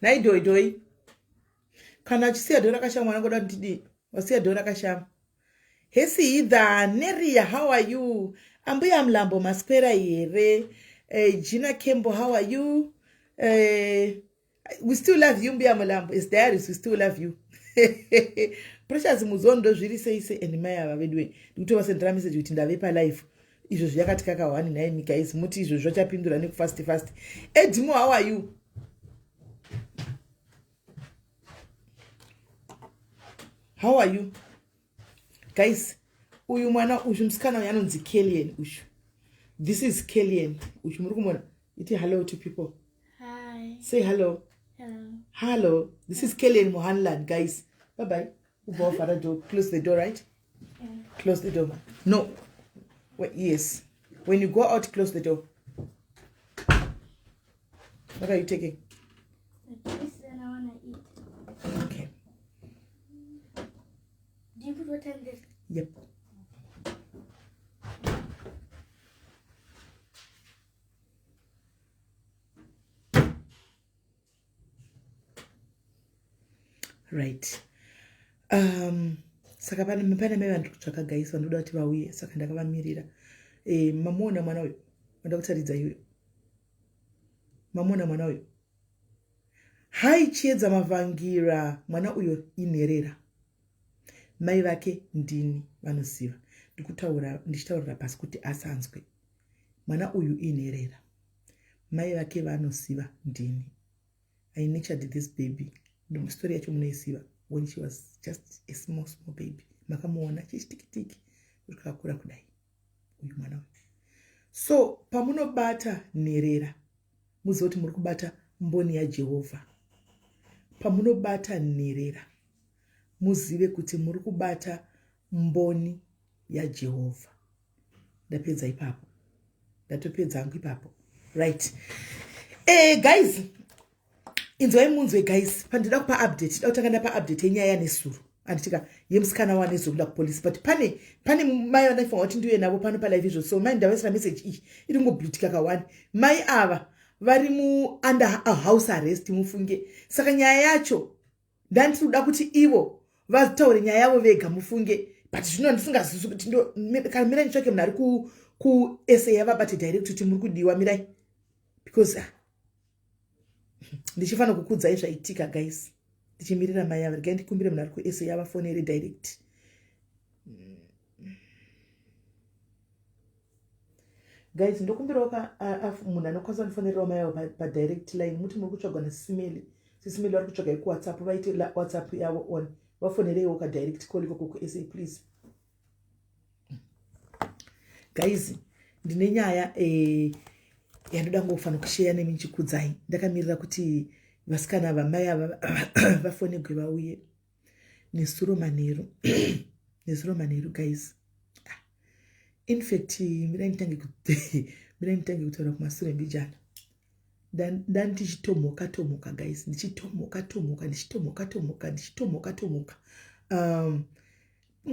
Nhai doi doi. Kana achisiya dhoo rakashama mwana ngoda kuti ndidii? Wasiya dhoo rakashama. Hesi Heather, Neria, how are you? Ambuya Mlambo maswera here? Gina Kembo, how are you? We still love you Mbuya Mlambo. It's diaries, we still love you. Precious Muzondo zviri sei sei and mai ava veduwe. Ndikutovasendera message kuti ndave pa live. Izvo zviyakati kakahwani nhai mi guys muti izvo zvachapindura nekufast fast. Edmo, how are you? How are you? Guys, uyu mwana uyu musikana uyu anonzi Kellyan uyu. This is Kellyan. Uyu muri kumona. Iti hello to people. Hi. Say hello. Hello. Hello. This is Kellyan Mohanlad, guys. Bye bye. Ubva wavhara door. Close the door, right? Yeah. Close the door. No. Wait, yes. When you go out, close the door. What are you taking? The juice and I want to eat. Okay. Do you put water in this? Yep. Right. Saka pane pane mai vandiri kutsvaka guys vandoda kuti vauye saka ndakavamirira. Mamuona mwana uyu vanoda kutaridza iwe. Mamuona mwana uyu. Hai Chiedza Mavhangira mwana uyo inherera. Mai vake ndini vanoziva. Ndikutaura ndichitaurira pasi kuti asanzwe. Mwana uyu inherera. Mai vake vanoziva ndini. I nurtured this baby. Story yacho munoiziva when she was just a small small baby. Makamuona chichitikitiki kusvika akura kudai. Uyu mwana uyu. So pamunobata nherera muzive kuti muri kubata mboni yaJehovha. Pamunobata nherera muzive kuti muri kubata mboni yaJehovha. Ndapedza ipapo. Ndatopedza hangu ipapo. Right. Guys, inzwai munzwe guys, pandida kupa update, ndida kutanga ndapa update yenyaya yanesuro. Anditika yemusikana wanezuro kuda kupolice, but pane mai vandaifunga kuti ndiuye navo pano palive izvo. So mai ndavaisira message iyi iri ngoblutika kawani. Mai ava vari mu under house arrest mufunge. Saka nyaya yacho ndandiri kuda kuti ivo vataure nyaya yavo vega mufunge, but zvino ndisingazivi kuti kana mirai nditsvake munhu ari ku SA yavabate direct kuti muri kudiwa mirai, because ndichifanira kukudzai zvaitika guys. Ndichimirira mai ava, regai ndikumbire munhu ari ku SA yavafonere direct. Guys, ndokumbirawo munhu anokwanisa kundifonerawo mai avo pa direct line, muti muri kutsvagwa naSisimeli. Sisimeli vari kutsvaga ikuWhatsApp, vaite WhatsApp yavo on, vafonereiwo ka direct call ikoko ku SA please. Guys, ndine nyaya yandoda ngofanira kusheya nemi ndichikudzai. Ndakamirira kuti vasikana vamai ava vafonegwe vauye. Nesuro manheru, nesuro manheru guys. In fact, mirai nditange kutaura kumasure mbijana. Ndandichitomoka tomoka guys, ndichitomoka tomoka, ndichitomoka tomoka, ndichitomoka tomoka.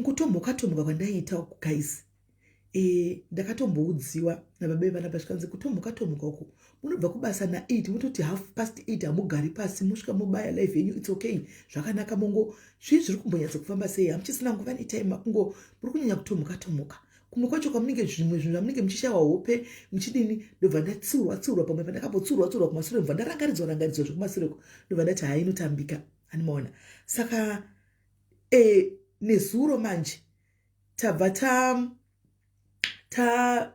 Kutomoka tomoka kwandaiita uku guys, ndakatomboudziwa nababa vana pasvikanzi kutomoka tomoka uku munobva kubasa na 8 mototi 8:30 hamugari pasi mosvika mobaya live yenyu, it's okay, zvakanaka. Mongo zvii zviri kumbonyatsa kufamba sei, hamuchisina nguva netime, makungo muri kunyanya kutomuka tomuka. Kumwe kwacho kwamunenge zvimwe zvinhu zvamunenge muchishawa hope muchidini. Ndobva ndatsiurwa tsiurwa pamwe pandakambotsurwa tsurwa kumasure, ndobva ndarangaridzwa rangaridzwa zvekumasure uko, ndobva ndati hai inotambika animaona. Saka nezuro manje tabva ta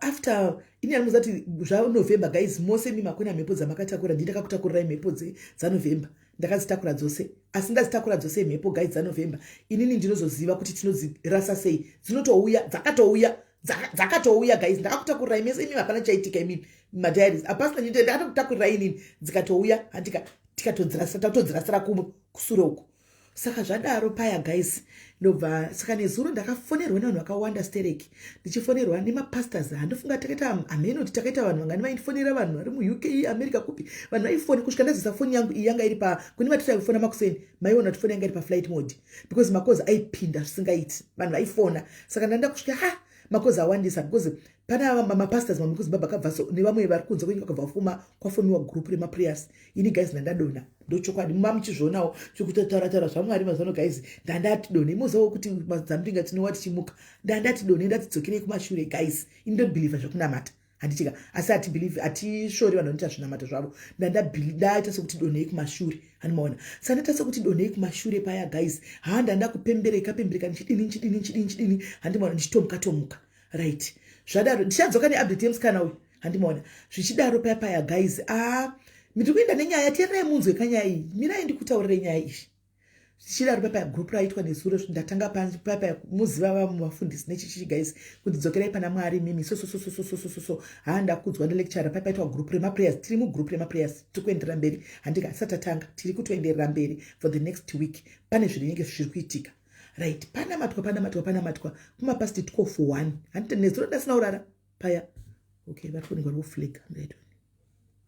after ini anomuza kuti zvaNovember guys, mose mi makuna mhepo dzamakatakura, ndii ndakakutakurirai mhepo dzaNovember, ndakadzitakura dzose, asi ndadzitakura dzose mhepo guys dzaNovember. Inini ndinozoziva kuti tinodzirasa sei, dzinotouya, dzakatouya, dzakatouya guys. Ndakakutakurirai mese imimi, hapana chaitika imimi madiaries hapasina nyito, ndakatokutakurirai inini, dzikatouya handika tikatodzirasa, tatodzirasira kusure uko. Saka zvadaro paya guys, ndobva saka nezuro ndakafonerwa nevanhu vakawanda stereki, ndichifonerwa nemapastors. Handifunga takaita hameno kuti takaita vanhu vangani vaindifonera, vanhu vari muUK, America, kupi, vanhu vaifoni kusvika ndazisa foni yangu iyi yanga iri pa kune vatiri kufona makuseni, maiona kuti foni yanga iri paflight mode because makozi aipinda zvisingaiti, vanhu vaifona. Saka ndanda kusvika ha Makozi awandisa because pana mapastors mamwe kuZimbabwe akabva so nevamwe vari kunze kwenyika akabva fuma kwafomiwa group remaprayers. Ini guys ndandadonha, ndochokwadi, muma muchizvionawo chekutotaura taura zvaMwari mazano guys. Ndandati donhe, mozivawo kuti madzambinga tinowa tichimuka. Ndandati donhe, ndatidzokerei kumashure guys. Ini ndobhilivha zvekunamata, handitika? Asi hatibhilivhi, hatisvori vanhu vanoita zvinamato zvavo. Ndandaita sekuti donhei kumashure, handimaona? Saka ndaita sekuti donhei kumashure paya guys. Ha, ndanda kupembereka pembereka, ndichidini, ndichidini, ndichidini, ndichidini, handimaona? Ndichitomuka tomuka, right? Zvadaro ndichadzoka neupdate yemusikana uyu, handimaona? Zvichidaro paya paya guys, a ndiri kuenda nenyaya. Teererai munzwe kanyaya iyi. Mirai ndikutaurirei nyaya iyi. Zvichidaro paya paya, group raitwa nezuro, ndatanga paya paya, muziva vamwe vafundisi nechichichi guys, kuti dzokerai pana Mwari mimi, so so so so so so so so. Ha, ndakudzwa nelecture paya paitwa group remaprayers. Tiri mugroup remaprayers, tiri kuenderera mberi, handika? Tisati tatanga, tiri kutoenderera mberi for the next week. Pane zvinenge zviri kuitika, right? Panamatwa, panamatwa, panamatwa kumapast 12 1, handiti? Nezuro ndasina kurara paya. Okay, vari kuonekwa, vari kuflicker, right?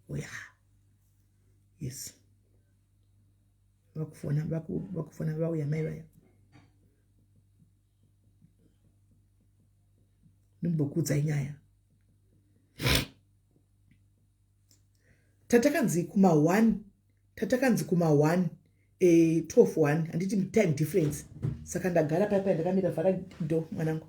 Oh yeah, yes, vakufona, vakufona, vauya mai vaya. Ndimbokuudzai nyaya. Tatakanzi kuma1, tatakanzi kuma1, 12 1, handiti? Time difference. Saka ndagara pai pai ndakamira. Vhara do mwanangu,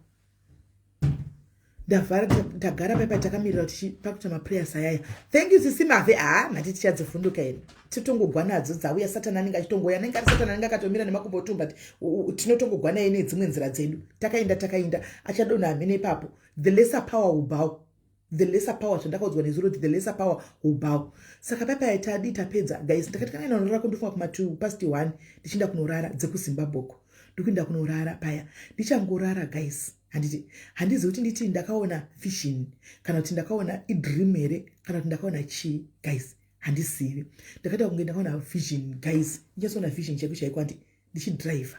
ndavhara. Ndagara pai pai takamirira kuti pakuita maprayers ayaya. Thank you, sisi Mave. Ha, mati tichadzivhunduka here? Titongogwa nadzo dzauya. Satani anenge achitongoya, anenge ari Satani anenge akatomira nemakumbo tu, but tinotongogwa naye nedzimwe nzira dzedu. Takaenda, takaenda, achadonha hamene ipapo. The lesser power will bow, the lesser power. Zvandakaudzwa nezuro kuti the lesser power will bow. Saka paipai tadi tapedza guys, ndakati kana ina unorara, kundofunga kuma2 past 1 ndichienda kunorara dzekuZimbabwe uko. Ndikuenda kunorara paya, ndichangorara guys, handiti? Handizivi kuti nditi ndakaona vision kana kuti ndakaona idream here kana kuti ndakaona chii guys, handizivi. Ndakaita kunge ndakaona vision guys, ndichazoona vision chaiko chaiko, handi? Ndichidhiraivha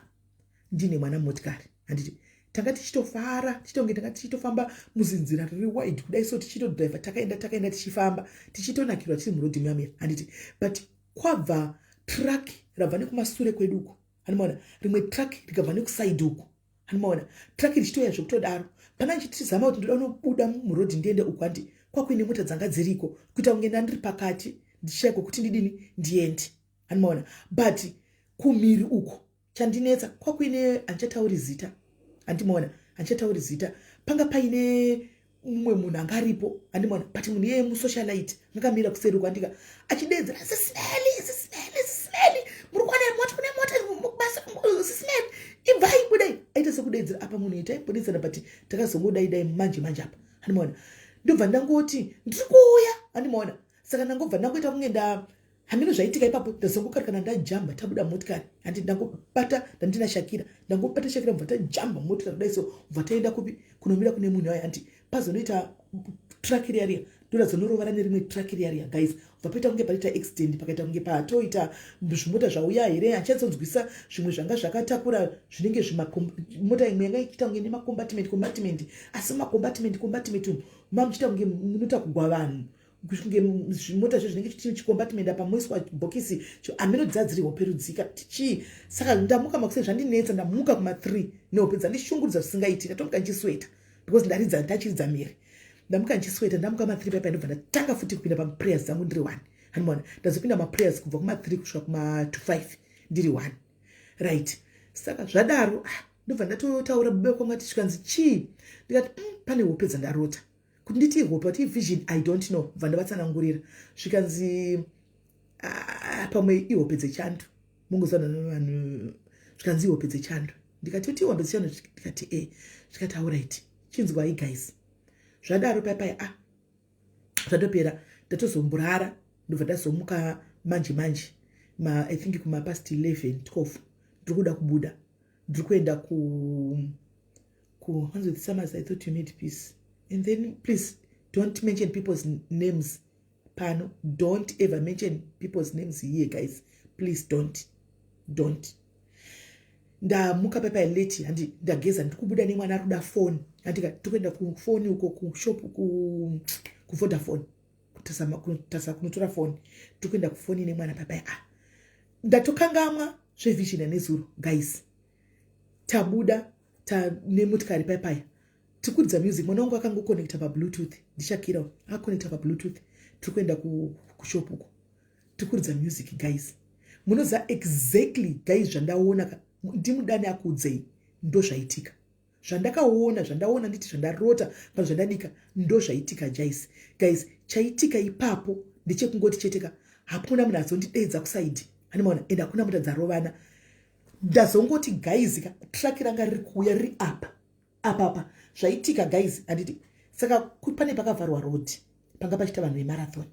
ndine mwana mumotikari, handiti? Tanga tichitofara, tichitonge tanga tichitofamba muzinzira riri wide kudai so, tichitodhiraivha, takaenda, takaenda, tichifamba, tichitonakirwa tiri murodhi muyamiya, handiti? But kwabva truck rabva nekumasure kwedu uko, handimaona? Rimwe truck rikabva nekusaidi uko, handimaona? Truck richitouya zvekutodaro. Pana ndichitizama kuti ndoda unobuda murodhi ndiende uko, handi? Kwakuine mota dzanga dziriko, kuita kunge ndandiri pakati, ndichishayikwa kuti ndidini, ndiende, handimaona? But kumhiri uko chandinetsa, kwakuine, handichatauri zita, handimaona? Handichatauri zita. Panga paine mumwe munhu anga aripo, handimaona? But munhu iyeye musocialite, angakamira kuseri uko, andika achidedzera, "Sisimeli, sisimeli, sisimeli, muri kuona mota, kune mota basa, sisimeli, ibvai, budai." Aita sekudedzera apa munhu itaibuditsana, but takazongodai dai manje manje apa, handimaona? Ndobva ndangoti ndiri kuuya, handimaona? Saka ndangobva ndangoita kunge nda hameno zvaitika ipapo. Ndazongokari kana ndajamba, tabuda motikari, handi? Ndangobata, ndandina Shakira, ndangobata Shakira, mubva tajamba motikari kudai so, mubva taenda kupi? Kunomira kune munhu ayo, handi? Pazonoita truck riya riya, ndorazonorovara nerimwe truck riya riya guys. Bva paita kunge paita accident, pakaita kunge patoita zvimota zvauya here, handichatsonzwisa. Zvimwe zvanga zvakatakura zvinenge zvimota, imwe yanga ichiita kunge nemacompartment compartment, asi macompartment compartment umu mamuchiita kunge munotakugwa vanhu, kunge zvimota zvo zvinenge chii, chicompartment apa moiswa bhokisi hameno. Dzadziri hope rudzika chii? Saka ndamuka makuseni, zvandinetsa. Ndamuka kuma3 nehope dzandishungurudza zvisingaiti. Ndatomuka ndichisweta because ndaridza, ndachiridza mhere. Ndamuka ndichisweta, ndamuka ma3 paipai. Ndobva ndatanga futi kupinda pamaprayers dzangu ndiri one, handimaona? Ndazopinda maprayers kubva kuma3 kusvika kuma2 5 ndiri one, right? Saka zvadaro, ah, ndobva ndatotaura bube kwanga tisvikanzi chii. Ndikati, pane hope dzandarota. Kuti nditi hope, kuti vision, I don't know." Bva ndavatsanangurira, zvikanzi, "Ah, pamwe ihope dzechando." Mungozana vanhu, zvikanzi ihope dzechando. Ndikati, "Kuti ihope dzechando?" Ndikati, "E." Zvikati, "Alright, chinzwai guys." Zvadaro paipai, ah, zvatopera. Ndatozomborara, ndobva ndazomuka manje manje ma, I think kumapast 11 12. Ndiri kuda kubuda, ndiri kuenda ku hanzi, "Summers, I thought you made peace." And then please don't mention people's names pano. Don't ever mention people's names here guys, please don't, don't. Ndamuka paipai late, handi? Ndageza, ndiri kubuda nemwana ari kuda foni, handika? Tiri kuenda kufoni uko, kushop, kuVodafone, kutasa kunotora foni. Tiri kuenda kufoni nemwana paipai. Ah, ndatokangamwa zvevision yanezuro guys. Tabuda nemotikari paipaya. Tikuridza music, mwana wangu akangokonekta pabluetooth, ndichakira akonekta pabluetooth, tiri kuenda kushop uko, tikuridza music. Guys, munoziva exactly, guys, zvandaona? Ndimudani akuudzei, ndo zvaitika zvandakaona, zvandaona, nditi zvandarota kana zvandadika, ndo zvaitika. Guys, chaitika ipapo ndechekungoti cheteka, hakuna munhu azondidedza kuside, animaona, ende hakuna mota dzarovana. Ndazongoti, guys, ka truck ranga riri kuuya riri apa apapa. Zvaitika, guys, handiti? Saka pane pakavharwa road, panga pachiita vanhu vemarathon,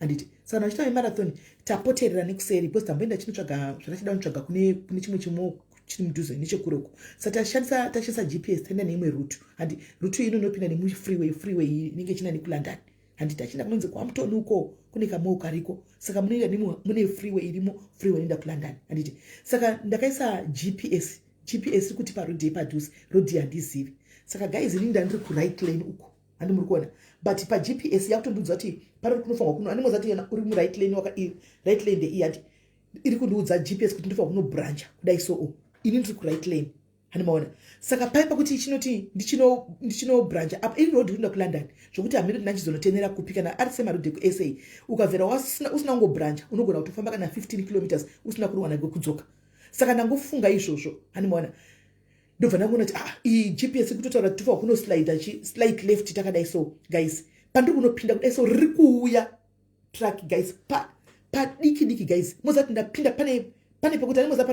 handiti? Saka vanhu vachiita vemarathon, tapoterera nekuseri because tamboenda chinotsvaga zvatachida kunotsvaga kune chimwe chimo chiri mudhuze nechekure uko. Saka tashandisa GPS, taenda neimwe route, handi? Route ino inopinda nemufreeway, freeway inenge ichienda nekuLondon, handiti? Achienda kunonzi kwaMutoni uko, kune kamou kariko. Saka munoenda mune freeway irimo, freeway inoenda kuLondon, handiti? Saka ndakaisa GPS, GPS iri kuti paroad yepadhuze, road handizivi. Saka guys, inini ndandiri kuright lane uko, handi muri kuona? But paGPS yakutondiudza kuti parori kunofanirwa kuno, andimoza kuti uri muright lane waka, right lane ndeiyi, handi? Iri kundiudza GPS kuti ndofanirwa kunobrancha kudai. So ini ndiri kuright lane, handimaona? Saka pai pakuti chinoti ndichinobrancha apa, iri road kuenda kuLondon, zvokuti hamiri ndinanchizonotenera kupi. Kana ari semaroad ekuSA, ukabvera usina kungobrancha, unogona kutofamba kana 15 kilometers usina kurowana kwekudzoka. Saka ndangofunga izvozvo, handimaona? Ndobva ndangoona kuti, ah, iyi GPS kutotaura kuti tofanwa kunoslida chi slight left takadai. So guys, pandiri kunopinda kudai, so riri kuuya truck, guys, padiki diki. Guys, mozati ndapinda pane pekuti ani, moza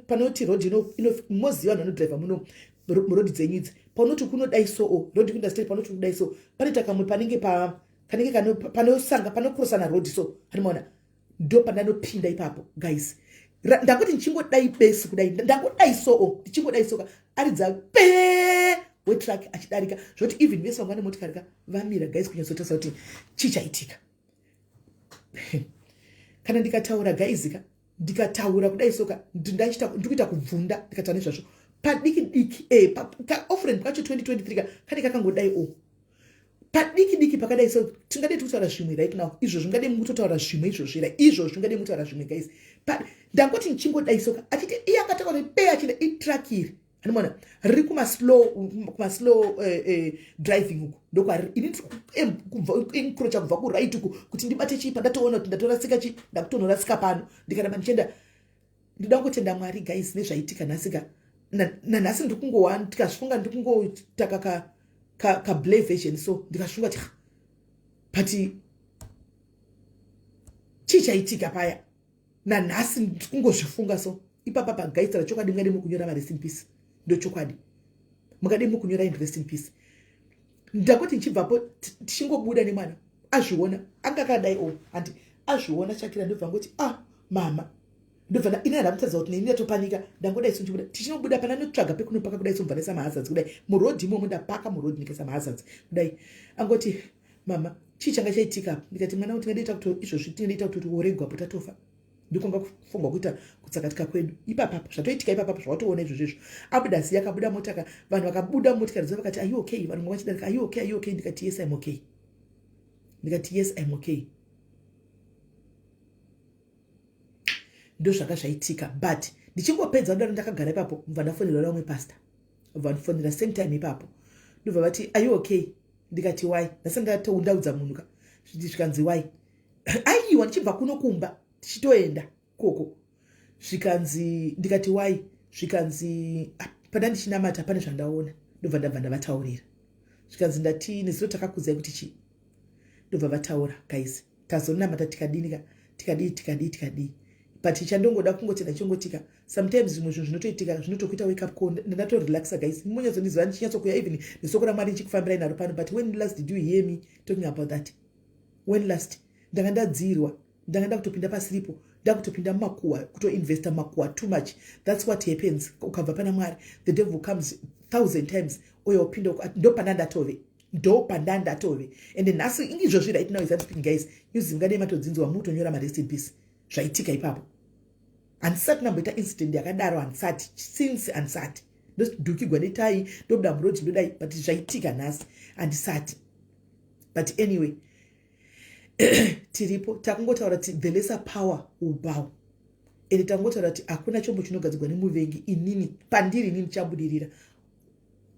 panoti road ino, moziva vanhu vanodhiraivha muno muroad dzenyu idzi, panoti kunodai, so road kuenda straight, panoti kudai, so panoita kamwe panenge pa kanenge panosanga, panokrosana road. So handimaona? Ndo pandanopinda ipapo, guys. Ndangoti ndichingodai besi kudai, ndangodai, soo ndichingodai soka, aridza pe wetruck achidarika, zvoti even vese vanga nemotikari ka vamira, guys, kunyatsotarisa kuti chii chaitika. Kana ndikataura, guys ka, ndikataura kudai soka, ndikuita kubvunda ndikataura nezvazvo. Padiki diki, kaoffrand kacho 2023 ka kane kakangodai o padiki diki pakadai. So tingadei tikutaura zvimwe right now izvo, zvingadei mukutotaura zvimwe izvozvo ra izvo, zvingadei mukutaura zvimwe, guys. Ndangoti ndichingodai soka, achiti iye akataura kuti pe achienda itruck iri, hanimona? Riri kumaslow driving uku, ndokwariri. Ini ndiri kubva kuright uku kuti ndibate chii, pandatoona kuti ndatorasika chi, ndakutonorasika pano. Ndikaramba ndichienda, ndida kungotenda Mwari, guys, nezvaitika nhasi ka. Nanhasi ndiri kungowa, ndikazvifunga, ndiri kungotaka kablur version. So ndikazvifunga kuti, but chii chaitika paya? Nanhasi ndiri kungozvifunga. So ipapa pagaisira chokwadi, mungade mukunyora marest in peace, ndochokwadi mungade mukunyora in rest in peace. Ndakoti ndichibvapo, tichingobuda nemwana, azviona, anga akadai o, handi azviona Shakira, ndobva ngoti, "Ah, mama." Ndobva ini handamutadza kuti neni ndatopanika. Ndangodai so ndichibuda, tichinobuda pana notsvaga pekunopaka kudai, so mubva ndaisa mahazards kudai muroad imomo. Ndapaka muroad, ndikaisa mahazards kudai, angoti, "Mama, chii changa chaitika?" Ndikati, "Mwana, tingadoita kuti izvozvi tingadoita kuti oregwapo tatofa, ndikonga kufungwa kuita kutsakatika kwedu ipapapo, zvatoitika ipapapo, zvawatoona izvozvo izvo." Abuda ziya, akabuda motaka, vanhu vakabuda motikari dzavo vakati, "Are you okay?" Vanhu vachidarika, "Are you okay? Are you okay?" Ndikati, "Yes, I'm okay." Ndikati, "Yes, I'm okay." Ndo zvanga zvaitika. But ndichingopedza kudaro, ndakagara ipapo, mubva ndafonera vamwe pastor, bva ndifonera same time ipapo, ndobva vati, "Are you okay?" Ndikati, "Why?" Ndasati ndaudza munhu ka. Zvikanzi, "Why?" Aiwa, ndichibva kuno kumba tichitoenda koko, zvikanzi, ndikati, "Why?" Zvikanzi, "Ah, pana ndichinamata pane zvandaona." Ndobva ndabva ndavataurira. Zvikanzi, "Ndati nezuro takakudzai kuti chii?" Ndobva vataura. Guys, tazonamata, tikadini ka, tikadii, tikadii, tikadii, but chandongoda kungotenda chongotika, sometimes zvimwe zvinhu zvinotoitika zvinotokuita wake up call. Ndatorelaxa, guys. Munyatsondiziva ndichinyatsokuya even nesoko raMwari ndichikufambirai naro pano, but when last did you hear me talking about that? When last? Ndanga ndadzirwa, ndanga ndakutopinda pasiripo, ndakutopinda mumakuhwa, kutoinvesta mumakuhwa too much. That's what happens ukabva pana Mwari. The devil comes thousand times, uye upinda ndo pandandatove. And nhasi izvozvi, right now as I'm speaking, guys, news mungadei matodzinzwa, mutonyora marest in peace. Zvaitika ipapo, handisati ndamboita incident yakadaro, handisati since, handisati ndodhukigwa netai, ndobuda muroad, ndodai, but zvaitika nhasi handisati. But anyway, tiripo, takungotaura kuti the lesser power will bow, ende tangotaura kuti hakuna chombo chinogadzirwa nemuvengi inini pandiri inini chabudirira.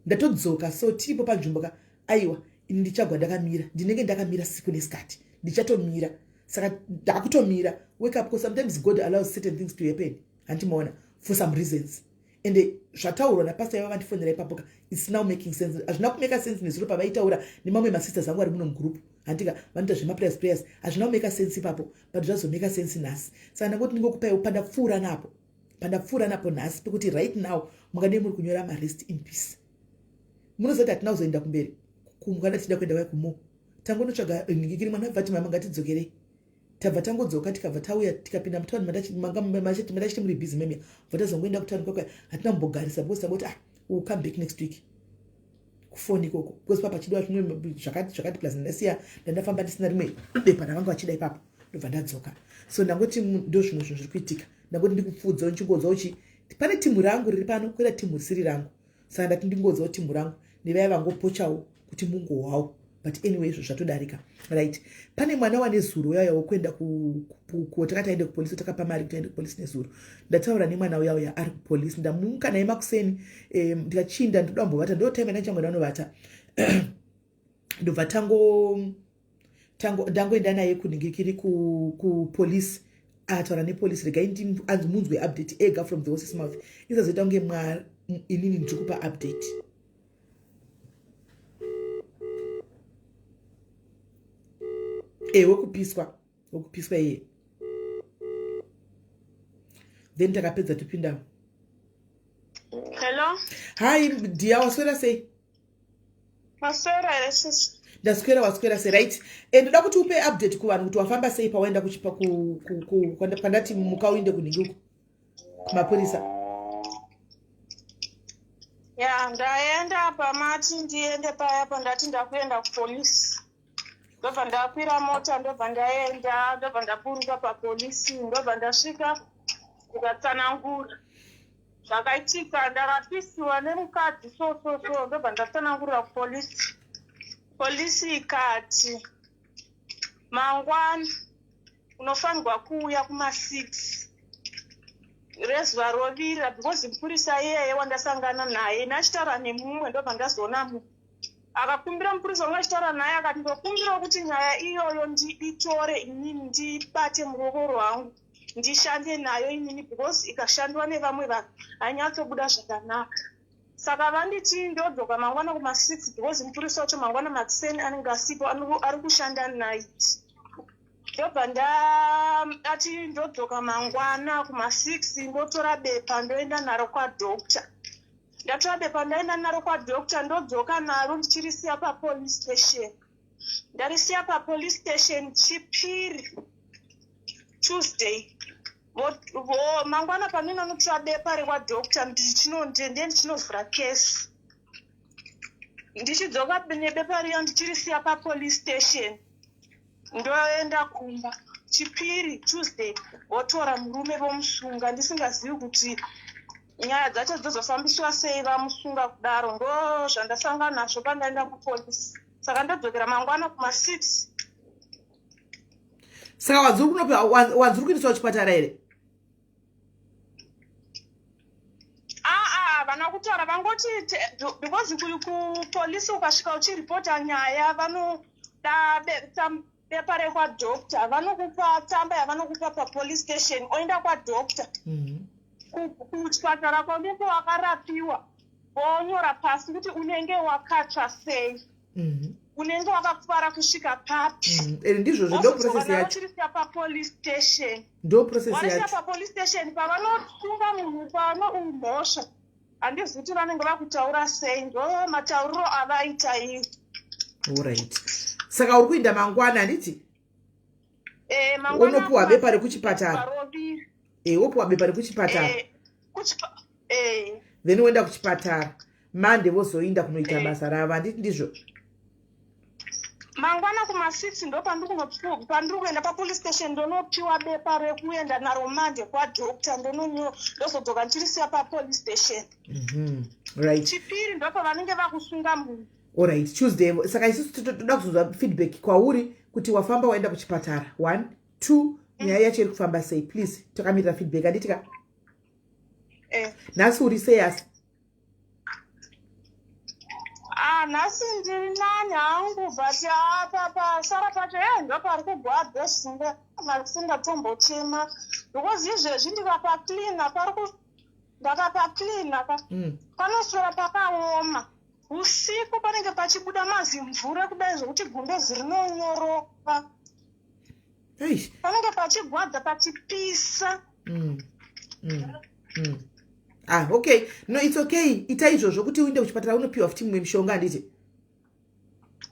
Ndatodzoka so tiripo panzvimbo ka, aiwa ini ndichagwa ndakamira, ndinenge ndakamira siku nesikati, ndichatomira. Saka ndakutomira. Wake up, because sometimes God allows certain things to happen, handimaona, for some reasons. Ende zvataurwa napastor iva vandifonera ipapo ka, it's now making sense. Hazvina kumeka sense nezuro pavaitaura nemamwe masisters angu ari muno mugroup, handika, vanoita zvemaprayers prayers. Hazvina kumeka sense ipapo, but zvazomeka sense nhasi. Saka ndangoti ndingokupaiwo pandapfuura napo, pandapfuura napo nhasi, pekuti right now mungadei muri kunyora marest in peace. Munoziva kuti hatina kuzoenda kumberi kumukada tichida kuenda kwai kumo, tangonotsvaga nhingikiri. Mwana bva ti, "Mama, ngatidzokerei." Tabva tangodzoka, tikabva tauya, tikapinda mutauni matachiti muri busy memia, bva tazongoenda kutauni kwakwa. Hatina kumbogarisa because tangoti, "Ah, we'll come back next week." Kufoni ikoko, because papa chidiwa zvimwe zvakati zvakati, plus ndasiya ndandafamba ndisina rimwe bepa ravanga vachida ipapo, ndobva ndadzoka. So ndangoti ndo zvimwe zvinhu zviri kuitika. Ndangoti ndikupfuudzawo, ndichingodzawo chi pane timu rangu riri pano, kweta timu risiri rangu. Saka ndati ndingodzawo timu rangu nevaya vangopochawo kuti mungohwawo. But anyway, izvo zvatodarika, right? Pane mwana wane zuro uyauya wokuenda, takati aende kupolisi, takapa mari kuti aende kupolisi nezuro. Ndataura nemwana uya uya ari kupolisi. Ndamuka naye makuseni, ndikachinda ndoda kumbovata, ndo time yandachangoenda kunovata. Ndobva tango ndangoenda naye kunhingikiri kupolisi, ataura nepolisi. Regai munzwe update ega from the horse's mouth, isazoita kunge mwa inini ndiri kupa update. Wekupiswa, wekupiswa iye. Then takapedza, topinda. Hello. Hi dear, waswera sei? Maswera here, sis? Ndaswera, waswera sei? Right, e ndoda kuti upe update kuvanhu kuti wafamba sei pawaenda kuchipa pandati muka uinde kunhingi uku kumapurisa. Ya, ndaenda pamati ndiende paya pandati ndakuenda kupolisi. Ndobva ndakwira mota, ndobva ndaenda, ndobva ndaburuka papolisi, ndobva ndasvika, ndikatsanangura zvakaitika. Ndakapisiwa nemukadzi, so so so. Ndobva ndatsanangurira kupolisi. Polisi ikati mangwana unofanirwa kuuya kuma6 rezuva rovira, because mupurisa iyeye wandasangana naye nachitaura nemumwe. Ndobva ndazoona akakumbira mupurisa wanga achitaura naye, akati, "Ndokumbirawo kuti nyaya iyoyo ndiitore inini, ndibate muruoko rwangu, ndishande nayo inini, because ikashandwa nevamwe vanhu hainyatsobuda zvakanaka." Saka vanditi ndodzoka mangwana kuma6, because mupurisa wacho mangwana makuseni anenge asipo, ari kushanda night. Ndobva ndaati ndodzoka mangwana kuma6, ndotora bepa, ndoenda naro kwadoctor. Ndatora bepa, ndaenda naro kwadoctor, ndodzoka naro ndichirisiya papolice station. Ndarisiya papolice station chipiri, Tuesday. Mangwana pandinonotora bepa rekwadoctor, ndichinonde ndichinovhura kesi, ndichidzoka nebepa riya ndichirisiya papolice station, ndoenda kumba. Chipiri, Tuesday, votora murume, vomusunga, ndisingazivi kuti nyaya dzacho dzozofambiswa sei vamusunga kudaro. Ndo zvandasangana nazvo pandaenda kupolisi. Saka ndodzokera mangwana kuma6. Saka wanzuri kunopa, wanzuri kuendeswa kuchipatara here? Aa, vana kutaura vangoti because kupolisi ukasvika uchiripota nyaya, vanoda bepa rekwadoctor. Vanokupa tsamba yavanokupa papolice station, oenda kwadoctor, kuchipatara kwaunenge wakarapiwa, wonyora pasi kuti unenge wakatsva sei, unenge wakakuvara kusvika papi. Ende ndizvozvo, ndo process yacho. Chirisiya papolice station. Ndo process Warisiya yacho. papolice station, pavanosunga munhu pano umhosva, handizi kuti vanenge vakutaura sei. Ndo matauriro avaita ivo. Alright, saka uri kuenda mangwana, handiti? Eh, mangwana. Unopiwa bepa rekuchipatara. Varoviri. Wopiwa bepa rekuchipatara. Then woenda kuchipatara mande, vozoinda kunoita basa ravo, handiti ndizvo? Mangwana kuma6 ndo pandiri kuenda papolice station, ndonopiwa bepa rekuenda naro mande kwadoctor, ndononyo, ndozodzoka ndichirisiya papolice station. Right. Chipiri ndo pavanenge vakusunga munhu. Alright, Tuesday. Saka isusu toda kuzonzwa feedback kwauri kuti wafamba, waenda kuchipatara, one, two, nyaya yacho iri kufamba sei. Please, takamirira feedback, handiti ka? Eh. Nhasi uri sei asi? Ah, nhasi ndiri nani hangu but apa pasara pacho e ndopari kugwadza zvisingatombochema because izvezvi ndikapacleana pari ndakapacleana ka mm. panoswera pakaoma usiku panenge pachibuda mazimvura kudai zvokuti gumbezi rinonyoroka panenge pachigwadza pachipisa mm. Mm. Mm. Ah, okay no it's okay ita izvozvo kuti uinde kuchipatara unopiwa futi mimwe mishonga handiti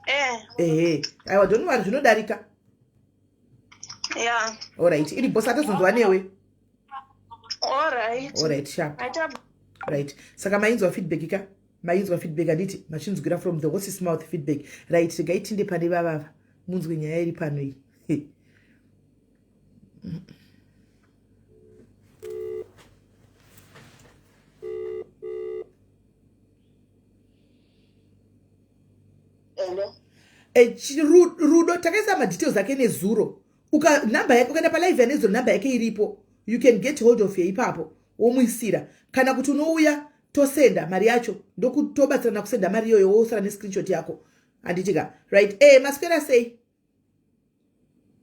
eh. Ehe aiwa don't worry zvinodarika yeah. Alright iri boss atozonzwa newe. Alright. Alright sharp. Right saka mainzwa feedback ka mainzwa feedback handiti machinzwira from the horse's mouth feedback. Right regai tinde pane vavava munzwe nyaya iri pano iyi. Hello. Eh, Rudo takaisa madetails ake nezuro uka namba yake ukaenda palive yanezuro namba yake iripo you can get hold of her ipapo womuisira kana kuti unouya tosenda mari yacho ndokutobatsirana kusenda mari iyoyo wosara nescreenshot yako handiti ka right eh maswera sei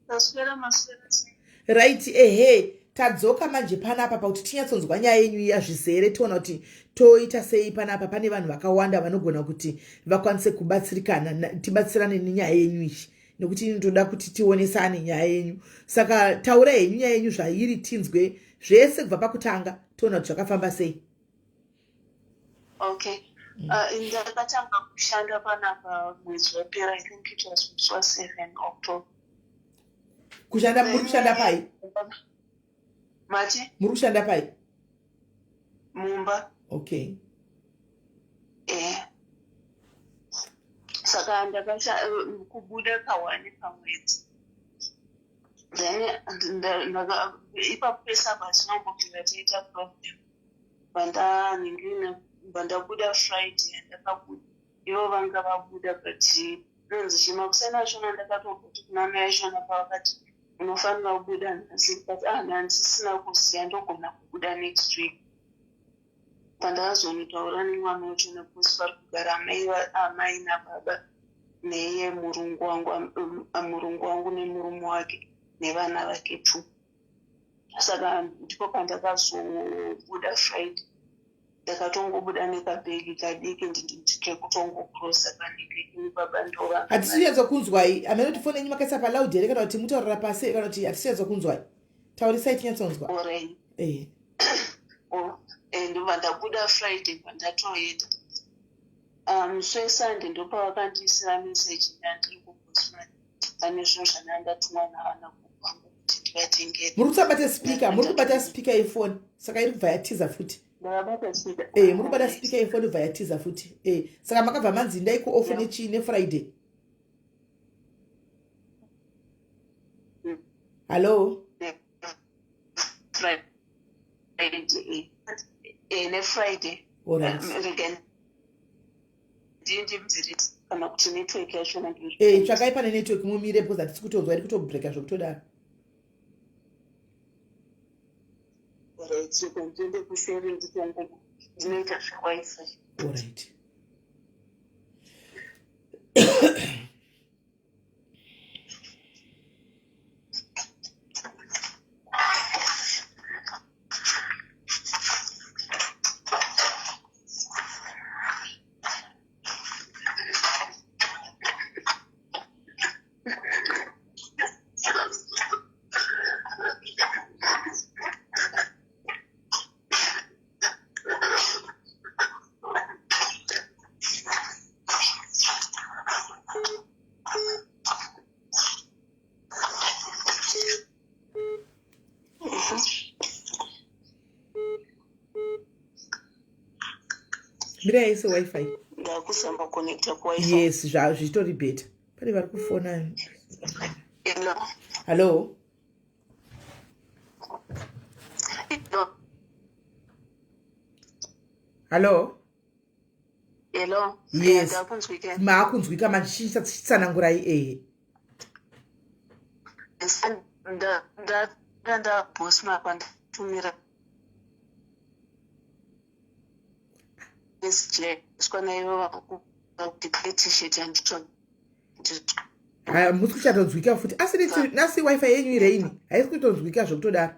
Maswera maswera sei. Right ehe tadzoka manje panapa pakuti tinyatsonzwa nyaya yenyu iya zvizere tiona kuti toita sei panapa pane vanhu vakawanda vanogona kuti vakwanise kubatsirikana tibatsirane nenyaya yenyu iyi nekuti inotoda kuti tionesane nyaya yenyu saka taura henyu nyaya yenyu zvairi tinzwe zvese kubva pakutanga tiona kuti zvakafamba sei. Okay mm. Ndakatanga kushanda panapa mwedzi wapera, I think it was musi wa7 October. Kushanda muri kushanda pai? Mati muri kushanda pai? Mumba. Okay. Eh, saka ndakasha kubuda kawani pamwedzi, then ipapo pese apa hatina kumbobvira taita problem. Vandaningirina vandabuda Friday yandakabuda, ivo vanga vabuda, but inonzi chimakuseni achona ndakatobva kuna mai achona pavakati unofanira kubuda nhasi, ndikati ah, ndandisina kuziva, ndogona kubuda next week. Pandakazonotaura nemwana wachona, because pari kugara amai, amai nababa neiye murungu wangu, murungu wangu nemurume wake nevana vake two. Saka ndipo pandakazobuda Friday, ndakatongobuda nekabhegi kadiki kekutongokrosa panenge baba ndova. Hatisi kunyatsokunzwai hamene kuti foni yenyu makaisa paloud here kana kuti mutaurira pasi kana kuti hatisi kunyatsokunzwai. Taurisai tinyatsonzwa. Alright. Eh. Oh, ndobva ndabuda Friday, pandatoenda musi weSunday ndopavakandiisira meseji yandiri kuBotswana, pane zvinhu zvandanga ndatumwa navana vangu kuti ndivatengere. Muri kusabata speaker, muri kubata speaker yefoni saka iri kubva yatiza futi. Ndakabata speaker. Eh, muri kubata speaker yefoni ibva yatiza futi. Eh, saka makabva manzi ndai kuoff nechii neFriday? Hallo? Friday, neFriday. Alright. Rega ndimdzirisi kana kuti network yachona. Eh, tsvakai pane network mumire because hatisi kutonzwa, iri kutobreaka zvokutodaro. Right, so ndiende kuseri nditongo ndinoita zveWiFi. Alright. Mirai ise WiFi. Ndakuzama connecta kuWiFi. Yes, zvichitori better. Pane vari kufona. Hello. Hallo? Hello. Hallo? Hello. Yes. Ndakunzwika. Maakunzwika manje, chitsanangurai ehe. Ndabhosma kwandatumira message yaiswa naivo. kuti pane t-shirt yanditsvaga. Hamusi kuchatonzwika futi asi nasi wifi yenyu ireini haisi kutonzwika zvekutodaro.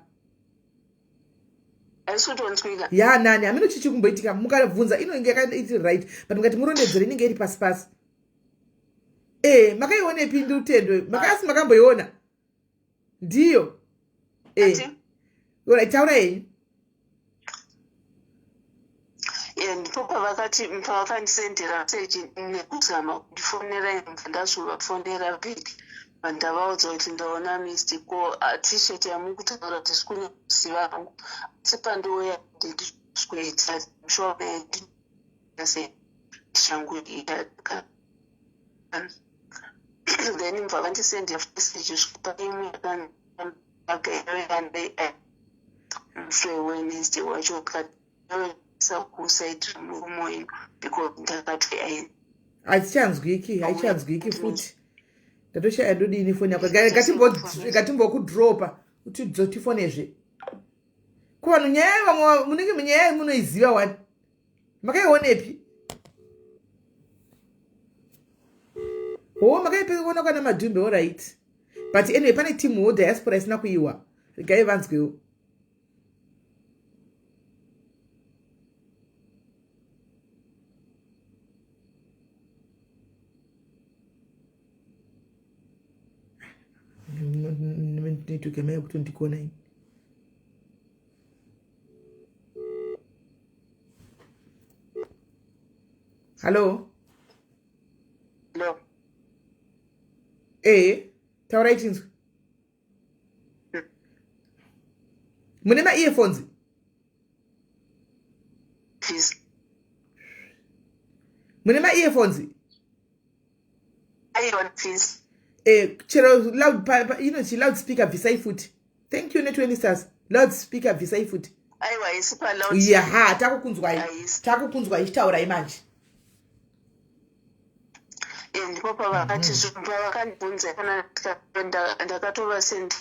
Haisi kutonzwika. Ya nani hameno chichi kumboitika mukabvunza inonge yakaiti right but mukati murondedzere inenge iri pasi pasi. Eh makaionepi ndutendo makaasi makamboiona ndiyo eh Alright, taura henyu. Eh, ndipo pavakati pavakandisendera message nekuzama kundifonera ndibva ndazovafonera back vandavaudza kuti ndaona missed call. Ah, t-shirt yamukutaura tisi kunyaziva hangu asi pandouya ndisikuita sure ndichangoita then mbva vandisendera message svika imwe musi weWednesday wacho kaisa kusaidi remurume wenyu because ndakati ai Haichanzwiki, haichanzwiki futi. Ndatoshaya ndodini foni yako. Ngatimbokudropa kuti dzotifonezve. Ko vanhu nyaya vamwe munenge nyaya munoiziva wani. Makaionepi? Ho makaiona kwana Madhumbe all right. But anyway pane team wo diaspora isina kuiwa. Regai vanzwewo. Network yamai kutondikona ini. Hallo? Hello. Eh, taurai tinzwe. Mune ma earphones? Please. Mune ma earphones? Aiwa, please. Eh, chero loud pa, pa, you know, chi loud speaker bvisai futi. Thank you ne20 stars. Loud speaker bvisai futi. Aiwa, isi pa loud. Yeah, takukunzwai. Takukunzwai chitaurai manje. Eh, ndipo pavakati mhm. pavakandibvunza kana ndakatovasend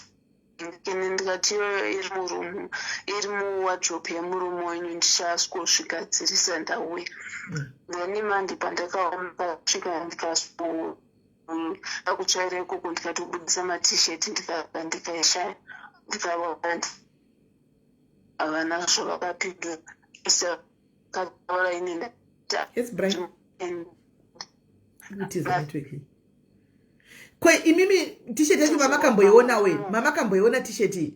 ene ndikati iyoyo iri murumu iri muwadrobe yemurume wenyu ndichasvigadzirisa ndauya mm. then mandi pandakaosvika ndikaskutsvaira ikoko ndikatobudisa matshirt ndikaishaya ndikava havana zvavakapindura kataura ini yes Brian kutiza network ko imimi t-shirt yacho mamakamboiona we mamakamboiona t-shirt iyi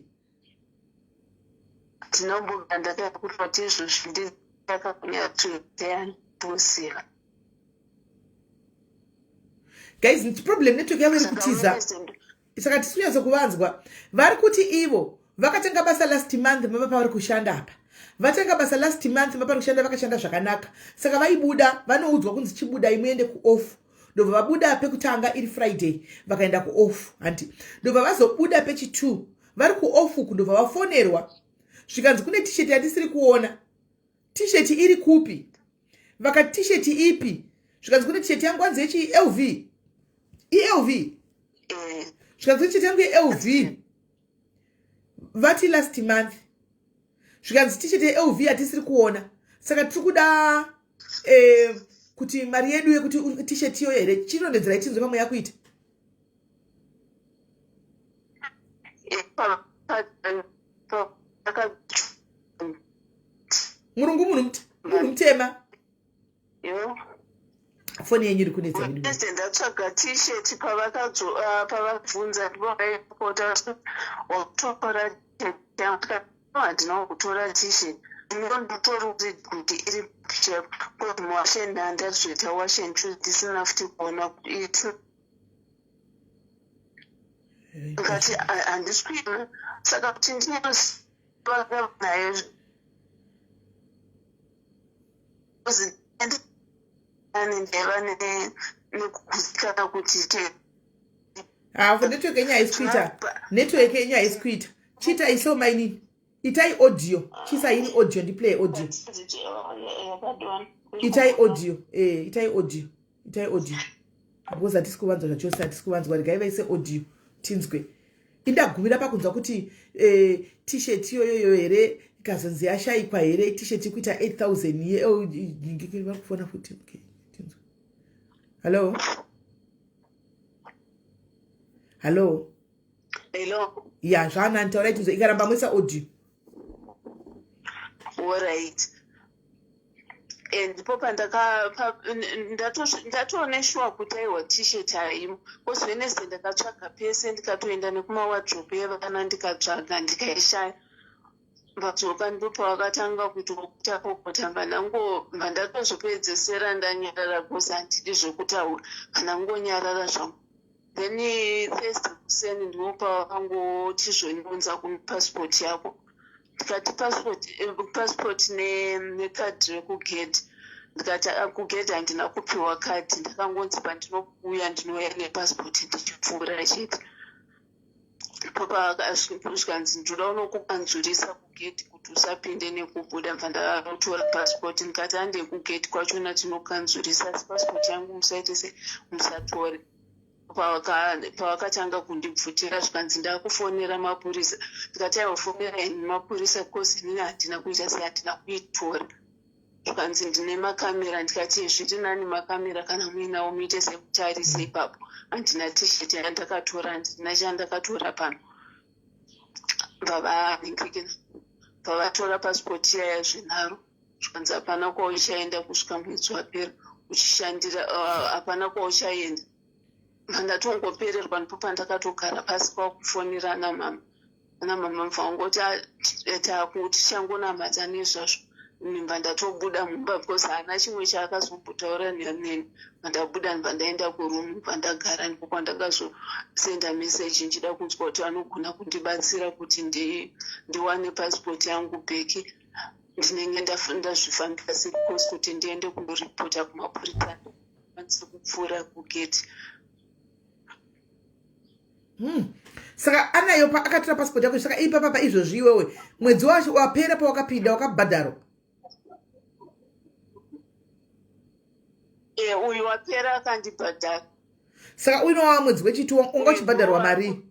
tinobuda ndakakuti izvozvi ndakakunyatsoziva guys problem network yavo iri kutiza saka tisi kunyatso kuvanzwa vari kuti ivo vakatanga basa last month mava pavari kushanda apa vatanga basa last month mapari kushanda vakashanda zvakanaka saka vaibuda vanoudzwa kunzi chibudai muende kuoff ndobva vabuda pekutanga iri friday vakaenda kuoff hanti ndobva vazobuda pechi2 vari kuoff uku ndobva vafonerwa zvikanzi kune tisheti yandisiri kuona tisheti iri kupi vakati tisheti ipi zvikanzi kune tisheti yangu anzi yechi lv elv zvikanzi kune tisheti yangu yelv vati last month zvikanzi tisheti yelv yatisiri kuona saka tiri kuda eh, kuti mari yedu yekuti tisheti iyoyo here chirondedzerai tinzwe pamwe yakuita murungu munhu mutema foni yenyu iri kunetsa ndatsvaga t-shirt pavakabvunza ndipota wakutora handina kutora t-shirt ndinotori kuti iri picture kuti muwashen handazviita washen choose ndisina futi kuona ndikati handisi kuina saka kuti ndinyazoa naye ndaiva nekugutsikana kuti havo network yenyu haisi kuita network yenyu haisi kuita chiitai so mainini itai audio chiisai ini audio ndiplay audio itai audio eh itai audio itai audio because hatisi kuvanzwa zvachose hatisi kuvanzwa regai vaise audio tinzwe indagumira pakunzwa kuti eh, t-shirt iyoyoyo here ikazonzi yashaikwa here t-shirt ikuita 8000 ye oh, vari kufona futi okay tinzwe. Hallo, hallo. Hello. Ya, zvaanani, taurai tinzwe. Ikaramba moisa audio. Alright. Ndipo pandaka ndatoone shuwa kuti aiwa, T-shirt haimo, because Wednesday ndakatsvaga pese, ndikatoenda nekumawadrobe evana, ndikatsvaga, ndikaishaya. Vadzoka, ndipo pavakatanga kuita popota. Bva ndatozopedzesera ndanyarara, because handidi zvekutaura kana ngonyarara zvangu. Then Thursday kuseni ndipo pavakangoti zvoniunza kupassport yako. Ndikati passport nekadhi rekugedhi. Ndikati, "Ah, kugedhi handina kupiwa kadhi, ndakangonzi pandinouya ndinouya nepassport ndichipfuura chete." Zvikanzi ndoda unokukanzurisa kugedhi kuti usapinde nekubuda. Bva ndanotora passport, ndikati handei kugedhi kwachona tinokanzurisa, asi passport yangu musaite se musatore. Pavakatanga kundibvutira, zvikanzi ndakufonera mapurisa. Ndikati aiwa, fonera ini mapurisa, because inini handina kuita sei, handina kuitora. Zvikanzi ndine makamera. Ndikati zviri nani makamera kana muinawo muite sekutarise ipapo. Handina T-shirt yandakatora, handina chandakatora pano. Bvavaningirikina, bvavatora passport iyaya zvenharo. Zvikanzi hapana kwauchaenda kusvika mwedzi wapera uchishandira, hapana kwauchaenda. Ndandatongopererwa. Ndipo pandakatogara pasi kwakufonera namama. Ana mama bva vangoti tichangonamata nezvazvo. Ndibva ndatobuda mumba, because haana chimwe chaakazombotaura neni. Bva ndabuda, ndibva ndaenda kurumu, bva ndagara. Ndipo kwandakazosenda meseji ndichida kunzwa kuti anogona kundibatsira kuti ndiwane passport yangu back, ndinenge ndazvifambira sei, because kuti ndiende kundoripota kumapurisa kwanise kupfuura kugeti. Saka anayo akatora passport yako. Saka ipapapa izvozvi iwewe mwedzi wacho wapera pawakapinda wakabhadharwa? E, uyu wapera akandibhadhara. Saka uinowa mwedzi wechiti unga uchibhadharwa mari?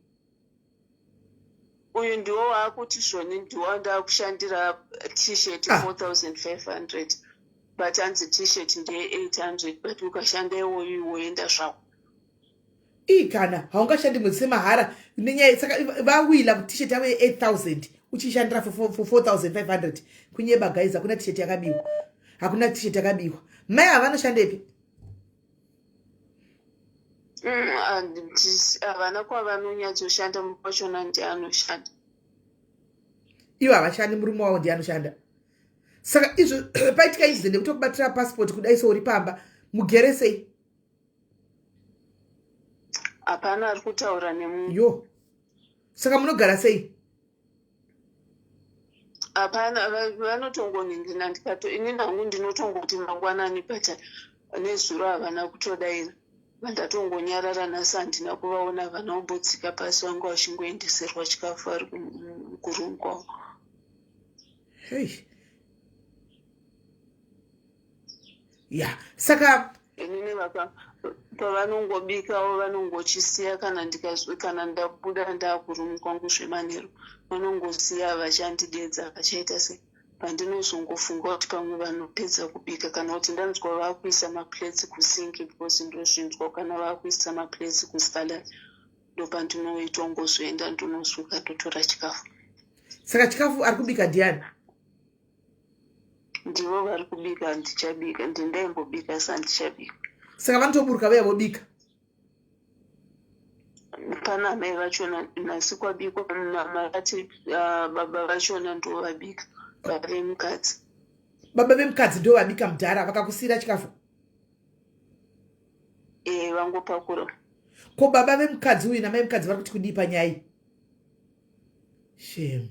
Uyu ndiwo waakuti zvoni ndiwo ndakushandira T-shirt. 4500, but hanzi T-shirt ndeye 800, but ukashanda iwoyu woenda zvako. Ii, kana haungashandi mwedzi semahara nenyaya. Saka vawila kuti T-shirt yavo ye8000 uchishandira for 4500, kunyeba guys. Hakuna T-shirt yakabiwa, hakuna T-shirt yakabiwa. Mai havanoshandepi? Havana kwavanonyatsoshanda, wachona ndianoshanda. Ivo havashandi, murume wavo ndiye anoshanda. Saka izvo paitika incident yekutokubatira passport kudai, so uri pamba mugere sei? Hapana ari kutaura nemunhu. Yo, saka munogara sei? Hapana, vanotongoningirina. Ndikato ini nangu ndinotongoti mangwanani, but nezuro havana kutodaira. Vandatongonyarara. Nhasi handina kuvaona, havana kumbotsika pasi, vanga vachingoendeserwa chikafu vari kurumu kwavo. Hei, ya, saka Inini pavanongobikawo vanongochisiya. Kana kana ndabuda ndaakurumu kwangu zvemanheru, vanongosiya, vachandidedza, vachaita sei. Pandinozongofunga kuti pamwe vanopedza kubika, kana kuti ndanzwa vaakuisa maplates kusinki, because ndozvinzwa kana vaakuisa maplates kusalad, ndopandinoitongozoenda ndinosuka, ndotora chikafu. Saka chikafu ari kubika ndiani? Ndivo vari kubika, handichabika. Ndindaimbobika, asi handichabika. Saka vanotoburuka vaya vobika? Pana mai vachona. Nhasi kwabikwa makati baba vachona ndo vabika, baba vemukadzi. Baba vemukadzi ndo vabika mudhara, vakakusiyira chikafu? E, vangopakura. Ko baba vemukadzi uyu namai mukadzi vari kuti kudii panyaya? Shame.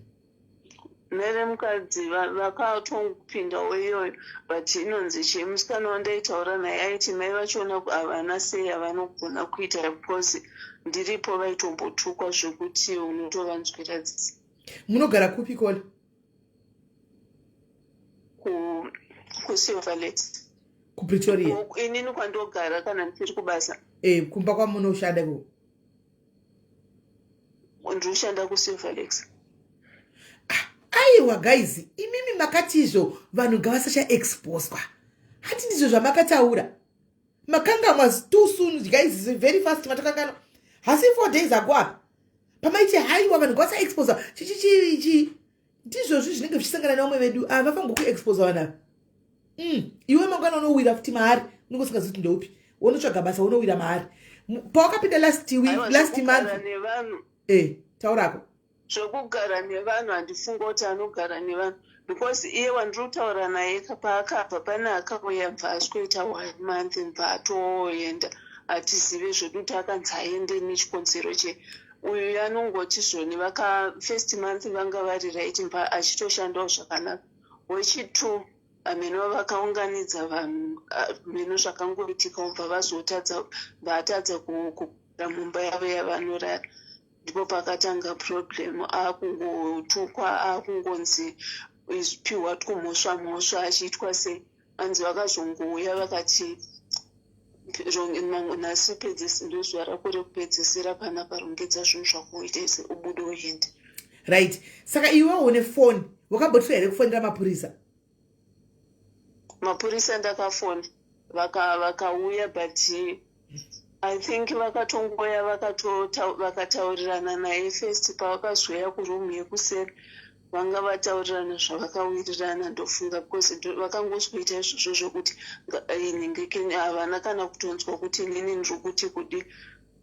Mai vemukadzi vakatongopindawo iyoyo, but inonzi chii, musikana wandaitaura naye aiti mai vachona havana sei havanogona kuita, because ndiripo vaitombotukwa zvekuti unotovanzwira tsitsi. Munogara kupi kole? KuSilver Lakes. KuPretoria? Inini kwandogara kana ndiri kubasa. E, kumba kwamunoshanda ikoko. Ndinoshanda kuSilver Lakes. Aiwa guys, imimi makati izvo vanhu ngavasachaexposwa, hati ndizvo zvamakataura? Makangamwa too soon guys, very fast matokanganwa. Hasi 4 days ago apa pamaiti haiwa vanhu ngavasaexposa chichichichi. Ndizvozvi zvinenge zvichisangana nevamwe vedu ava, vafanirwa kuexposa vanhu ava. Iwe mangwana unowira futi maari, unenge usingazivi kuti ndeupi, wonotsvaga basa wonowira maari. Pawakapinda last week, last month. Eh, taurako. Zvekugara nevanhu handifunga kuti anogara nevanhu, because iye wandiri kutaura naye paakabva pane akauya bva asweta one month, bva atoenda. Hatizive zvedu kuti akanzi aende nechikonzero che. Uyu anongoti zvoni vaka first month vanga vari right, bva achitoshandawo zvakanaka. Wechi2 hameno vakaunganidza vanhu, mheno zvakangoitika, ubva vazotadza, vatadza kugara mumba yavo yavanorara. Ndipo pakatanga problem, akungotukwa, akungonzi piwa twumhosva mhosva, achiitwa sei. Anzi vakazongouya vakati, "Nhasi pedzisi, ndozuva rako rekupedzisira panapa, rongedza zvinhu zvako, uite se ubude uende." Right, saka iwe une foni, wakambotira here kufonera mapurisa? Mapurisa ndakafona, vakauya, but I think vakatongoya vakataurirana naye first. Pavakazoya kurumu yekuseri, vanga vataurirana zvavakawirirana, ndofunga, because vakangoswita izvozvo zvokuti ningekeni havana kana kutonzwa kuti inini ndiri kuti kudi.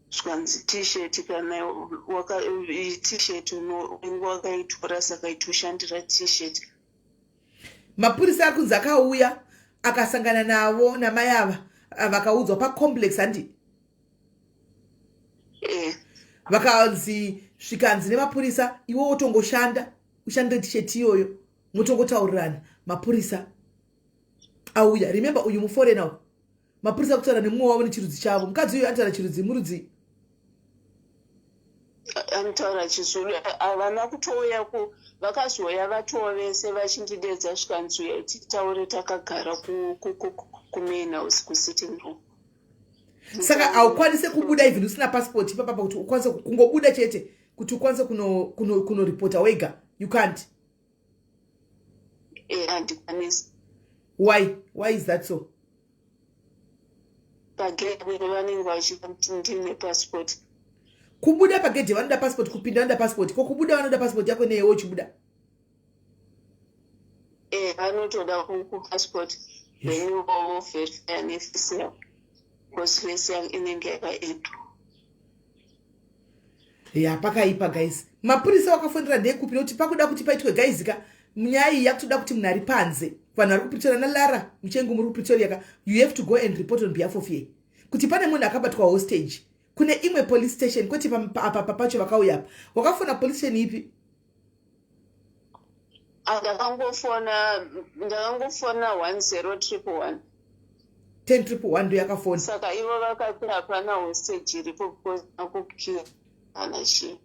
Zvanzi T-shirt, kana T-shirt unenge wakaitora, saka itoshandira T-shirt. Mapurisa ari kunzi akauya akasangana navo namai ava, vakaudzwa pacomplex, handi? Eh. Vakanzi svikanzi nemapurisa, iwe wotongoshanda, ushandire T-shirt iyoyo, motongotaurirana. Mapurisa auya, remember uyu muforeigner uyu. Mapurisa kutaura nemumwe wavo nechirudzi chavo. Mukadzi uyu anotaura chirudzi murudzi? Anotaura chiZulu. Havana kutouya ku vakazouya vatoo vese vachindidedza, zvikanzi titaure takagara kumain house, kusitting room. Saka haukwanise kubuda even usina passport ipapapa, kuti ukwanise kungobuda chete, kuti ukwanise kunoripota wega, you can't? Eh, handikwanisi. Why is that so? Pagedhe vanenge vachida ndine passport. Kubuda pagedhe vanoda passport, kupinda vanoda passport, ko kubuda vanoda passport yako neyewo uchibuda? Eh, vanotoda kupassport, then voverifya neface yako, because face yako inenge yakaendwa. Ya, pakaipa guys. Mapurisa wakafonera ndekupi? Nokuti pakuda kuti paitwe, guys ka, nyaya iyi yakutoda kuti munhu ari panze, vanhu vari kuPretoria naLara Muchengu, muri kuPretoria ka, you have to go and report on behalf of ye kuti pane munhu akabatwa hostage kune imwe police station, kwete apa papacho vakauya apa. Wakafona police station ipi? Ah, ndakangofona 10111. 10111 ndo yakafona? Saka ivo vakati hapana hostage iripo because akukira kana chii.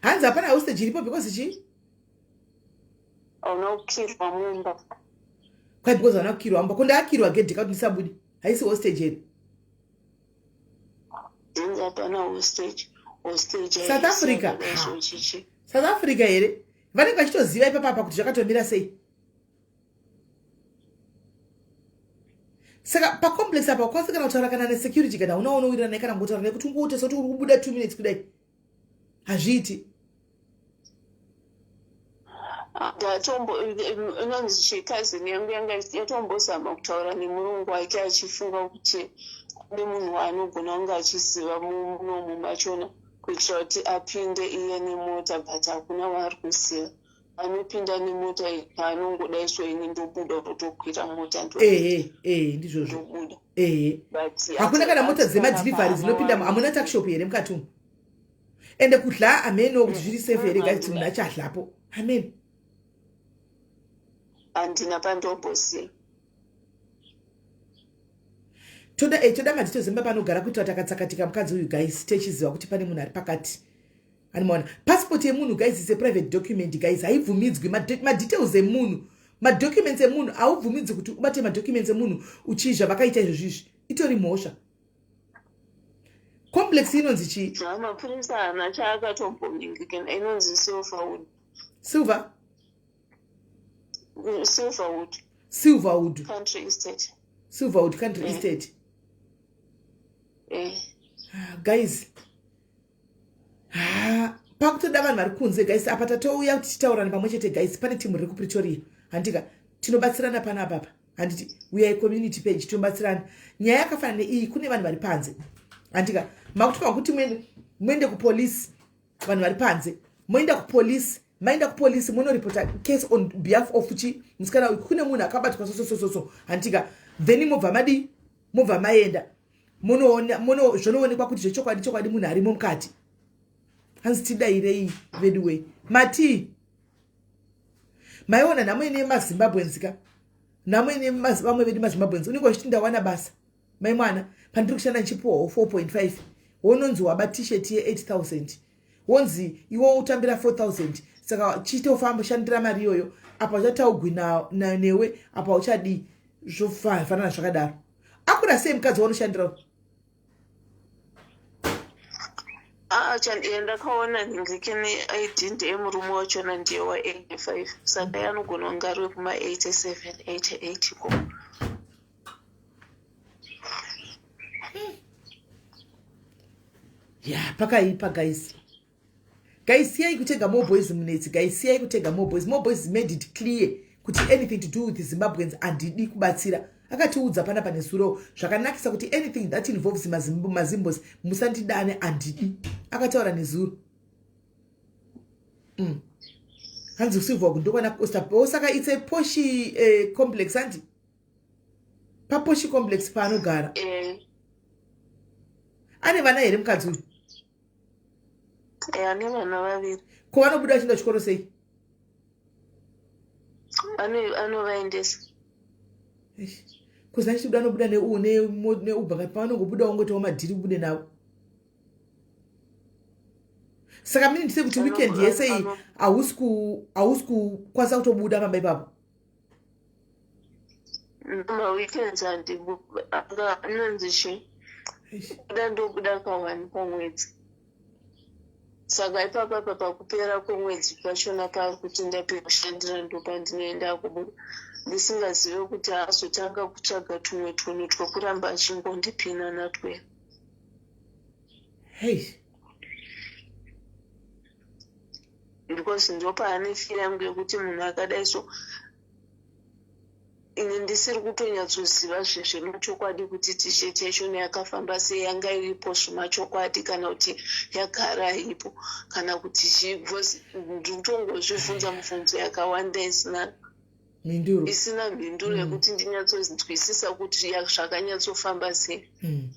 Hanzi hapana hostage iripo because chii? Hauna kukirwa mumba. Kwai because hauna kukirwa mumba? Ko ndaakirwa gedhi kakuti ndisabudi, haisi hostage here? Hanzi hapana hostage, hostage. South Africa. Chichi. South Africa here? Vanenge vachitoziva ipapapa kuti zvakatomira sei. Saka pacomplex apa ukwanisi kana kutaura kana nesecurity, kana una unowirirana naye, kana kungotaura naye kuti ungoute sekuti uri kubuda 2 minutes kudai, hazviiti? Ndatombo inonzi chikazini yangu yanga yatombozama kutaura nemurungu wake, achifunga kuti ane munhu waanogona kunge achiziva munomu machona, kuitira kuti apinde iye nemota, but hakuna waari kuziva anopinda nemota iyi. Paanongodai so, ini ndobuda, ndotokwira mota. Ehe, ehe, ndizvozvo. Ndobuda. Ehe. But Hakuna kana mota ati dzemadelivery kana dzinopinda? hapana. Hamuna tuckshop here mukati umu? Ende kudla ameno kuti zviri safe here guys, kuti munhu achadlapo amen? Handina pandomboziva. Toda madetails emba panogara, kuitira kuti akatsakatika mukadzi uyu, guys, techiziva kuti pane munhu ari pakati. Animaona passport yemunhu, guys, is a private document, guys, haibvumidzwi. Madetails emunhu, madocuments emunhu, haubvumidzwi kuti ubate madocuments emunhu uchizva vakaita izvozvo. Izvi itori mhosva. Complex inonzi chii? Mapurisa haana chaakatomboningikina. Inonzi Silverwood. Silver? Silverwood. Silverwood. Country Estate. Silverwood Country Estate. Ah, guys ha pakutoda vanhu vari kunze guys apa tatouya kuti titaurane pamwe chete guys pane timu riri kupretoria handika tinobatsirana pana apapa handiti we are a community page tinobatsirana nyaya yakafanana neiyi kune vanhu vari panze handika makutofanira kuti muende kupolice vanhu vari panze moenda kupolice maenda kupolice monoripota case on behalf of chi musikana uyu kune munhu akabatwa sososososo handika then mobva madii mobva maenda munoona muno zvonoonekwa kuti zvechokwadi chokwadi munhu arimo mukati hanzi tidairei veduwee matii maiona nhamo ine mazimbabweans ka nhamo ine vamwe vedu mazimbabweans unenge uchiti ndawana basa mai mwana pandiri kushanda ndichipuwawo 4.5 wononzi waba t-shirt ye8000 wonzi iwe utambira 4000 saka chitofamba shandira mari iyoyo apa uchataugwi newe apa uchadii zvofanana zvakadaro akura sei mukadzi waunoshandira Ah, ndakaona nhingirikini id ndeye murume wachona ndiye wa 85 saka iye anogona kunge ari wekuma 87 88 ikoko ya pakaipa guys guys siyai kutega more boys munetsi guys siyai kutega more boys more boys made it clear kuti anything to do with zimbabweans handidi kubatsira akatiudza pana pane zuro zvakanakisa kuti anything that involves mazimbos musandidane handidi akataura nezuro mm. hanzi kusilver kundokwana costa osaka it's a poshi eh, complex handi paposhi complex paanogara eh. Ane vana here mukadzi uyu? Eh, ane vana vaviri. Ko vanobuda vachienda kuchikoro sei? Anovaendesa. Kuzi achiti anobuda neuber pavanongobuda wongoitawo madhiri ubude navo. Saka mini ndise kuti weekend yese iyi hausi kukwanisa kutobuda pamba ipapo. Maweekends anonzi chii? Kuda ndobuda kawani pamwedzi. Saka ipapa pa pakupera kwemwedzi pachona paari kuti ndapera kushandira ndopandinoenda kubuda ndisingazive kuti azotanga kutsvaga tumwe tunhu twekuramba achingondipina natwe. Hey. Because ndopaane feel yangu yekuti munhu akadai so ini ndisiri kutonyatsoziva zvezvemachokwadi kuti t-shirt yachona yakafamba sei yanga iripo zvemachokwadi kana kuti yagara ipo kana kuti chii because ndikutongozvibvunza mibvunzo yakawanda isina mhinduro isina mhinduro mm. yekuti ndinyatsonzwisisa kuti zvakanyatsofamba sei mm.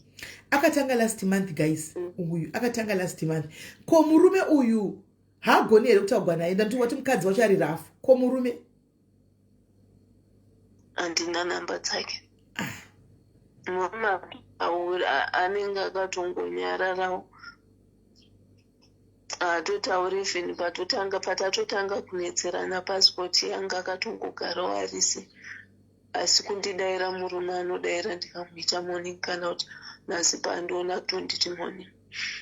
akatanga last month guys mm. uyu akatanga last month ko murume uyu haagoni here kutaugwa naye ndanditi wati mukadzi wacho ari rafu ko murume handina namba dzake ah. murume anenge akatongonyararawo Haatotauri even patotanga patatotanga kunetserana passport yanga akatongogarawo arisi asi kundidaira murume anodaira ndikamuita morning kana kuti nhasi paandiona kutonditi morning.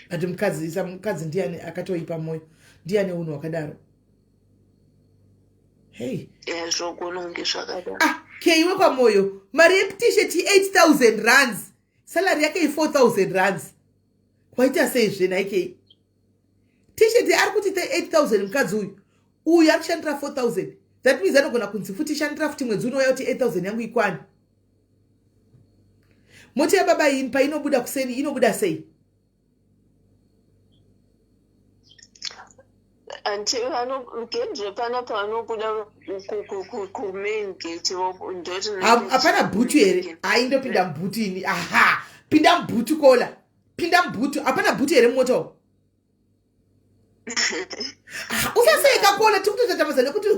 But mukadzi isa mukadzi ndiyani akatoipa moyo ndiyani unhu wakadaro hey yeah, zvogona kunge zvakadaro ah keiwe kwamoyo mari yet-shirt 8000 rands salary yake i4000 rands Waita sei zve nhai kei? T-shirt ari kuti 8000 mukadzi uyu. Uyu ari kushandira 4000. That means anogona kunzi futi shandira futi mwedzi unouya kuti 8000 yangu ikwane. Mota yababa iyi painobuda kuseni inobuda sei? Anti vano panapa vanobuda kumain gate ndoti hapana bhutu here hayi ndopinda mubhutu ini aha pinda mubhutu kola pinda mubhutu hapana bhutu here mumota umu usaseka kola tikutotatambadza nekuti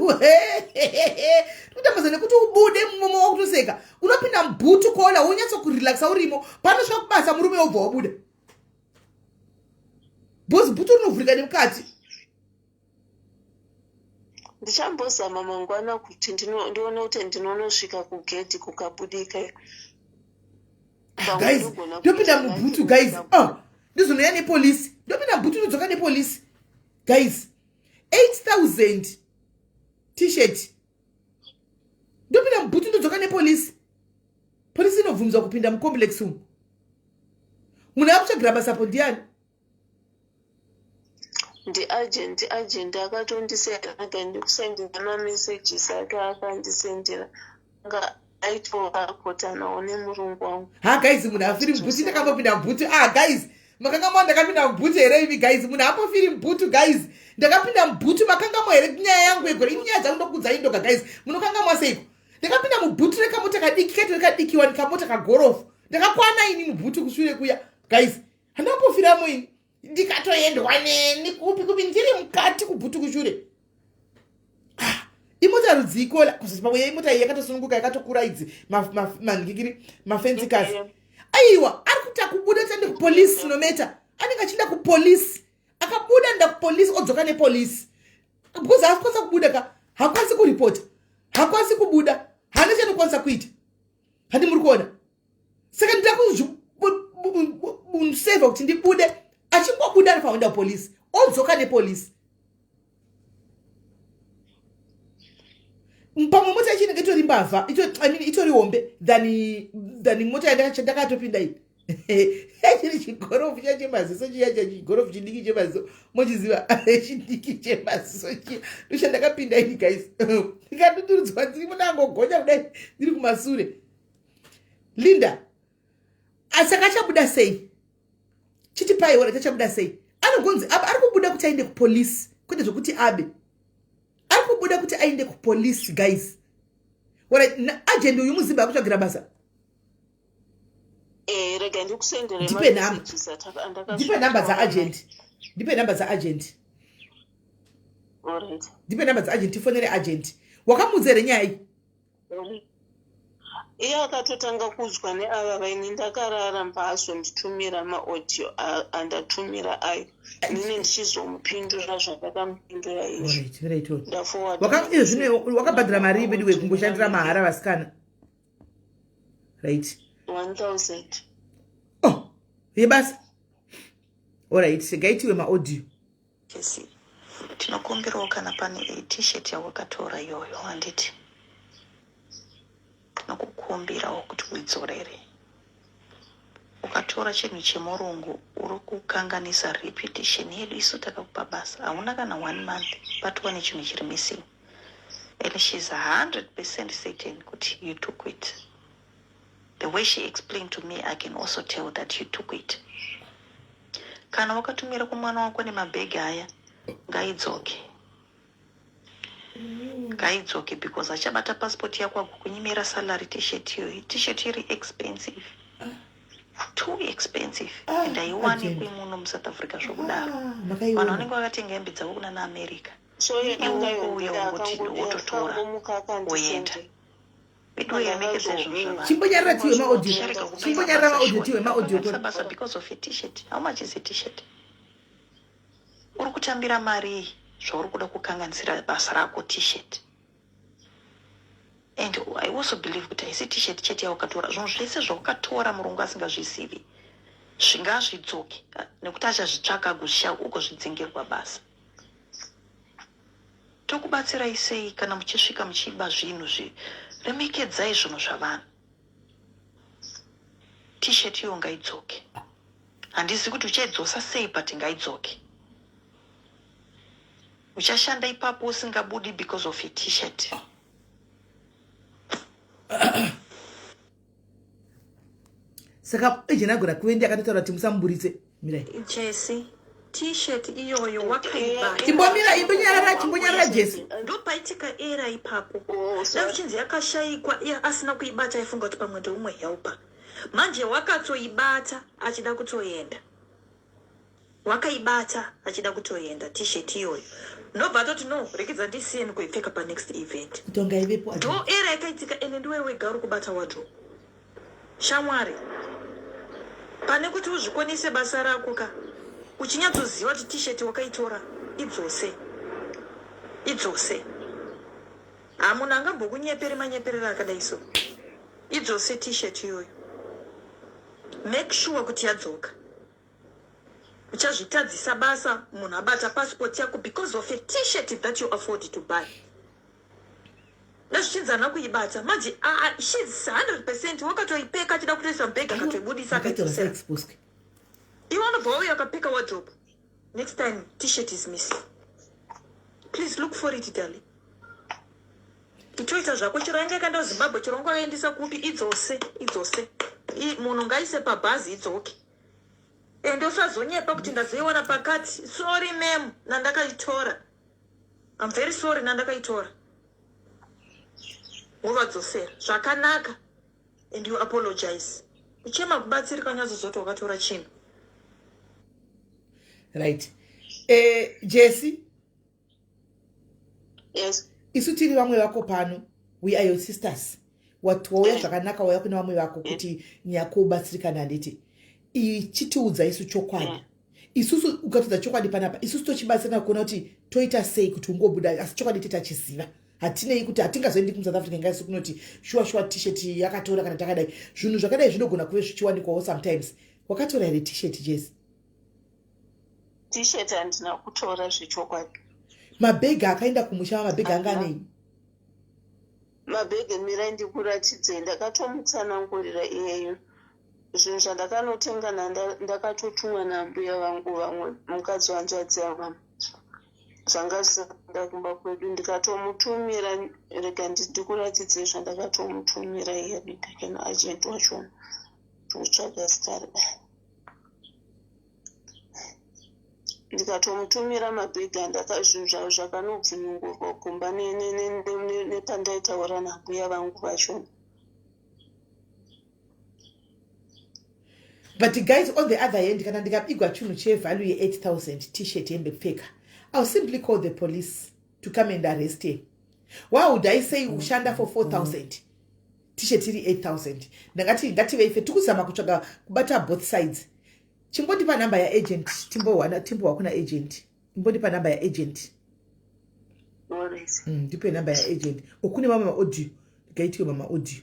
tikutambadza nekuti ubude mumomo wakutoseka unopinda mubhutu kola wonyatsokurelaxa urimo panosvika kubasa murume wobva wabuda bhozi bhutu rinovhurika nemukati Ndichambozama mangwana kuti ndione kuti ndinonosvika kugedhi kukabudika. Ah, guys ndopinda mubhutu guys oh, ndizonouya nepolisi ndopinda mubhutu ndodzoka nepolisi guys 8000 t-shirt ndopinda mubhutu ndodzoka nepolisi Polisi inobvumidzwa kupinda mucomplex umu. Munhu akutsvagira basa apo ndiani? Ndiagent, agent akatondisendera akandikusendera mamessages ake akandisendera anga aitokakotanawo nemurungu wangu. Ha guys, munhu afiri mubhuti, ndakambopinda mubhuti. Ah guys, makanga mwa ndakapinda mubhuti here imi guys? Munhu apofiri mubhutu guys, ndakapinda mubhutu. Makangamwa here nyaya yangu yegore ini? Nyaya dzangu ndokuudzai ndoga guys, munokangamwa seiko? Ndakapinda mubhutu rekamota kadiki, kaito kadikiwa kamota kagorofu. Ndakakwana ini mubhutu kushure kuya guys, handambofiramo ini. Ndikatoendwa neni kupi kupi, ndiri mukati kubhutu kushure. Ah, imota rudziikola kuzoti pamwe imota iyi yakatosununguka, yakatokura idzi manhikikiri mafensikazi. Aiwa, ari kuita kubuda tiende kupolisi, nometa anenge achienda kupolisi, akabuda nda kupolisi, odzoka nepolisi because haakwanisa kubuda ka, haakwanisi kuripota, haakwanisi kubuda, haana chanokwanisa kuita. Handi muri kuona? Saka ndida kuzviseva kuti ndibude. Achingobuda ari paenda kupolisi, odzoka nepolisi. Pamwe mota yacho inenge itori mbavha, I mean, itori hombe than mota yandakatopinda iyi. Chiri chigorofu chiya chemaziso chiya, chigorofu chidiki chemaziso, mochiziva, chidiki chemaziso chiya, ndochandakapinda ini guys. Ndikadudurudzwa ndiri munangogonya kudai, ndiri kumasure. Linda, saka achabuda sei? Chitipai ora, chachabuda sei? Anogonzi ari kubuda kuti aende kupolisi, kwete zvokuti abe. Ari kubuda kuti aende kupolisi guys. Alright, agent uyu muZimba akutsvagira basa. Eh, rega ndikusendere. Ndipe namba, ndipe namba dzaagent, ndipe namba dzaagent. Ndipe namba dzaagent, tifonere agent. Wakamuudza here nyaya iyi? Iye akatotanga kuudzwa neava vaini. Ndakarara mbazonditumira maaudio andatumira ayo, inini ndichizomupindura zvandakamupindura izvo. Ndaforward. Zvino wakabhadhara mari ipi kungoshandira mahara vasikana? Right. 1000. Oh, yebasa. Alright, ngaitiwe maaudio. Jesi, tinokumbirawo kana pane t-shirt yawakatora iyoyo, handiti? Tinokukumbirawo kuti uidzorere. Ukatora chinhu chemurungu, uri kukanganisa reputation yedu isu takakupa basa. Hauna kana one month, patova nechinhu chiri missing, and she's 100% certain kuti you took it. The way she explained to me, I can also tell that you took it. Kana wakatumira kumwana wako nemabhegi aya, ngaidzoke, ngaidzoke, because achabata passport yako agokunyimira salary. T-shirt iyoyi, t-shirt iri expensive, too expensive, and haiwanikwi muno muSouth Africa zvokudaro. Vanhu vanenge vakatenga hembe dzavo kuna naAmerica. So Iwe uya ungoti wototora woenda. Chimbonyarara tiwe maaudio, chimbonyarara maaudio, tiwe maaudio. Basa because of a T-shirt. How much is a T-shirt? Uri kutambira mari iyi zvauri kuda kukanganisira basa rako T-shirt? And I also believe kuti haisi T-shirt chete yawakatora. Zvinhu zvese zvawakatora murungu asingazvizivi zvingazvidzoke, nekuti achazvitsvaka agozvisha ugozvidzingerwa basa. Tokubatsirai sei kana muchisvika muchiba zvinhu? Zviremekedzai zvinhu zvavanhu. T-shirt iyo ngaidzoke. Handizivi kuti uchaidzosa sei, but ngaidzoke. Uchashanda ipapo usingabudi because of a T-shirt. Saka agent agona kuvendi akatotaura kuti musamuburitse. Mirai. Jesi, T-shirt iyoyo wakaibata. Chimbomira, imbonyarara, chimbonyarara Jesi. Ndopaitika era ipapo. Oh, dai uchinzi yakashayikwa iye asina kuibata, aifunga kuti pamwe ndeumwe helper. Manje wakatoibata achida kutoenda, wakaibata achida kutoenda T-shirt iyoyo, ndobva atoti, "No, regedza ndisiye ndikoipfeka panext event." Kutonga ivepo. Ndo era yakaitika, ende ndiwe wega uri kubata wardrobe, shamwari. Pane kuti uzvikonese basa rako ka, uchinyatsoziva kuti T-shirt wakaitora, idzose, idzose. Hamunhu angambokunyeperi manyeperero akadai so. Idzose T-shirt iyoyo, make sure kuti yadzoka. Uchazvitadzisa basa, munhu abata passport yako because of a T-shirt that you afford to buy. Ndazvichinzi haana kuibata manje ah, she's 100 percent wakatoipeka achida kutoisa mubhegi akatoibudisa akaidzosera. Iwe unobva wauya ukapeka wardrobe. Next time t-shirt is missing. Please look for it darling. Itoita zvako chero yanga yakaenda kuZimbabwe chero wanga waiendesa kupi idzose idzose. Munhu ngaise pabhazi idzoke. Ende usazonyepa kuti ndazoiwana pakati. Sorry ma'am nandakaitora. I'm very sorry nandakaitora. Wovadzosera zvakanaka and you apologize. Kuchema kubatsiri kanyatsozoti wakatora chinhu. Right. Eh, Jesse. Yes. Isu tiri vamwe vako pano. We are your sisters. Wati wauya eh. zvakanaka wauya kune vamwe vako eh. kuti nyako ubatsirikana handiti. Ichitiudza isu chokwadi. Eh. Isusu ukatiudza chokwadi panapa isusu tochibatsirana kuona kuti toita sei kuti ungobuda asi chokwadi titachiziva. Hatinei kuti hatingazoendi kuSouth Africa ngaisu kunoti shuwa shuwa t-shirt yakatora kana takadai. Zvinhu zvakadai zvinogona kuve zvichiwanikwawo sometimes. Wakatora here t-shirt Jesse? T-shirt handina kutora zvechokwadi. Mabhegi akaenda kumusha mabhegi anga anei? Mabhegi mirai ndikuratidzei ndakatomutsanangurira iyeyo zvinhu zvandakanotenga ndakatotumwa nambuya vangu vamwe mukadzi wanzvadzi yamama zvanga zvisina kumba kwedu ndikatomutumira rega ndikuratidzei zvandakatomutumira iye ndikena agent wachona ndikutsvaga zita ndikatomutumira mabhegi andaka zvinhu zvavo zvakanobvunungurwa kumba nepandaitaura nambuya vangu vachona. But guys, on the other hand, kana ndikabigwa chinhu chevalue ye-8000 t-shirt hembe kupfeka, I'll simply call the police to come and arrest him. Why would I say ushanda for 4000 t-shirt iri 8000? Ndakati ngativeife tikuzama kutsvaga kubata both sides. Chimbondipa number yaagent timbowana timbowa kuna agent. Imbondipa number yaagent. Ndipe number yaagent. Okune mamwe maaudio. Ngaitiwe mamwe audio.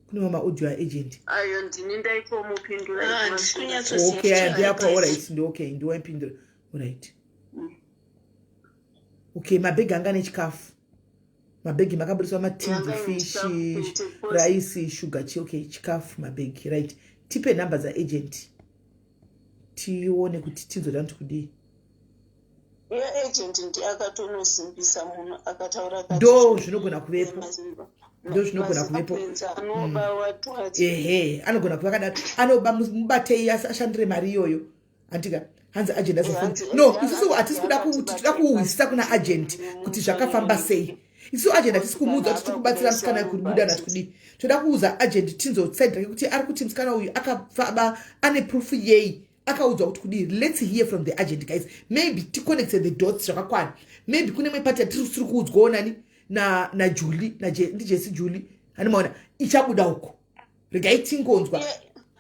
Kune mamwe maaudio aagent. Ayo ndini ndaitomupindura. Ah, okay, aya ndeyako. Alright, ndi okay, ndiwaipindura. Alright. Okay, mabhegi anga nechikafu. Mabhegi makaburiswa matindi fish, rice, sugar, chi okay, chikafu mabhegi. Right. Tipe number dza agent. Tione kuti tinzoda kuti kudii. Uye agent ndiye akatonosimbisa munhu akataura ndo zvinogona kuvepo ndo zvinogona kuvepo Ehe, anogona kuva akadaro. Anoba mubatei ashandire mari iyoyo. Antika hanzi agent azofona. No, isusu hatisi kuda kuti toda kuhwisisa kuna agent kuti zvakafamba sei. Isu agent hatisi kumuudza kuti tikubatsira musikana kubuda nati kudii. Toda kuudza agent tinzo side rake kuti ari kuti musikana uyu akafamba ane proof yei. Akaudzwa kuti kudii. Let's hear from the agent guys. Maybe ticonnecte the dots zvakakwana. Maybe kune imwe party yatiri kusiri kuudzwawo nani na na Julie na ndi Jesse Julie. Hani maona ichabuda uko. Regai tingonzwa.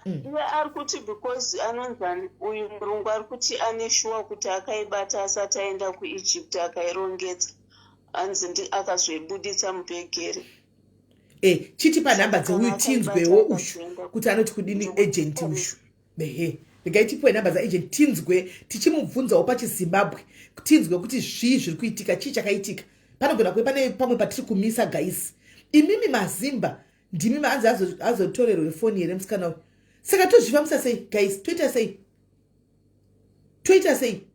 Iye ari kuti because anonzani uyu murungu ari kuti ane shuwa kuti akaibata asati aenda kuEgypt akairongedza hanzi akazoibuditsa mubhegere. Chitipa nhamba dzeuyu tinzwewo ushu kuti anoti kudini agent ushu. Ehe, regai tipiwe nhamba dzaagent tinzwe tichimubvunzawo pachiZimbabwe tinzwe kuti zvii zviri kuitika, chii chakaitika. Panogona kuve pane pamwe patiri kumisa guys. Imimi mazimba ndimi maanzi azotorerwe foni here musikana uyu. Saka tozvifambisa sei guys? Toita sei? Toita sei?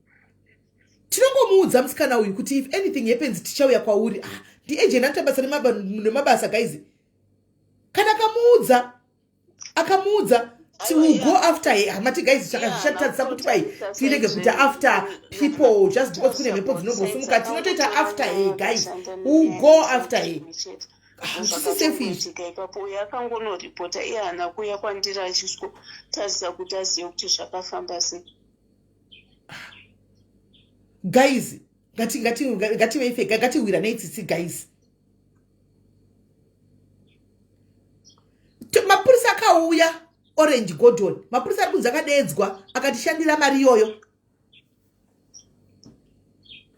Tinongomuudza musikana uyu kuti if anything happens tichauya kwauri. Ah, ndi agent anoita basa nemabasa guys. Kana akamuudza akamuudza ti will go after her. Hamati guys zvichatadzisa kuti kwai tirege kuita after people just because kune mhepo dzinongosumuka. Tinotoita after her guys. We will go after her. Zvisi safe izvi. Ipapo uyo akangonoripota iye haana kuuya kwandiri achisikotarisa kuti azive kuti zvakafamba sei. Guys, ngativeife, ngatiwiranei tsitsi guys. Mapurisa akauya Orange Gordon. Mapurisa ari kunzi akadeedzwa akatishandira mari iyoyo.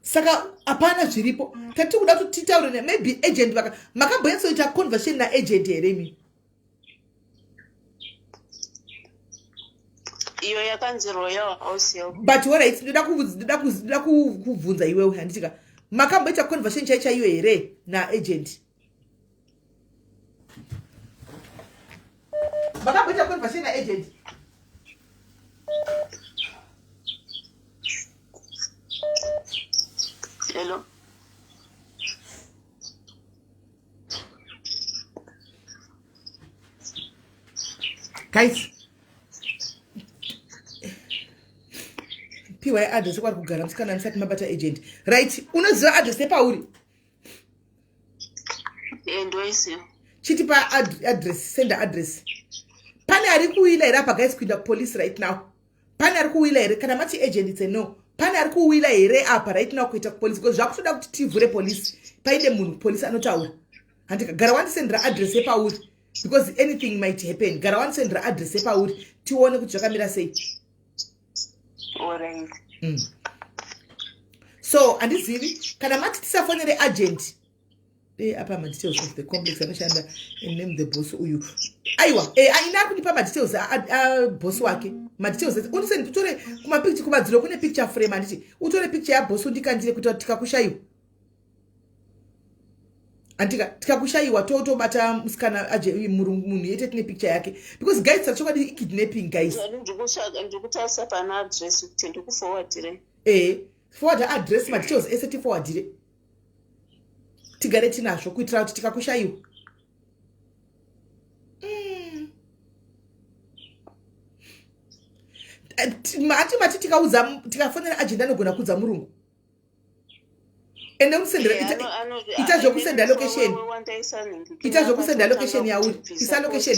Saka hapana zviripo. Tati kuda kuti titaure ne maybe agent vaka makambonyatsoita conversation na agent here imi? Iyo yakanzi Royal House Help. But all right, ndoda kubvunza iwewe handitika. Makamboita conversation chai chaiyo here na agent? Makamboita conversation naagent? Hello. Guys, piwai address kwari kugara musikana musati mabata agent. Right, unoziva address yepauri? Eh, ndoiziva. Chitipa address, send address. Pane ari kuwila here apa guys kuenda kupolice right now? Pane ari kuwila here? Kana mati agent it's a no. Pane ari kuwila here apa right now kuita kupolice? Because zvakutoda kuti tivhure police. Paide munhu kupolice anotaura. Handika gara wandisendera address yepauri because anything might happen. Gara wandisendera address yepauri tione kuti zvakamira sei. Alright. So handizivi kana mati tisafonere agent. Apa madetails of the complex anoshanda and name the boss uyu. Aiwa, aina ari kundipa madetails aboss wake. Madetails ese undisend utore kumapicture kumadziro kune picture frame handiti utore picture yaboss undikandire kuita kuti tikakushayiwa. Andika tikakushayiwa totobata musikana aje munhu yete tine picture yake because guys chokwadi ikidnapping guys. Ndikutarisa pana address kuti ndikuforwardire. Forward address madetails ese tiforwardire. Tigare tinazvo kuitira kuti tikakushayiwa. Mati mati tikaudza tikafonera agent anogona kuudza murungu. Ende umusendera ita zvokusenda location. Ita zvokusenda location yauri. Isa location.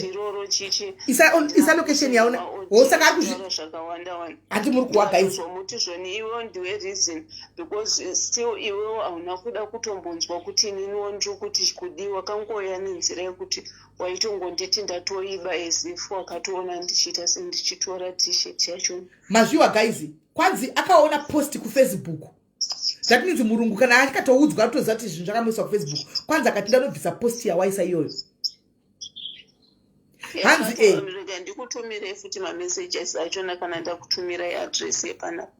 Isa location yauna. Wo saka ari kuzvi zvakawanda wanda. Handi muri kuwa guys. Zvomuti zvoni iwewo ndiwe reason because still iwewo hauna kuda kutombonzwa kuti ininiwo ndiri kuti kudiwa kangoya nenzira yekuti waitongonditi ndatoiba as if wakatoona ndichiita sendichitora t-shirt yacho. Mazviwa guys, kwanzi akaona post kuFacebook. That means murungu kana akatoudzwa atoziva kuti zvinhu zvakamuiswa kuFacebook. Kwanzi akati ndanobvisa post yawaisa iyoyo. Hanzi Rega ndikutumire futi mamessages achona kana ndakutumirai address yepanapa.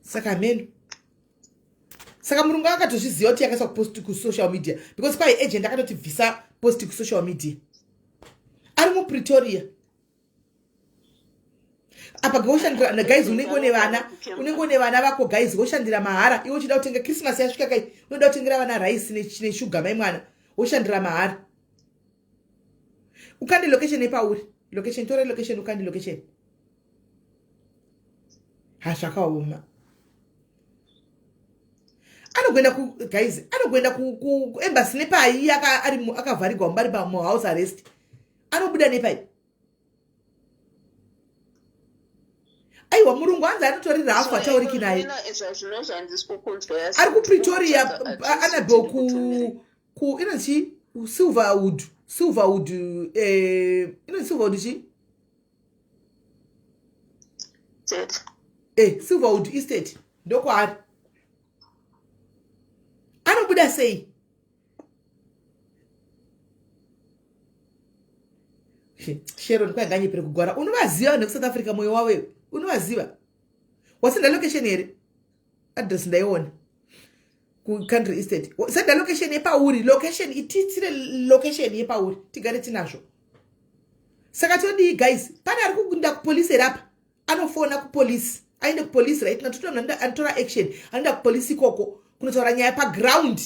Saka meno. Saka murungu akatozviziva kuti yakaiswa kupost kusocial media because kwai agent akatoti bvisa post kusocial media. Ari muPretoria. Apa woshandira guys unenge une vana, unenge une vana vako guys woshandira mahara iwe uchida kutenga Christmas yasvika kai unoda kutengera vana rice neshuga mai mwana woshandira mahara. Ukande location yepauri. Location tora location ukande location. Ha zvakaoma. Anogoenda ku guys anogoenda ku ku embassy nepai ari akavharigwa mubari pa mu house arrest. Anobuda nepai. Aiwa murungu hanzi anotori rafu atauriki naye. Ari kuPretoria Annabel ku inonzi Silverwood Silverwood inonzi Silverwood chi? Silverwood Estate ndokwaari. Anobuda sei? Sharon kwainganyepere kugwara. Unovaziva vanhu vekuSouth Africa moyo wavo iwe? Unovaziva? Wasenda location here? Address ndaiona. Ku-country estate. Senda location yepauri. Location ititsire location yepauri. Tigare tinazvo. Saka todii guys? Pane ari kuenda kupolice here apa? Anofona kupolice. Aende kupolice right now. Totoona anotora action. Anoenda kupolice ikoko kunotaura nyaya paground.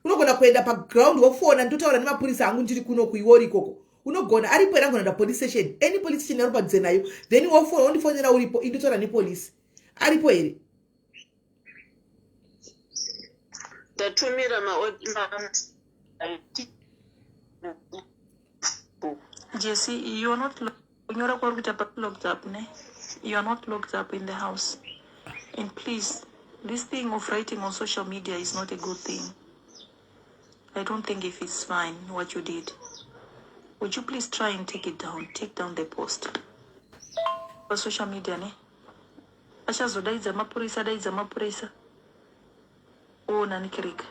Unogona kuenda paground wofona ndotaura nemapurisa angu ndiri kuno kuiwori ikoko. Unogona aripo here angona police station. Any police station ari padhuze nayo. Then wofona wondifonera uripo indotaura nepolice. Aripo here? Ndatumira ma Jesse, you are not kunyora kwauri kuita locked up ne? You are not locked up in the house. And please, this thing of writing on social media is not a good thing. I don't think if it's fine what you did. Would you please try and take it down? Take down the post. Pa social media ne? Achazodaidza mapurisa, daidza mapurisa. Oona nikirika.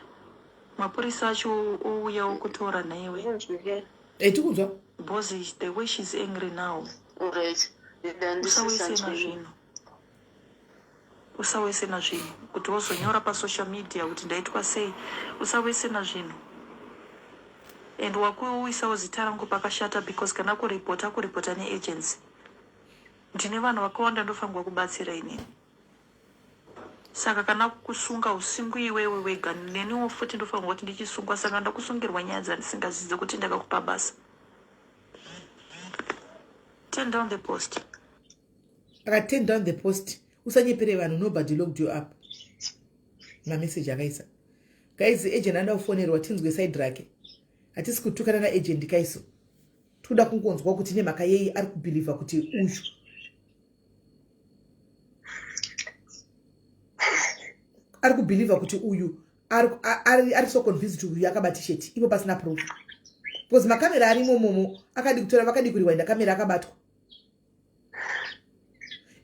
Mapurisa acho ouya okutora naiwe. Tikunzwa. Because the way she's angry now. Right. Usawese nazvino. Usawese nazvino. Kuti wozonyora pa social media kuti ndaitwa sei. Usawese nazvino. And wakuisawo zita rangu pakashata because kana kuripota kuripota neagency. Ndine vanhu vakawanda ndofanirwa kubatsira inini. Saka kana kukusunga usingwi iwewe wega neniwo futi ndofanirwa kuti ndichisungwa saka ndakusungirwa nyaya dzandisingazivi dzekuti ndakakupa basa. Turn down the post. Aka turn down the post. Usanyepere vanhu nobody locked you up. Mamessage akaisa. Guys, agent anoda kufonerwa tinzwe side rake. Hatisi kutukana naagent kaiso. Tikuda kungonzwa kuti nemhaka yei ari kubhilivha kuti uyu ari kubhilivha kuti uyu ari so convinced kuti uyu akaba t-shirt ipo pasina proof because makamera arimo momo akadi kutora vakadi kuriwainda kamera akabatwa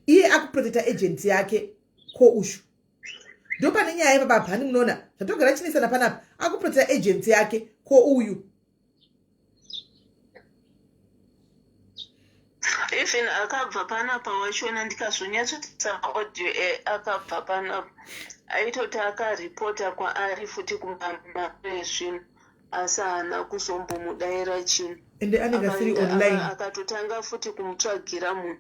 iye akuprotecta agent yake ko ushu ndopane nyaya ipapa hani munoona zvatogara chinesana panapa akuprotecta agent yake ko uyu Even akabva panapa wachona ndikazonyatsotisa audio eh, akabva panapa aitoti akaripota kwaari futi kumamare zvinhu asi haana kuzombomudaira chinhu ende anenge asiri online akatotanga futi kumutsvagira munhu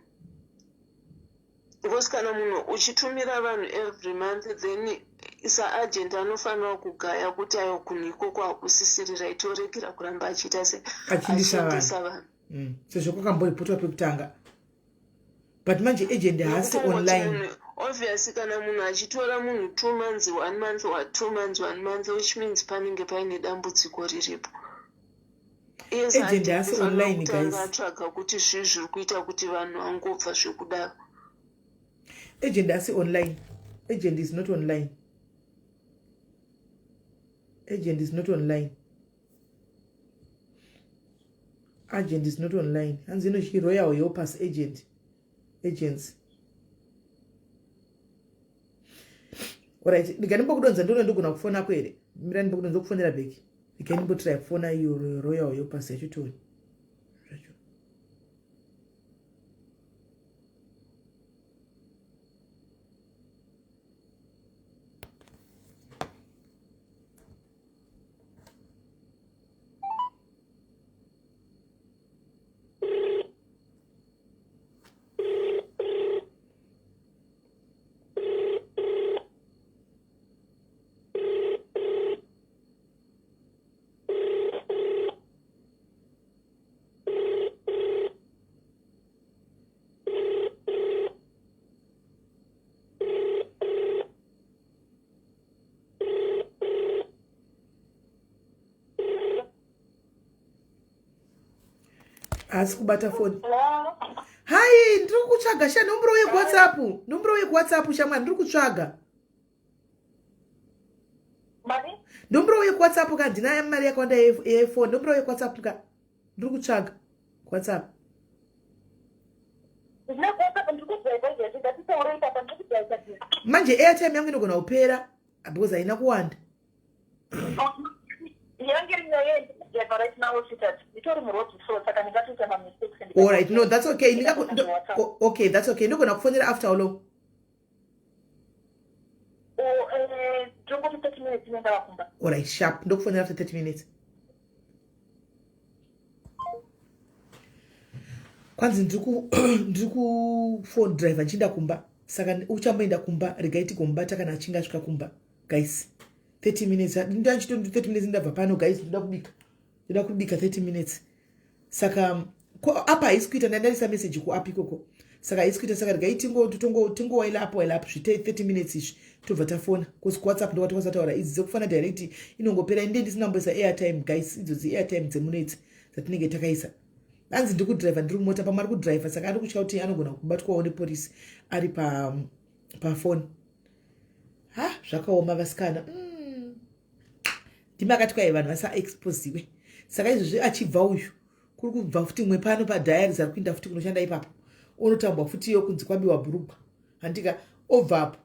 Because kana munhu uchitumira vanhu every month then saagent anofanira kugaya kuti ayo kunhu ikoko hakusisiri right oregera kuramba achiita se achiendesa vanhu mm. sezvo kwakamboripotwa pekutanga but manje agent haasi online obviously kana munhu achitora munhu two months one month or two months one month which means panenge paine dambudziko riripo agent haasi online guys atsvaga kuti zvii zviri kuita kuti vanhu vangobva zvekudaro agent haasi online agent is not online agent is not online agent is not online hanzi inochi royal helpers agent agency orit ndika ndimbokudonza ndione ndigona kufona ko here mira ndimbokudonza kufonera bheki ndika ndimbotry kufona iyo royal helpers yacho tione zvacho haasi kubata foni hai ndiri kutsvaga sha nombro yekuwhatsapp nombro yekuwhatsapp shamwari ndiri kutsvaga nombro yekuwhatsapp ka ndina mari yakawanda yefoni nombro yekuwhatsapp ka ndiri kutsvaga whatsapp manje airtime yangu inogona kupera because haina kuwanda Alright, no, that's okay. Okay, that's okay. Ndogona kufonera after how long? Eh, Alright, sharp. Ndokufonera after 30 minutes. Kwanzi ndiri ku phone driver ndichienda kumba. Saka uchamboenda kumba, regai tigomubata kana achinge asvika kumba. Guys, 30 minutes. Ndachito 30 minutes ndabva pano guys, ndoda kubika. Ndoda kubika 30 minutes. Saka apa haisi kuita ndandarisa message kuapp ikoko. Saka haisi kuita saka regai tingo tingo tingo waila apo waila apo zvite 30 minutes izvi tobva tafona cause kuWhatsApp ndokwatikwanisa taura idzi dzekufona direct inongopera inde ndisina kumboisa airtime guys idzodzi airtime dzemuno idzi dzatinenge takaisa anzi ndiri kudriver ndiri mumota pamwe ari kudriver saka ari kutya kuti anogona kubatwawo nepolisi ari pafoni pa ha zvakaoma vasikana mm. ndimi akati kwai vanhu vasaexposiwe saka izvozvi achibva uyu kuri kubva futi mwe pano padiaries ari kuinda futi kunoshanda ipapo onotambwa futi iyo kunzi kwabiwa bhurugwa handika obvapo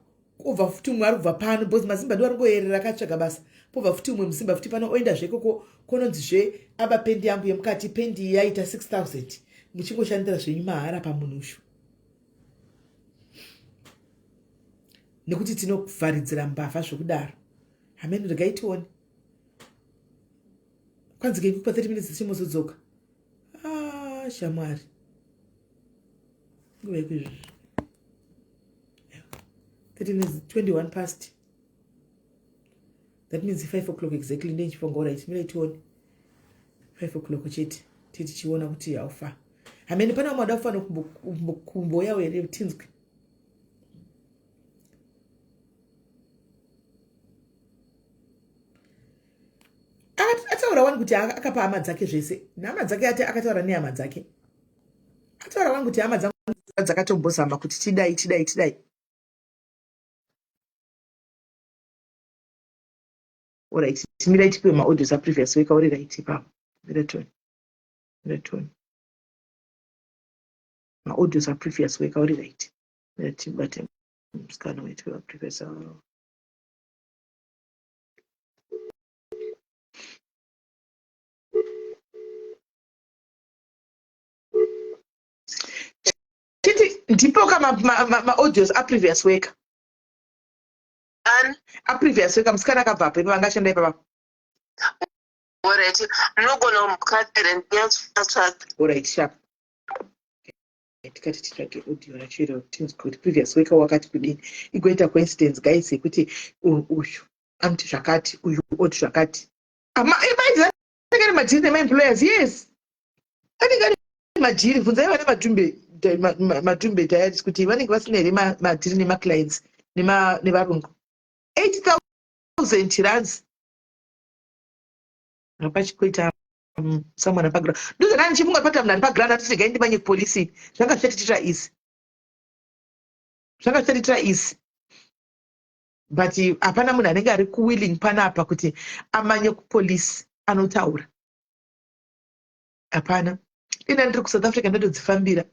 obva futi umwe ari kubva pano because mazimba ndiwo ari ngoyerera akatsvaga basa pobva futi umwe musimba futi pano oenda zve ikoko kononzi zve aba pendi yangu yemukati pendi yaita 6000 muchingoshandira zvenyu mahara pamunhu ushu nekuti tinovharidzira mbavha zvekudaro hameno regai tione Kwanzi kekupa 30 minutes tichimozodzoka. Ah, shamwari. Nguva yekuizvozvo. 30 minutes 21 past. That means 5 o'clock exactly ndenchifunga alright mira tione. 5 o'clock chete tichiona kuti how far. Hamene pane vamwe vada kufanira kumboyawo here tinzwe. Ataura wani kuti akapa hama dzake zvese nehama dzake ati akataura nehama dzake ataura wani kuti hama dzangu dzakatombozama kuti tidai tidai tidai. Alright, mirai tipiwe maaudios aprevious week auri right ipapo. Mira tione, mira tione maaudios aprevious week auri right. Mira tibate musikana wetu aprevious. Titi ndipo ka maaudios aprevious week. Ani? Aprevious week musikana akabva apo ipa vangashanda ipapa. Alright, munogona kumukatira ndinyatsotsvaga. Alright, sharp. Tikati titsvage audio racho iro tinzwe kuti previous week wakati kudini. Igoita coincidence guys yekuti uyu anoti zvakati, uyu oti zvakati. Maidzi anenge ari madhiri nemaemployers, yes. Anenge ari madhiri, bvunzai vana Madhumbe, Madhumbe Diaries kuti vanenge vasina here madhiri nemaclients nevarungu. 8,000 rands. Hapachikuita someone apaground. Ndozvandanga ndichifunga pata munhu ari paground atoti regai ndimanye kupolisi. Zvanga zvichatiitira easy. Zvanga zvichatiitira easy. But hapana munhu anenge ari kuwilling panapa kuti amanye kupolisi anotaura. Hapana. Ina ndiri kuSouth Africa ndatodzifambira.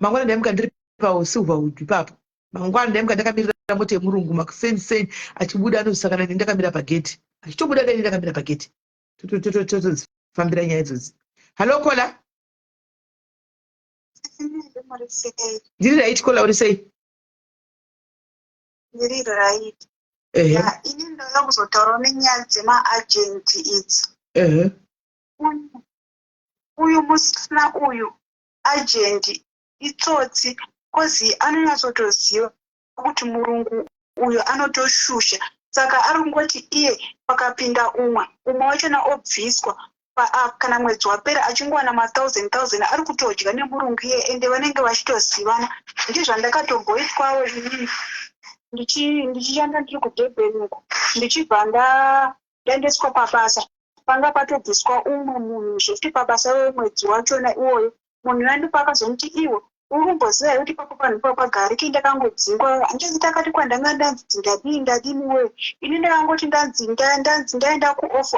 Mangwana ndaimuka ndiri paSilverwood ipapo. Mangwana ndaimuka ndakamirira mota yemurungu makuseni seni achibuda anozosangana neni ndakamira pagate. Achitobuda neni ndakamira pagate. Totodzifambira nyaya idzodzi. Hello Kola. Ndiri right Kola, uri sei? Ndiri right. Ehe. Ya, ini ndauya kuzotaurawo nenyaya dzemaagenti idzi. Ehe. Uyu musikana uyu agent itsotsi kozi anonyatsotoziva kuti murungu uyu anotoshusha, saka ari kungoti iye pakapinda umwe umwe wachona obviswa kana mwedzi wapera achingowana ma1000 1000 ari kutodya nemurungu iye, ende vanenge vachitozivana. Ndizvandakatomboitwawo inini ndichishanda ndiri kuDurban uko, ndichibva ndaendeswa pabasa panga patobviswa umwe munhu zvekuti pabasa iwoyo mwedzi wachona iwoyo munhu uya ndipo akazoniti, iwe uri kumboziva here kuti papo panhu papagariki ndakangodzingwa, handizi takati kwandanga ndanzi ndadini ndadini we ini ndakangoti ndanzi ndanzi ndaenda kuoff,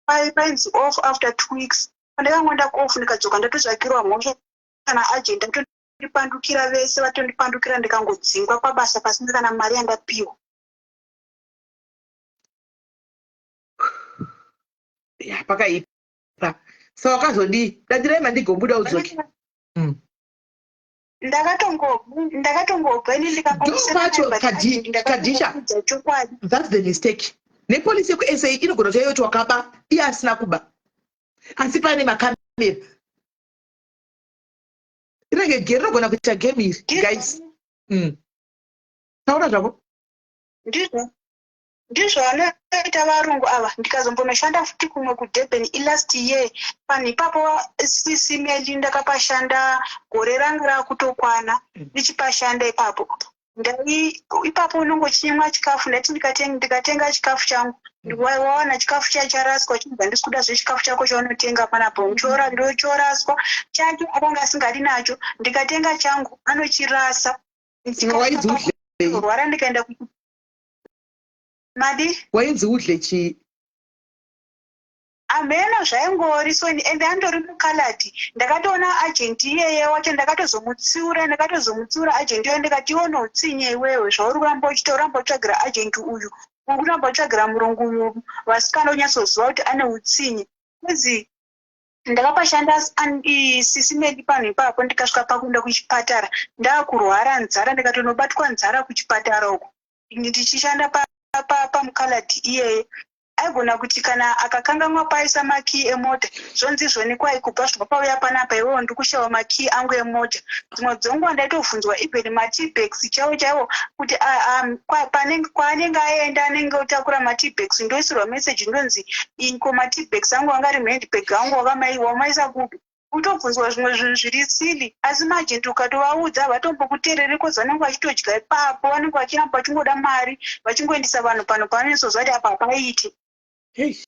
painzi off after 2 weeks. Pandakangoenda kuoff ndikadzoka ndatotsvakirwa mhosva kana agent atondipandukira, vese vatondipandukira, ndikangodzingwa pabasa pasina kana mari yandapiwa. Ya, pakaipa. So wakazodii? Dadirai mandigombuda udzoke. Ndakatongobva ini. Pacho Kadisha, Chokwadi. That's the mistake. Nepolisi yekuSA inogona kuti yayoti wakaba iye asina kuba, asi paine makamera rinenge gere rinogona kuita game iri guys. Taura zvako. Ndizvo vanoita varungu ava. Ndikazombonoshanda futi kumwe kuDurban ilast year panhu ipapo sisimeli, ndakapashanda gore ranga rakutokwana ndichipashanda ipapo. Ndai ipapo unonge uchinyimwa chikafu. Ndati ndikatenga chikafu changu, wawana chikafu chiya charaswa, chinzi handisi kuda zvechikafu chako chaunotenga panapo, ndochoraswa. Chake akanga asingadi nacho. Ndikatenga changu anochirasa. Wainzi udlei? Rwara ndikaenda madi. Wainzi udle chii? Hameno zvaingori soni, ende andori mukaladi. Ndakatoona agent iyeye wacho, ndakatozomutsiura, ndakatozomutsiura agent iyoyo. Ndikati, iwe noutsinye iwewe, zvauri kuramba uchita, uramba utsvagira agent uyu, uri kuramba utsvagira murungu uyu vasikana, unyatsoziva kuti ane utsinye. Kuzi ndakapashanda sisi medi panhu ipapo, ndikasvika pakuenda kuchipatara ndaakurwara nzara, ndikatonobatwa nzara kuchipatara uko ndichishanda pamukaladi iyeye. Aigona kuti kana akakanganwa paaisa makii emota, zvonzi izvoni kwai kubva zvapauya panapa iwewo ndikushaiwa makii angu emota. Dzimwe dzenguva ndaitovhunzwa even mateabags chaiwo chaiwo kuti kwaanenge aenda anenge otakura mateabags ndoisirwa message ndonzi iko mateabags angu anga ari muhandbag angu wamaisa kupi? Kutobvunzwa zvimwe zvinhu zviri silly asi maagent ukatovaudza havatombokutereri coz vanenge vachitodya ipapo vanenge vachiramba vachingoda mari vachingoendesa vanhu panhu pavanonyatsoziva kuti apa hapaiti. Eish.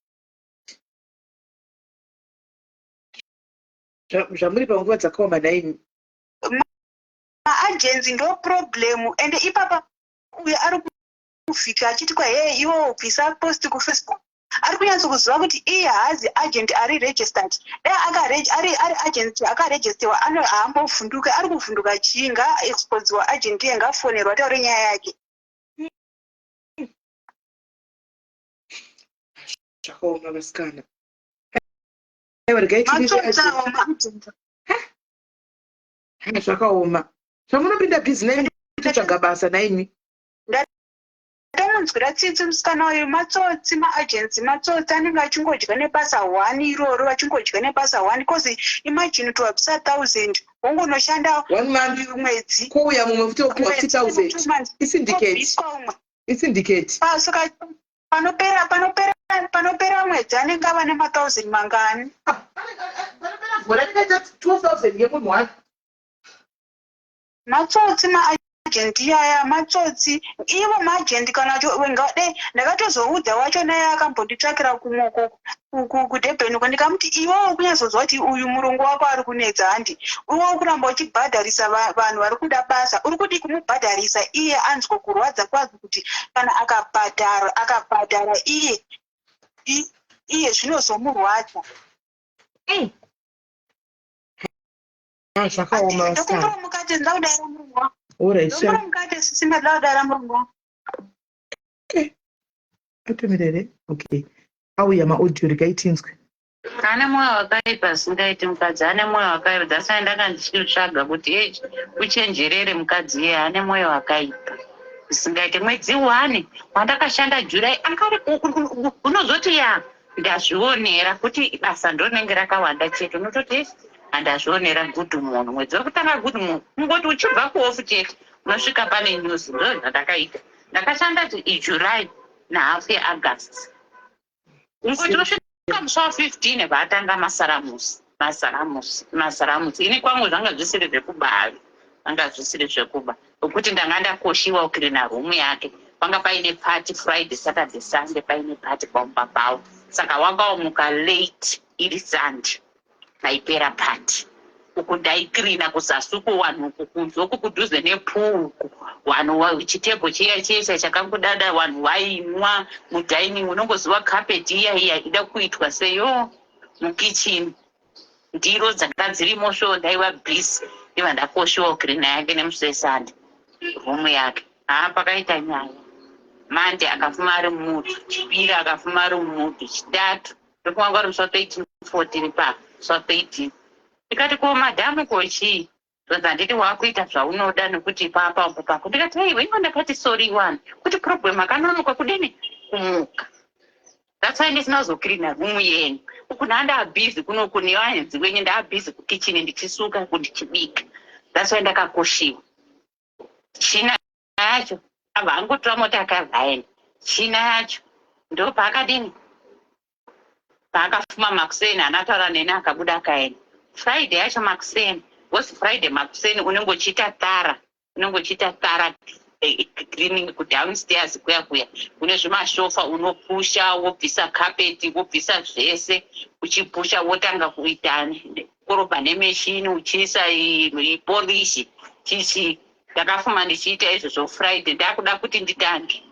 Zvamuri panguva dzakaoma nhaimi. Maagents ndo problem ende ipapa uyo ari kuvhika achiti kwa hee iwe bvisa post kufacebook ari kunyatso kuziva kuti iye haazi agent ari registered dai ari ari agent akaregistewa ano haambovhunduke ari kuvhunduka chii ngaaexpoziwa agent iye ngaafonerwa ataure nyaya yake. Zvakaoma vasikana. Aiwa regai timise Matsotsi agent. awo maagent. Ha, zvakaoma. Zvamunopinda busy naimi kutsvaga basa naimi. Ndatomunzwira tsitsi musikana uyu matsotsi maagents matsotsi anenge achingodya nebasa one iroro vachingodya nebasa one cause imagine kuti wabvisa thousand wongonoshanda One month mwedzi kouya mumwe futi opiwa mwedzi 2000 two months isyndicate wobviswa umwe isyndicate Pa- saka panopera panopera panopera mwedzi anenge ava nemathousand mangani. Ah, panopera gore anenge aita 12000 yemunhu one. Matsotsi ma agent iyaya matsotsi ivo ma agent kana dei ndakatozoudza wacho naye akambonditsvakira kumwe uko kuDurban uko ndikamuti iwewe kunyatsonzwa kuti uyu murungu wako ari kunetsa handi iwe ukuramba uchibhadharisa vanhu vari kuda basa uri kudii kumubhadharisa iye anzwe kurwadza kwazvo kuti kana akabhadhara akabhadhara iye iye zvinozomurwadza. Ah, zvakaoma vasikana. Ndokumbira mukati ndakudaira murungu wangu. Alright, Ndokumbira sha. mukati sisi ndakudaira murungu wangu. Okay. Atomira here? Okay. Auya maaudio regai tinzwe. Ane mwoyo wakaipa zvisingaiti mukadzi ane mwoyo wakaipa that's why ndanga ndichitsvaga kuti hey, uchenjerere mukadzi iye ane mwoyo wakaipa zvisingaiti mwedzi one wandakashanda July angari unozoti ya Ndazvionera kuti basa ndorinenge rakawanda chete unototi eish handazvionera good munhu mwedzi wekutanga good munhu kungoti uchibva kuofu chete unosvika pane news ndozvandakaita ndakashanda July nahafu yeAugust kungoti usvika musi wa 15 vatanga masaramusi masaramusi masaramusi ini kwangu zvanga zvisiri zvekubavi zvanga zvisiri zvekuba Nokuti ndanga ndakoshiwa kukirina room yake panga paine party Friday Saturday Sunday paine party pamba pavo saka wakaomuka late iri Sunday paipera party uku ndaikirina kuzasi uku wanhu uku kunze uku kudhuze nepool uku wanhu chitebho chiya chiya chakangodada wanhu wainwa mudining unongoziva carpet iya iya ida kuitwa seyo mukitchen ndiro dzanga dzirimo so ndaiva busy ndibva ndakoshiwa green yake nemusi wesande room yake haa pakaita nyaya mande akafuma ari mumutu chipiri akafuma ari mumutu chitatu ndofunga kwari musi wa 13 14 pa musi wa 13 ndikati ko madhamu ko chii Zvanzi handiti wakuita zvaunoda nekuti papa upo pako ndikati hei inga ndakati sorry wani kuti problem akanonoka kudini kumuka that's why ndisina kuzocleana room yenyu uku nhaa ndaabhizi kunoku nevaenzi wenyu ndaabhizi kukitchen ndichisuka uku ndichibika that's why ndakakoshiwa china yacho abva angotora mota akabva aenda china yacho ndopaakadini paakafuma makuseni haana kutaura neni akabuda akaenda friday yacho makuseni because friday makuseni unenge uchiita tara unenge uchiita tara eh, cleaning kudownstairs kuya kuya kune zvimashofa unopusha wobvisa carpet wobvisa zvese uchipusha wotanga kuita korobha nemeshini uchiisa polishi chichi ndakafuma ndichiita izvozvo friday ndakuda kuti nditange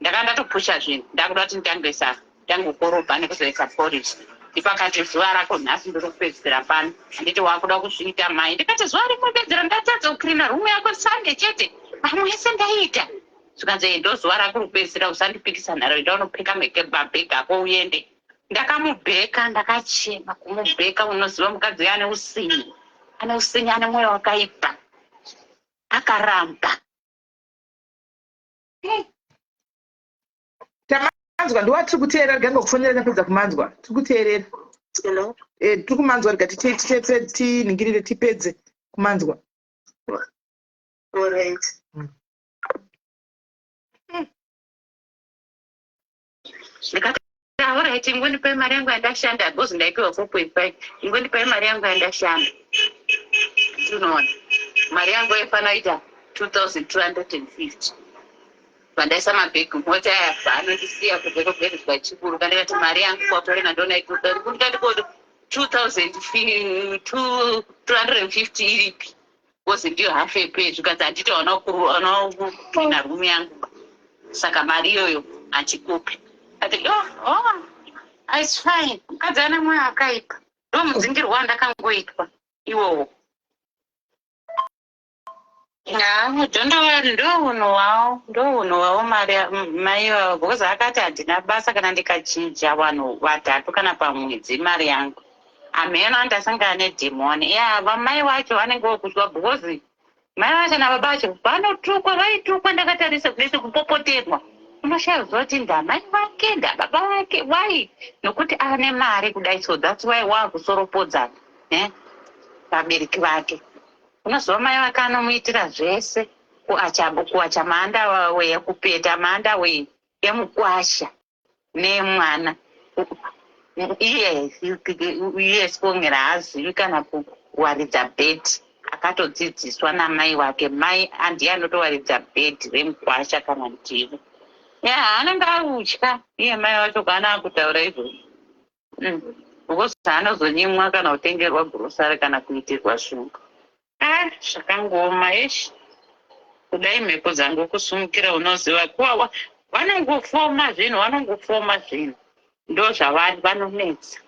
ndaka ndatopusha zvinhu ndakuda kuti nditange sa tange kukorobha nekuzoisa porridge ndipakati zuva rako nhasi ndiri kupedzisira pano handiti wakuda kuzviita mai ndikati zuva rimwe pedzera ndatadza kucleana room yako sunday chete mamwe ese ndaiita zvikanzi ndo zuva rako rokupedzisira usandipikisa nharo enda unopfeka mabhegi ako uende ndakamubheka ndakachema kumubheka unoziva mukadzi uyo ane usinye ane usinye ane mwoyo wakaipa akaramba. Kumanzwa ndowatiri kuteerera rega ngokufonera tapedza kumanzwa. Tiri kuteerera. Hello? Eh, tiri kumanzwa rega tiningirire tipedze kumanzwa. Alright. Ndikati alright, ingondipai mari yangu yandashanda because ndaipiwa 4.5. Ingondipai mari yangu yandashanda. Unoona. Mari yangu yaifanira kuita 2250. Pandaisa mabhegi mota yafa anondisiya kubva kuverezwa chiburuka ndikati mari yangu kwatorena ndoona ndikati ko 2250 iripi? Because ndiyo half yepay zvikanzi handiti hauna kucleana room yangu ba saka mari iyoyo handikupi. Ati oh, oh, it's fine. Mukadzi ane mwoyo akaipa. Ndomudzingirwo wandakangoitwa iwowo. Ndohunhu hwawo ndohunhu hwawo mari mai ivavo because akati handina basa kana ndikachinja vanhu vatatu kana pamwedzi mari yangu hameno andasangana nedhimoni ya vamai vacho vanenge vokutwa because mai vacho nababa vacho vanotukwa vaitukwa ndakatarisa kudese kupopoterwa unoshaya kuziva kuti ndamai vake ndababa vake why nokuti ane mari kudai so that's why wakusoropodzana eh vabereki vake Unoziva mai vake anomuitira zvese kuacha kuwacha maandaweya kupeta maandaweya emukwasha neemwana iye iye Sibongile haazivi kana kuwaridza bed akatodzidziswa namai wake mai andiye anotowaridza bed remukwasha kana ndiro ya anenge akutya iye mai vacho kana akutaura izvozvo Because anozonyimwa kana kutengerwa grocery kana kuitirwa zvinhu. Ah, zvakangooma eish. Kudai mhepo dzangokusumukira unoziva kuwa vanongofoma zvinhu vanongofoma zvinhu ndozvavari vanonetsa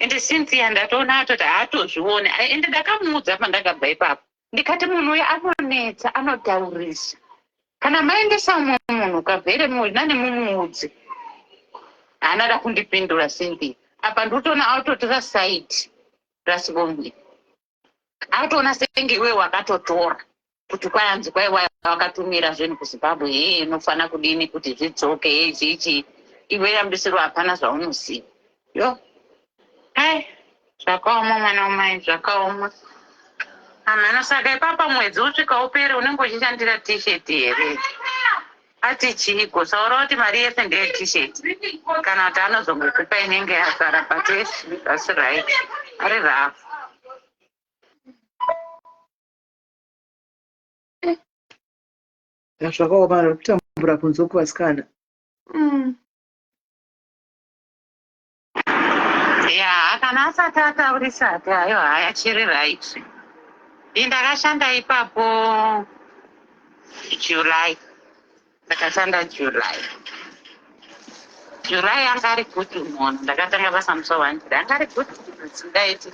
ende Cynthia ndatoona atoti haatozvione ende ndakamuudza pandakabva ipapo ndikati munhu uyu anonetsa anotaurisa kana maendesa umwe munhu kavhere nani mumuudze haana da kundipindura Cynthia apa ndikutoona autotora side raSibongile autoona senge iwe wakatotora kuti kwayanzi kwaiwa wakatumira zvinhu kuZimbabwe hee inofanira kudini kuti zvidzoke hee chii chii iwe yambisirwa hapana zvaunoziva yo Ai, zvakaoma mwana wamai, zvakaoma. Amhano saka ipapa mwedzi usvika upere unenge uchishandira t-shirt here? Ati chiiko? Saura kuti mari yese ndeye t-shirt. Kana kuti anozongokupa inenge yasara but yes, that's right. Ari rough. Zvakaoma kutambura kunze kuvasikana. Ya, kana asati ataurisa ati ayo haya chiri right. Ini ndakashanda ipapo July. Ndakashanda July. July anga ari good munhu. Ndakatanga basa musi wa 1 July. Anga ari good zvisingaiti.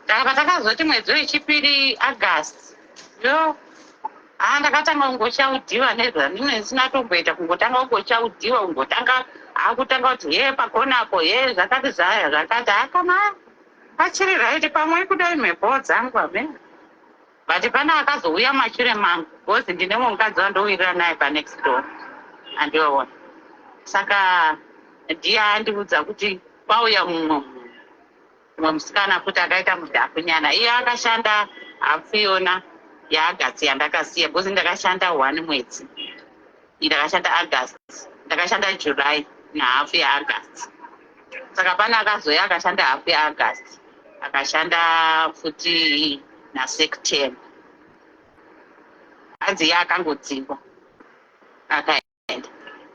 Saka patakazoti mwedzi wechipiri August yo haa ndakatanga kungochaudhiwa nezvandinenge ndisina tomboita kungotanga kungochaudhiwa kungotanga akutanga kuti hee pakona apo hee zvakati zvaya zvakati haa kana pachiri right pamwe kudai mhepo dzangu amene but pane akazouya mashure mangu because ndine mumwe mukadzi wandowirira naye panext door andiwaona saka ndiye andiudza kuti kwauya mumwe munhu Mumwe musikana futi akaita mudhafu nyana iye akashanda hafu yona yaAugust yandakasiya because ndakashanda one mwedzi ndakashanda August ndakashanda July nahafu yaAugust saka pane akazouya akashanda hafu yaAugust akashanda futi naSeptember hanzi iye akangodzingwa aka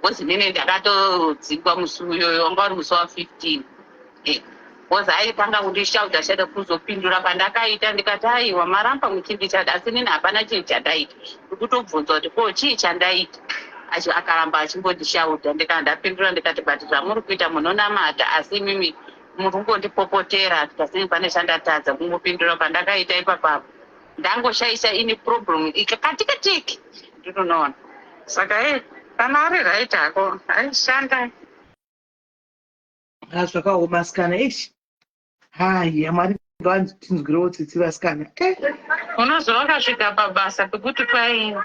because inini ndakatodzingwa musi uyoyo wanga uri musi wa 15 eh, because aitanga kundishauta shauta kuzopindura pandakaita ndikati aiwa maramba muchindichada asi inini hapana chinhu chandaita ndikutobvunza kuti ko chii chandaita akaramba achingondishauta ndikana ndapindura ndikati but zvamuri kuita munonamata asi imimi muri kungondipopotera tikasini pane chandatadza kungopindura pandakaita ipapapo ndangoshaisha ini problem ikakatikatiki ndinonoona saka e kana ari right hako aishanda Ha zvakaoma asikana eish. Haiya Mwari ngavanditinzwirewo tsitsi vasikana. Eh. Unozwa wakasvika pabasa pekuti kwai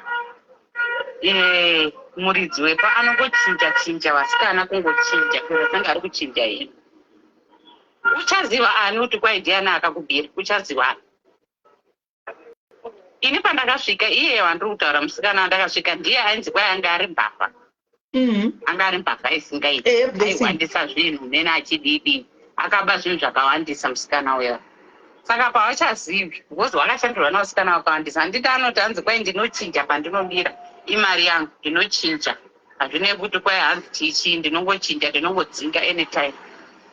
eh, Muridzi wepa anongochinja chinja vasikana kungochinja kuita senge ari kuchinja hembe. Uchaziva ani kuti kwai ndiani akakubira? Uchaziva ani? Ini pandakasvika iye wandiri kutaura musikana wandakasvika ndiye ainzi kwai anga ari mbavha. Anga ari mbavha isingaiti. Eh, blessing. Aiwandisa zvinhu nene achididi. Akaba zvinhu zvakawandisa musikana uya. Saka pavachazivi because wakashandirwa nevasikana vakawandisa. Handiti anoti hanzi kwai ndinochinja pandinodira imari yangu ndinochinja. Hazvinei kuti kwai hanzi chii chii ndinongochinja ndinongodzinga anytime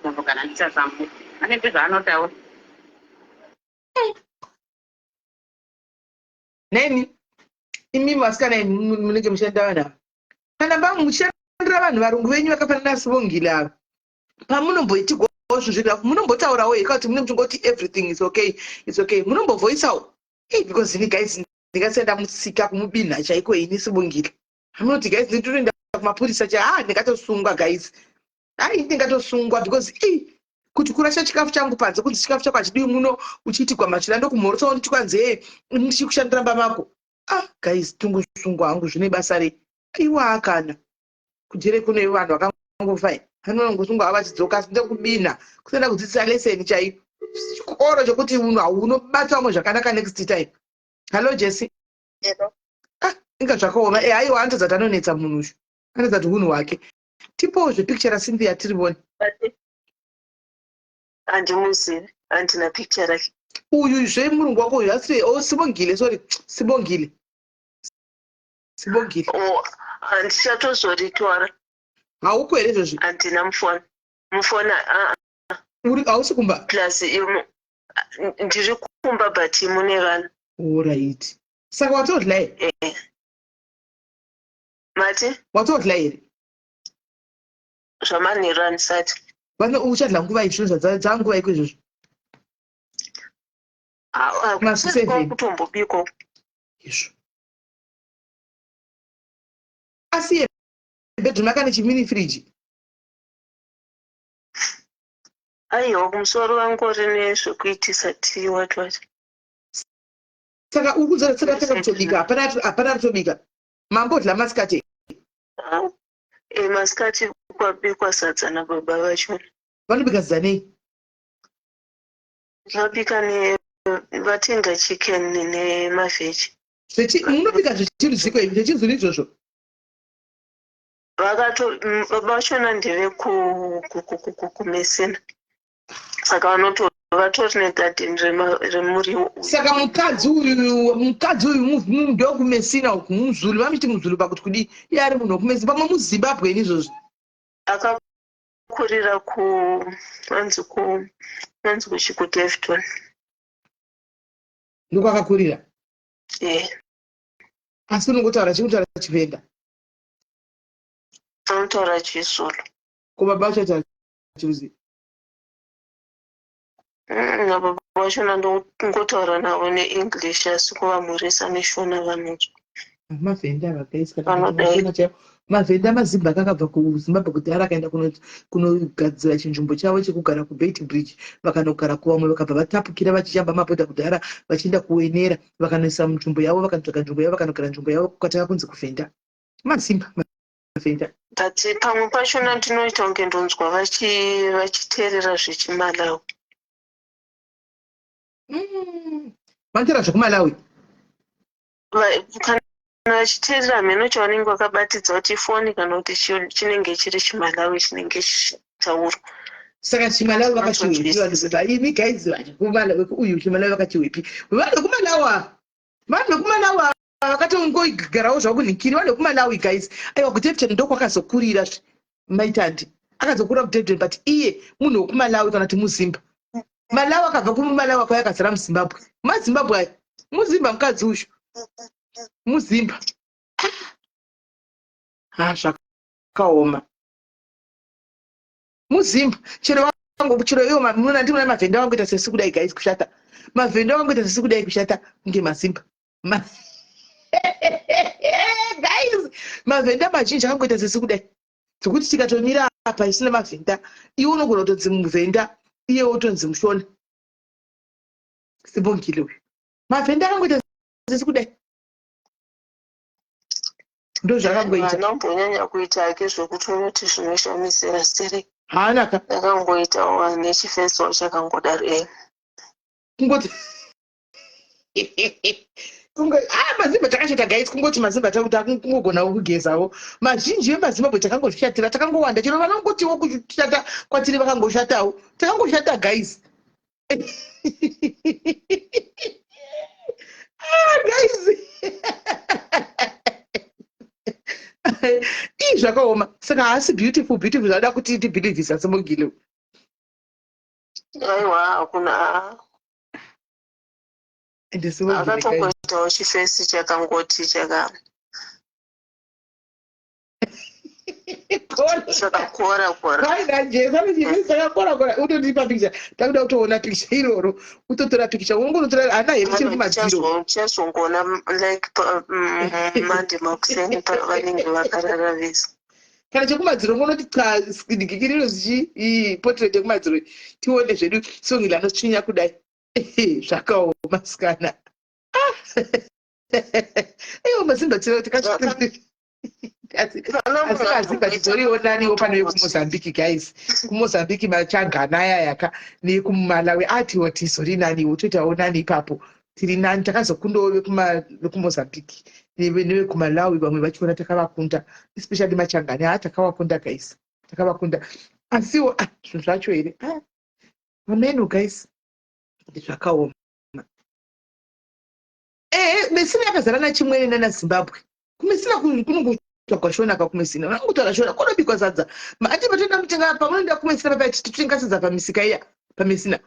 munhu kana ndichasamuda. Ane zvaanotaura. Neni imi vasikana imi munenge muchishanda vanhu ava kana muchishandira vanhu varungu venyu vakafanana sibongile ava pamunomboitigwawo zvinhu zviri rafu munombotaurawo here kana kuti munenge muchingoti everything is okay it's okay munombovoisawo hey, because ini guys ndingasiyana ndamutsika kumubinha chaiko ini sibongile amunoti guys nditoenda kumapurisa cha ah ndingatosungwa guys Hai ndingatosungwa because ii kuti kurasha chikafu changu panze kunzi chikafu chako hachidiwi muno uchiitigwa machira ndokumhorosa wonditi kwanzi hee ndichikushandira mba mako ah guys tongosungwa hangu zvine basa rei aiwaa kana kujere kune vanhu vakangofa anongosungwa avachidzoka asi ndokubinha kusenda kudzidzisa lesson chaiyo chikoro chokuti unobata vamwe zvakanaka next time hallo jesse ah inga zvakaoma e haiwa anotadza kuti anonetsa munhu uyu anotadza kuti hunhu hwake Tipowo zvepicture raCynthia tirivone. Handimuzivi, handina picture rake. Uyu zve murungu wako uyu asi oh Sibongile sorry Sibongile. Sibongile. Oh, handichatozoritora. Hauko here izvozvi? Handina mufoni. Mufoni ah. Uri hausi kumba? Plus ndiri kumba but mune vanhu. Alright. Saka watodla here? Eh. Mati? Watodla here? Zvamanheru handisati. Vano uchadla nguva izvo dzanguva iko izvozvo? Masu 7. Kutombobikwa. Izvo. Asi bedroom akane chimini fridge. Aiwa kumusoro vangori nezvekuitisa tea what what. Saka uri kudzora saka saka kutobika hapana hapana kutobika. Mambodla masikati. Ah, eh, masikati kwabikwa sadza nababa vacho. Vanobika sadza nei? Vabika ne vatenga chicken nemavheji. Zvechi munobika zvechirudziko izvi zvechizulu izvozvo? Vakato baba vachona ndeve ku ku ku ku ku kumesina. Saka vanoto vatori negadheni remuriwo uyu. Saka mukadzi uyu mukadzi uyu ndokumesina uku muzulu vamuchiti muzulu pakuti kudii iye ari munhu wekumesina pamwe muzimbabwe ini izvozvo. Akakurira ku anzi ku anzi kuchi kuDevton. Ndokwakakurira? Eh. Asi unongotaura chikutaura chivenda? Anotaura chiZulu. Ko baba vacho vataura chiruzi? Nababa vachona ndongotaura navo neEnglish asi kuvamhoresa neshona vanonzwa. Mavhenda ava guys kana mashona chaiwo mavhenda mazimba akakabva kuzimbabwe kudhara akaenda kunogadzira chinzvimbo chavo chekugara kubeit bridge vakanogara kuvamwe vakabva vatapukira vachichamba mabhodha kudhara vachienda kuwenera vakanoisa nzvimbo yavo vakanotsvaga nzvimbo yavo vakanogara nzvimbo yavo kukatanga kunzi kuvhenda mazimba mavhenda But pamwe pachona ndinoita kunge ndonzwa vachiteerera zvechiMalawi. Vanoteera zvekuMalawi? Kana vachiteerera hameno chavanenge vakabatidza kuti ifoni kana kuti chinenge chiri chiMalawi chinenge chichitaurwa. Saka chiMalawi vakachiwepi vanhu imi guys vanhu uyu chiMalawi vakachiwepi? Vanhu vekuMalawi ava vanhu vekuMalawi ava vakatongogarawo zvavo kunhikiri vanhu vekumalawi guys aiwa kudevton ndokwakazokurira zve maitandi akazokurira kudevton but iye munhu wekumalawi kana kuti muzimba malawi akabva kumalawi akauya akazara muzimbabwe mazimbabwe aya muzimba mukadzi uyu muzimba ha zvakaoma muzimba chero vangu chero iwo muna ndimuna mavhenda vangu kuita sesi kudai guys kushata mavhenda vangu kuita sesi kudai kushata kunge mazimba guys mavhenda mazhinji akangoita sesi kudai zvekuti tikatomira apa isina mavhenda iwe unogona kutonzi muvhenda iye wotonzi mushona sibongile uyu mavhenda akangoita sesi kudai. Ndozvakangoita. Haana kumbonyanya kuita hake zvekuti unoti zvinoshamisira stereki. Haana ka. Akangoitawo nechifeso chakangodaro eh. Kungoti kunge ah mazimba takashata guys kungoti mazimba takuti akungogonawo kugezawo mazhinji emazimbabwe takangozvishatira takangowanda chero vanongotiwo kushata kwatiri vakangoshatawo takangoshata guys ah guys ii zvakaoma saka haasi beautiful beautiful zvada kuti tibhilivhisa semogile Aiwa hakuna ende semogile guys akatongoitawo chifesi chakangoti chaka chakakora kora. Vaida Jesu anoti chakakora kora utotipa picture takuda kutoona picture iroro utotora picture unongonotora hana here chiri kumadziro Ndichazongoona like Monday makuseni pavanenge vakarara vese. Kana chekumadziro ungonoti cha dikikiriro zichi portrait yekumadziro tione zvedu song iri anotsvinya kudai zvakaoma sikana. Aiwa mazimba tiro tikati asi mazimba titoriwo naniwo pano yekumozambique guys kumozambique machangana aya yaka nekumalawi atiwo tizori naniwo toitawo nani ipapo tiri nani takazokundawo vekumozambique nevekumalawi vamwe vachiona takavakunda especially machangani haa takavakunda guys takavakunda asiwo ah, zvinhu zvacho here ah, ameno guys zvakaoma ehe mesina yakazara nachimwene nana zimbabwe kumesina kunongotsvagwa shona ka kumesina vanongotaura shona kunobikwa sadza ati vatoenda kutenga pamunoenda kumesina papa titenga sadza pamisika iya pamesina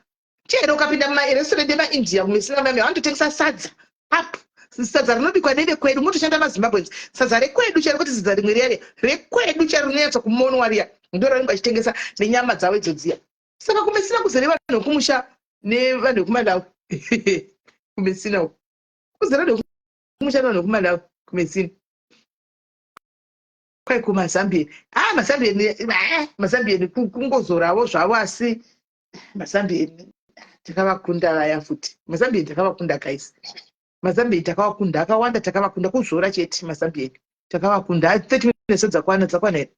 chero ukapinda mumarestaurant emaindia kumesina mami vanototengesa sadza up sadza rinobikwa nevekwedu munotoshanda mazimbabweans sadza rekwedu chero kuti sadza rimwe riya riya rekwedu chero rinonyatsa kumonwa riya ndo ravanenge vachitengesa nenyama dzavo idzo dziya saka kumesina kuzere vanhu vekumusha nevanhu vekumalawi kumesina uku kuzere vanhu vekumusha nevanhu vekumalawi kumesina kwai kumazambian ah mazambian ah, mazambian kungozorawo zvavo asi mazambian takavakunda vaya futi mazambian takavakunda guys mazambian takavakunda akawanda takavakunda kuzora chete mazambian takavakunda 30 minutes dzakwana dzakwana here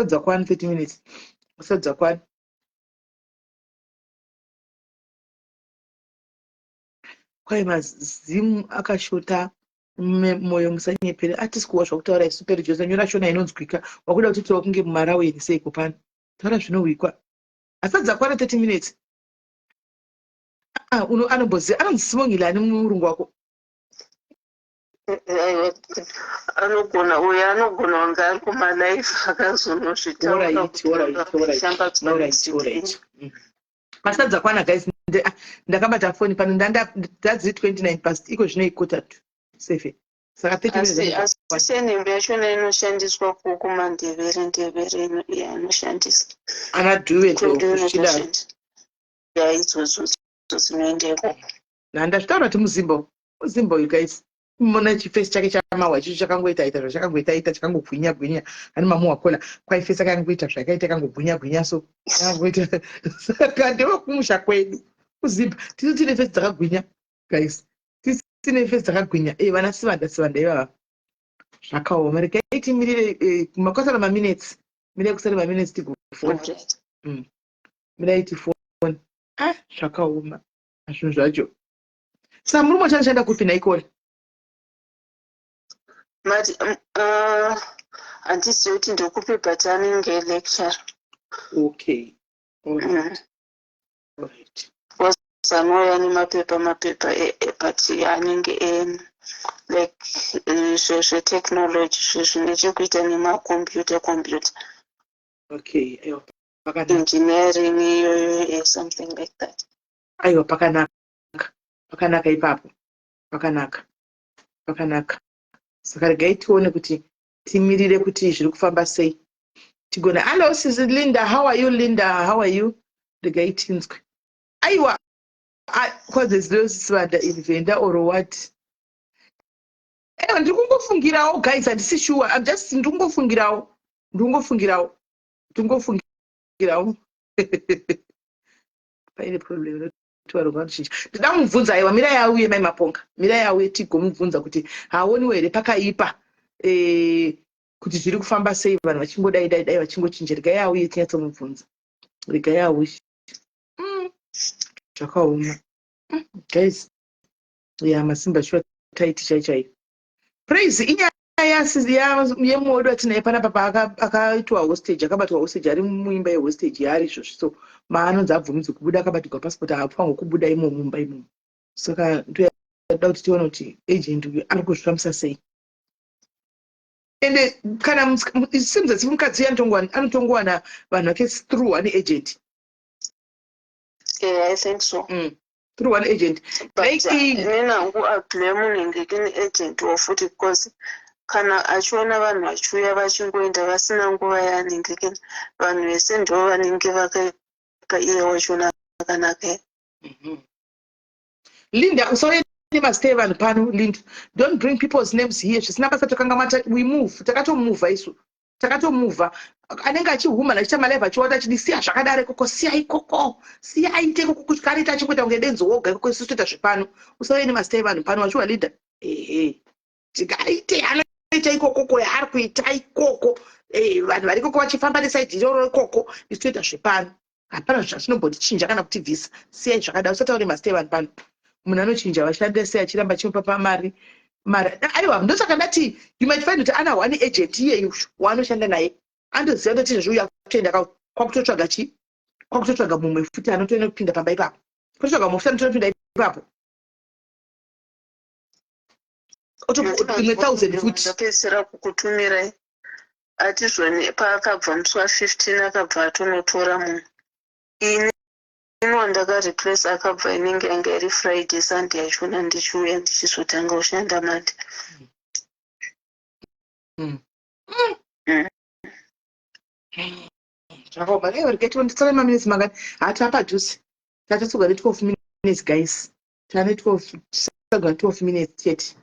dzakwana 30 minutes dzakwana kwai mazimu akashota moyo musanyepere atisi kuwa zvakutaura isu peri jose nyora shona inonzwika wakuda kuti tiwa kunge mumaraweni seiko pano taura zvinohwikwa asi dzakwana 30 minutes ah, uno anomboziva anonzi simongile ani murungu wako anogona uyo anogona kunge ari kumalife akazonozvitaura pasina dzakwana guys ah, ndakabata foni pano ndadziri 29 past iko zvino iquarter to seven saka 30 minutes asi senhembe yachona inoshandiswa kumandevere ndevere yanoshandisa ana dhuve zvichidaro ya idzodzo dzinoenda ikoko ndazvitaura kuti muzimba muzimba uyu guys mona chifesi chake chamawa ichocho chakangoita ita zvachakangoita ita chakangogwinya gwinya ani mamuwa kola kwai fesi akangoita zvakaita kangogwinya gwinya so akangoita saka ndewekumusha kwedu kuzimba tisu tine fesi dzakagwinya guys tisu tine fesi dzakagwinya e vana sivanda sivanda ivava zvakaoma regai timirire eh, makwasara maminutes mirai kusara maminutes tigofona mm. mirai tifone ah zvakaoma zvinhu zvacho Sa murume wacho anoshanda kupi nhai Kore? Mati mm, handizivi kuti ndekupi but anenge lecturer. Okay. Alright. Alright. Anouya nemapepa mapepa e, e, but anenge e, like eh, zvetechnology zvine chekuita nemakombyuta computer. Okay. Aiwa pakanaka. Engineering iyoyo eh, something like that. Aiwa pakanaka. Pakanaka ipapo. Pakanaka. Pakanaka. Saka regai tione kuti timirire kuti zviri kufamba sei. Tigone. Hello Sisi Linda, how are you Linda? How are you? Regai tinzwe. Aiwa kwazezileyo sisivanda in Venda or what? Aiwa ndiri kungofungirawo guys, handisi sure. I'm just ndiri kungofungirawo. Ndiri kungofungirawo. Ndiri kungofungirawo. Paine problem. Kuti varungu vanochinja. Ndida kumubvunza aiwa mirai auye mai Maponga. Mirai auye tigomubvunza kuti haoniwo here pakaipa eh, kuti zviri kufamba sei vanhu vachingodai dai dai vachingochinja. Regai auye tinyatsomubvunza. Regai auye. Zvakaoma. Guys, ya masimba shuwa taiti chai chai. Praise inyaya yemumwe wedu atinaye panapa paakaitwa hostage akabatwa hostage ari muimba yehostage yaari izvozvi so maanonzi abvumidzwe kubuda akabatirwa passport haafanirwe kubuda imomo mumba imomo saka ndoyada kuti tione kuti agent uyu ari kuzvifambisa sei ende kana it seems as if mukadzi uyu anotongowana vanhu vake through one agent. Yeah, I think so. Through one agent. But inini hangu ablame unenge kini agent wo futi because kana achiona vanhu vachiuya vachingoenda vasina nguva yaanenge kini vanhu vese ndo vanenge vakaipa iye wachona akanaka. Linda, usauye nemazita evanhu pano. Linda, don't bring people's names here. Zvisina basa tokanga we move, takatomuvha isu. Takatomuvha anenge achihumana achiita malive achiwata achidi siya zvakadaro ikoko, siya ikoko, siya aite ikoko kusvika anoita achingoita kunge denzi woga ikoko. Isusu toita zvepano. Usauye nemazita evanhu pano wachiwa Linda. Ehe, tikaite anoita ikokoko yaari kuita ikoko, vanhu vari ikoko vachifamba nesaidi iroro ikoko, isu toita zvepano. Hapana zvazvinombotichinja kana kutibvisa. Siyai zvakadaro, usataure mazita evanhu pano. Munhu anochinja vashandi sei achiramba achimupa mari mari? Aiwa, ndosaka ndati you might find kuti ana one agent iyeyu waanoshanda naye anotoziva kuti izvezvi uyu akutoenda kwakutotsvaga chi kwakutotsvaga mumwe futi anotoenda kupinda pamba ipapo, kutotsvaga mumwe futi anotoenda kupinda ipapo, imwe 1000 futi. Ndapedzisira kukutumirai ati zvoni paakabva musi wa15 akabva atonotora munhu ini wandakareplace akabva inenge yanga iri Friday, Sunday yachona ndichiuya ndichizotanga kushanda Monday. Zvakaoma. Dai regai nditsare maminitsi mangani hati apadhuze tatatsuka ne12 minutes guys, tane 12 tisagona 12 minutes chete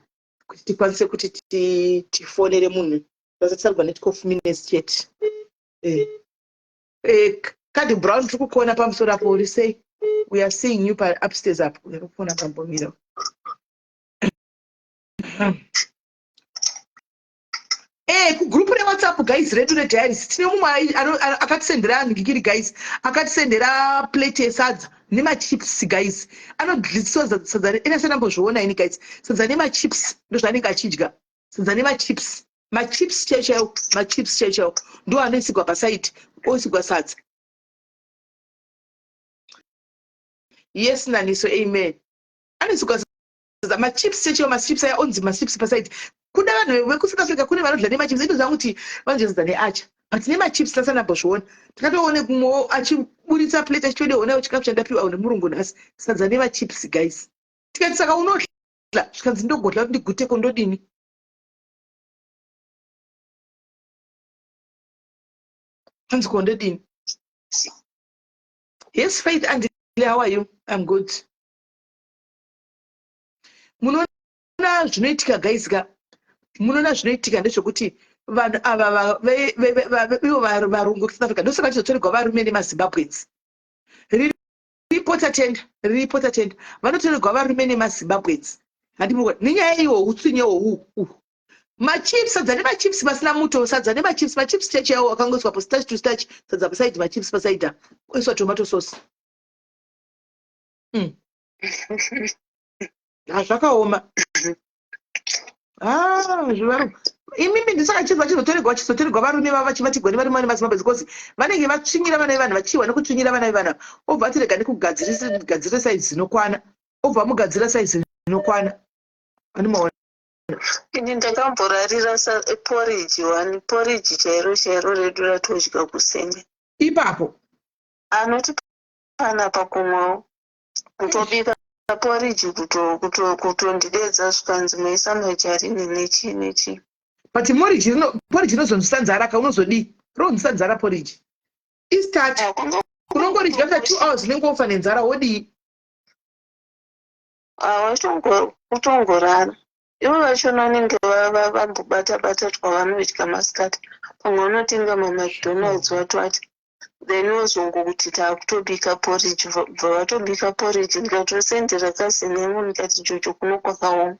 kuti tikwanise kuti tifonere munhu. Tatatsaga ne12 minutes chete. Cadi Brown, tiri kukuona pamusoro apo, uri sei? We are seeing you pa upstairs apo, uri kuona pambomira. Kugroup reWhatsApp guys redu rediaries tine mumwe akatisendera ngikiri guys, akatisendera plate yesadza nemachips guys. Anodliswa sadza ine sendambozviona ini guys, sadza nemachips ndozvaanenge achidya, sadza nemachips, machips chaiwo chaiwo, machips chaiwo chaiwo ndo anoisigwa pasaidi oisigwa sadza. Yes naniso, amen. Anoisigwa sadza, machips chaiwo, machips aya onzi machips pasaidi. Kuda vanhu vekuSouth Africa kune vanodya nemachips itoziva kuti vanodya sadza neacha, but nemachips tasandambozviona. Takatoone kumwewo achiburitsa plate achitode onawo chikafu chandapiwa nemurungu nhasi, sadza nemachips guys. Tikati saka unodya? Zvikanzi ndogodya kuti ndiguteko, ndodini? Anzi ko ndodini? Yes Faith Andile, how are you? I'm good. Munoona zvinoitika guys ka, munoona zvinoitika ndezvekuti vanhu ava ivo varungu kuSouth Africa ndosaka vachizotorerwa varume nemaZimbabweans. Riripo tatenda, riripo tatenda, vanotorerwa varume nemaZimbabweans handimukona nenyaya iwo utsinye uhu uhu. Machips, sadza nemachips pasina muto, sadza nemachips, machips chaiwo akangoiswa po starch to starch, sadza pasaidi, machips pasaidi, oiswa tomato sauce. Zvakaoma. Ah, zvivaru imimi ndisaka chibva chizotorerwa chizotorerwa varume vava vachivatigwa nevarume vane maZimbabwe because vanenge vatsvinyira vana vevanhu vachiwa nekutsvinyira vana vevanhu. Obva ati rega ndikugadzire saizi inokwana, obva amugadzira saizi inokwana, animaona. Ini ndakamborarira porridge one, porridge chairo chairo redu ratodya kuseni. Ipapo. Anoti panapa kumwewo kutobika porridge kutondidedza zvikanzi moisa majarini nechii nechii. But porridge rinozonzwisa nzara ka, unozodii? Rinonzwisa nzara porridge, istarch. Ah, unongoridya after 2 hours unenge wofa nenzara, wodii? Kutongorara ivo vachona vanenge vambobata bata twavanodya masikati, pamwe vanotenga maMcDonald's watwati. Then wozongokuti takutobika porridge bva vatobika porridge ndikatosendera cousin yangu ndikati jojo kuno kwakaoma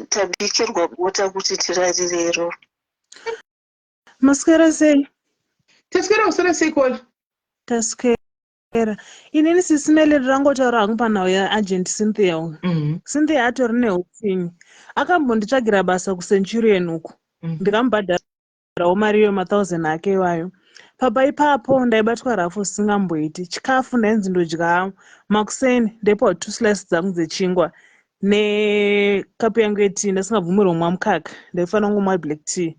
tabikirwa bota kuti tirarire iroro. Maswera sei? Taswera uswera sei Kola? Taswera. Inini sisi Melody rangotaura hangu panhau yaagent Cynthia uyu. Cynthia atori neutsinye. Akambonditsvagira basa kuCenturion uku. Ndikamubhadharawo mari iyo mathousand ake iwayo. Papa ipapo ndaibatwa rafu zvisingamboiti. Chikafu ndainzi ndodya makuseni ndaipiwa two slices dzangu dzechingwa nekapu yangu yetii ndasingabvumirwe kumwa mukaka ndaifanira kungomwa black tea.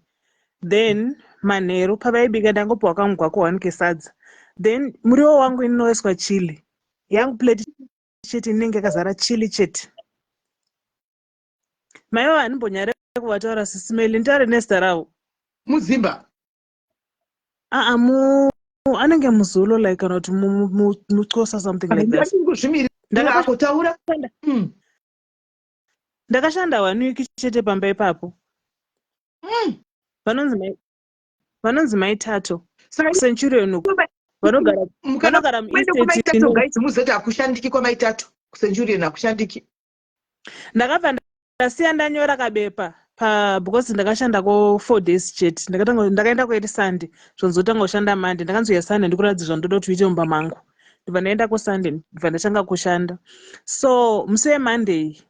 Then manheru pavaibika ndangopiwa kamugwako one kesadza. Then muriwo wangu inoiswa chili. Yangu plate chete inenge yakazara chili chete. Mai vavo handimbonyare kuvataura sisi Meli nditaure nezita ravo. Muzimba. Aa mu anenge muzulu like kana kuti muxhosa something like that. Ndazvimirira ako taura. Ndakashanda one week chete pamba ipapo. Vanonzi mai Tato. Centurion uko. Vanogara vanogara muestate. Guys muzoti hakushandiki kwamai Tato. Centurion hakushandiki. Ndakabva ndasiya ndanyora kabepa pa because ndakashanda ko 4 days chete. Ndakatanga ndakaenda ko Sunday. Zvonzotanga kushanda Monday. Ndakanzi ya Sunday ndikuratidza zvandoda kuti uite mumba mangu. Ndibva ndaenda ko Sunday ndibva ndatanga kushanda. So musi weMonday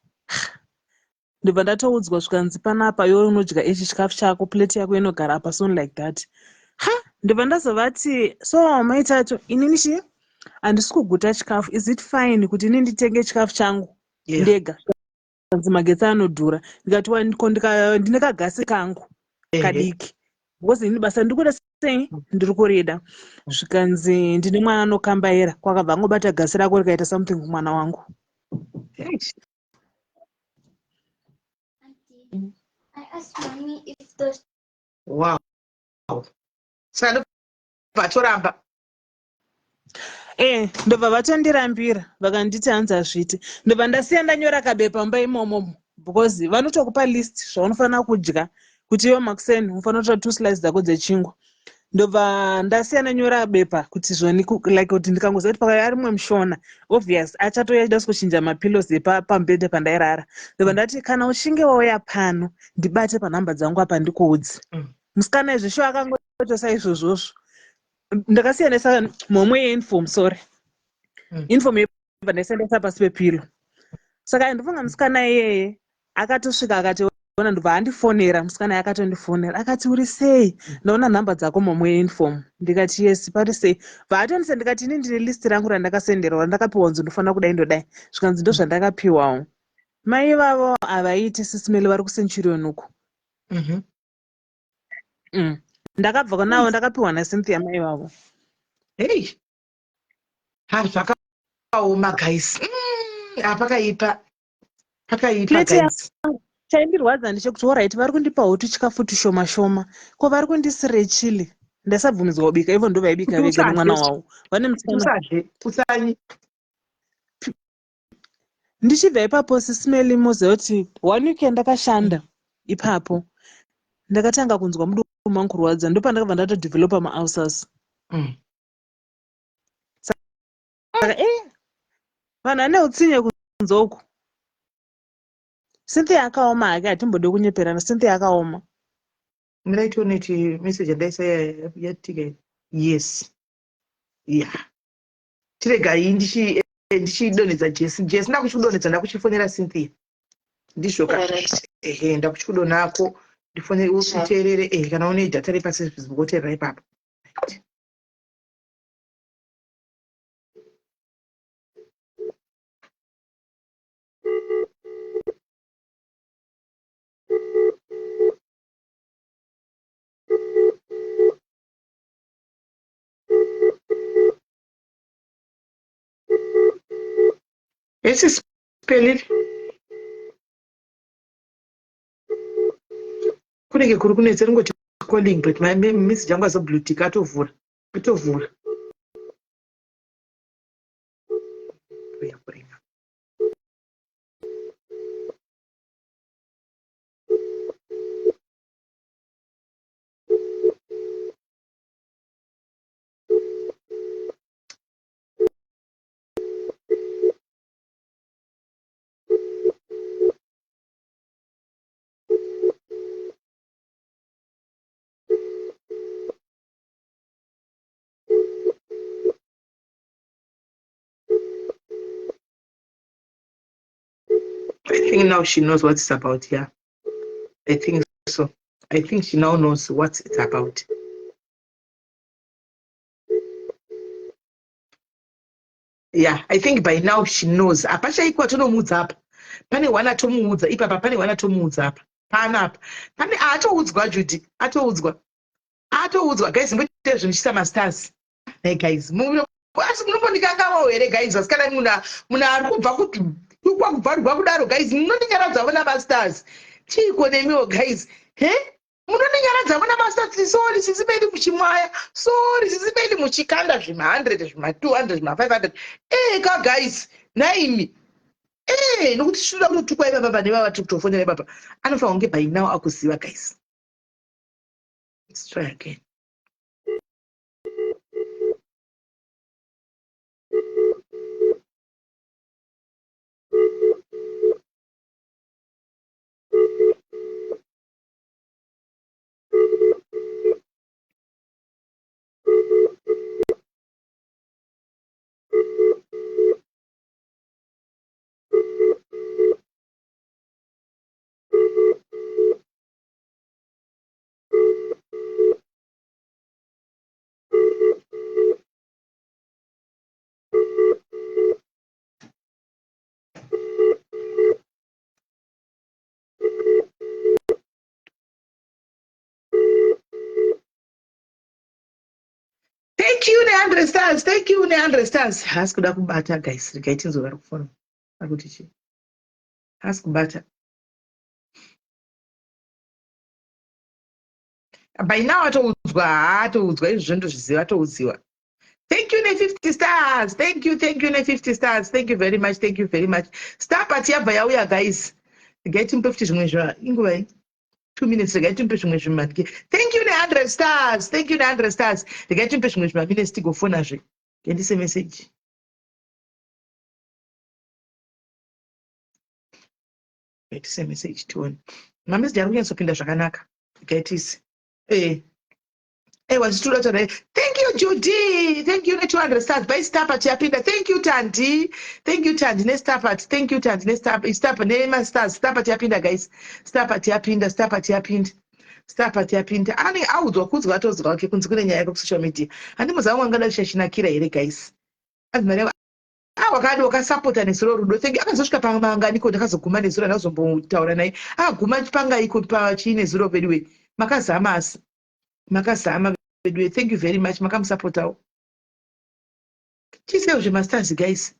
ndibva ndatoudzwa zvikanzi panapa iwe unodya ichi chikafu chako plate yako inogara apa soon like that. Ha ndibva ndazovati so mai Tato inini chi handisi kuguta chikafu is it fine kuti ini nditenge chikafu changu ndega kanzi magetsi anodhura ndikati ndine kagasi kangu kadiki because ini basa ndiri kuda sei ndiri kurida zvikanzi ndine mwana anokambaira kwakabva angobata gasi rako rikaita something kumwana wangu. I asked mommy if those Wow. Saka vatoramba. Ndobva vatondirambira vakanditi hanzi hazviiti. Ndobva ndasiya ndanyora kabepa mumba imomo because vanotokupa list zvaunofanira kudya kuti iwe makuseni unofanira kutora 2 slices dzako dzechingwa. Ndobva ndasiya ndanyora bepa kuti zvoni like kuti ndikangoziva kuti pakauya rimwe mushona obvious achatouya achida kuchinja mapillows epamubhedha pandairara. Ndobva ndati kana uchinge wauya pano ndibate panhamba dzangu apa ndikuudze. Musikana izvi shuwa akangoita saizvozvozvo. Ndakasiyanisa momwe yeuniform sorry. Uniform yebva ndaishandisa pasi pepilo. Saka ndofunga musikana iyeye akatosvika akationa ndobva andifonera musikana akatondifonera akati uri sei ndaona nhamba dzako momwe yeuniform ndikati yes pari sei bva atondisa ndikati ini ndine list rangu randakasenderwa randakapiwa nzi ndofanira kudai ndodai zvikanzi ndozvandakapiwawo. Mai ivavo havaiti sisi Meli vari kuCenturion uku. Ndakabva navo ndakapiwa naCynthia mai vavo. Hey. Ha zvakaoma guys. Pakaipa. Pakaipa guys. Chaindirwadza ndechekuti alright vari kundipawo tuchikafu tushoma shoma. Ko vari kundisire chili. Ndasabvumidzwa kubika ivo ndo vaibika vega nemwana wavo. Vane musikana. Usadye, usanyi. Ndichibva ipapo sisi Meli moziva kuti one week yandakashanda ipapo ndakatanga kunzwa mudumbu mangu kurwadza ndopandakabva ndatodevelopa maulcers. Saka vanhu vane utsinye kunze uku. Cynthia akaoma hake hatimbode kunyeperana Cynthia akaoma. Mirai tione ti message yandaisa yatika. Yes. Yeah. Tiregai ndichidonhedza Jesse. Jesse ndakuchidonhedza ndakuchifonera Cynthia. Ndizvo ka. Ehe ndakuchidonako ndifonere uteerere ehe kana une data repasi Facebook woteerera ipapo. Esi spelling kunenge kuri kunetsa ringoti calling but my message yangu azoblutika atovhura atovhura. Kuringa. I think now she knows what it's about, yeah. I think so. I think she now knows what it's about. Yeah, I think by now she knows. Hapashaikwa tonomuudza apa. Pane one atomuudza ipapa, pane one atomuudza apa. Pana apa. Pane atoudzwa Judy, atoudzwa. Atoudzwa guys, mboite zvinhu chisa mastars. Hey guys, asi munombondikangawawo here guys vasikana muna muna ari kubva kutukwa kubvarugwa kudaro guys munondinyaradza vona mastars chiiko nemiwo guys he munondinyaradza vona mastars sorry sisi medi muchimwaya sorry sisi medi muchikanda zvima 100 zvima 200 zvima 500 eka guys naimi ee nokuti tinoda kutotukwa ipapa pane vava tiri kutofonera ipapa anofanira kunge by now akuziva guys let's try again Thank you ne100 stars. Thank you ne100 stars. Haasi kuda kubata guys. Regai tinzwe vari kufona. Ari kuti chii? Haasi kubata. By now atoudzwa, haatoudzwa izvozvo ndozviziva atoudziwa. Thank you ne50 stars. Thank you, thank you ne50 stars. Thank you very much. Thank you very much. Star party yabva yauya guys. Regai timupe futi zvimwe zva inguva iyi. 2 minutes regai timupe zvimwe zvimatye. Thank you ne100 stars. Thank you ne100 stars. Regai timupe zvimwe zvima minutes tigofonazve. Ngendise message. Ngendise message tione. Mamessage ari kunyatsopinda zvakanaka. Regai tiise. Eh. Ewa zvituro tana. Thank you Judy. Thank you ne 200 stars. By star party yapinda. Thank you Tandi. Thank you Tandi ne star party. Thank you Tandi ne star star ne ma stars. Star party yapinda guys. Star party yapinda. Star party yapinda. Star party yapinda. Ani audzwa kudzwa atozwa wake kunzi kune nyaya ku social media. Handi muzangu angada kushashinakira here guys. Anzi mari ah wakadi wakasapota nezuro rudo thank you akazosvika pamanganiko ndakazoguma nezuro andazombotaura naye akaguma pangaiko pachii nezuro veduwe makazama asi makazama veduwe thank you very much makamusapotawo chisewo zvemastars guys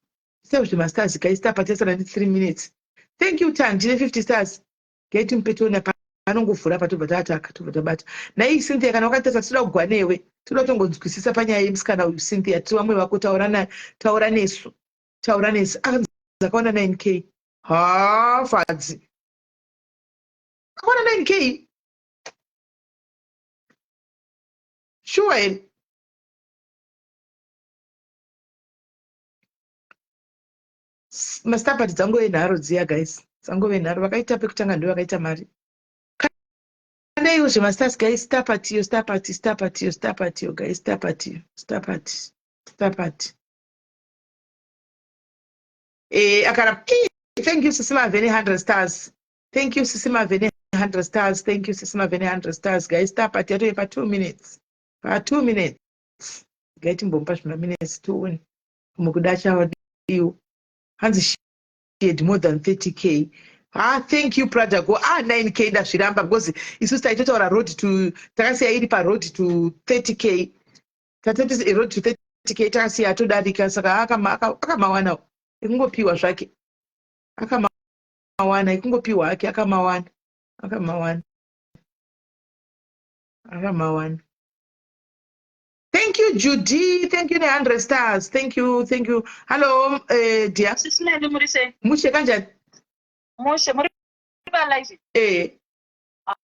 chisewo zvemastars guys tapatesana ne 3 minutes thank you tandi ne 50 stars geti mupetona anongovhura pa tobva taataka tobva tabata nhai cynthia kana wakatasa tinoda kugwa newe tinoda kutongonzwisisa panyaya yemusikana uyu cynthia tiri vamwe vako taura na taura nesu taura nesu akanzi akawana 9k ha fadzi akawana 9k shuwa here mastar party dzangove nharo dziya guys dzangove nharo vakaita pekutanga ndo vakaita mari kandeiwo zvemastars guys star party yo star party star party yo star party yo guys star party yo star party star party eh akara thank you sisi mavhene 100 stars thank you sisi mavhene 100 stars thank you sisi mavhene 100 stars guys star party yatove pa 2 minutes pa 2 minutes gai timbomupa zvimaminutes tione mukuda chawadiwo hanzi she had more than 30k ah thank you pradago ah 9k ndazviramba because isusu taitotaura road to takasiya iri paroad to 30k tatati road to 30k takasiya atodarika saka akamawanawo ekungopiwa zvake akamawana ekungopiwa hake akamawana akamawana akamawana Thank you, Judy. Thank you, 100 stars. Thank you, thank you. Hello, dear. Sisi Melly, muri sei? Mushe kanjani? Mushe, muri pa live? Eh. Ah,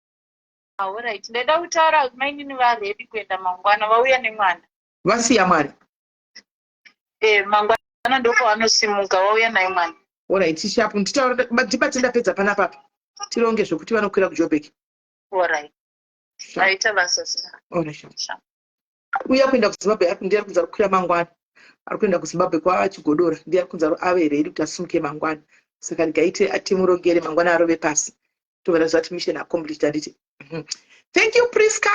all right. Ndaida kutaura mainini va ready kuenda mangwana vauya nemwana. Vasiya mwana. Eh, mangwana ndopovanosimuka vauya naye mwana. All right, sharp. Nditaura ndibate ndapedza panapa apa. Tironge zvekuti vanokwira kuJoburg. All right. Vaita basa sir. All right. Sharp. Uya kuenda kuZimbabwe ari ndiye ari kunzi ari kukwira mangwana. Ari kuenda kuZimbabwe kwaChigodora ndiye ari kunzi ave ready kuti asimuke mangwana. Saka regai timurongere mangwana arove pasi. Tobva tazoti mission accomplished handiti. Thank you Priska.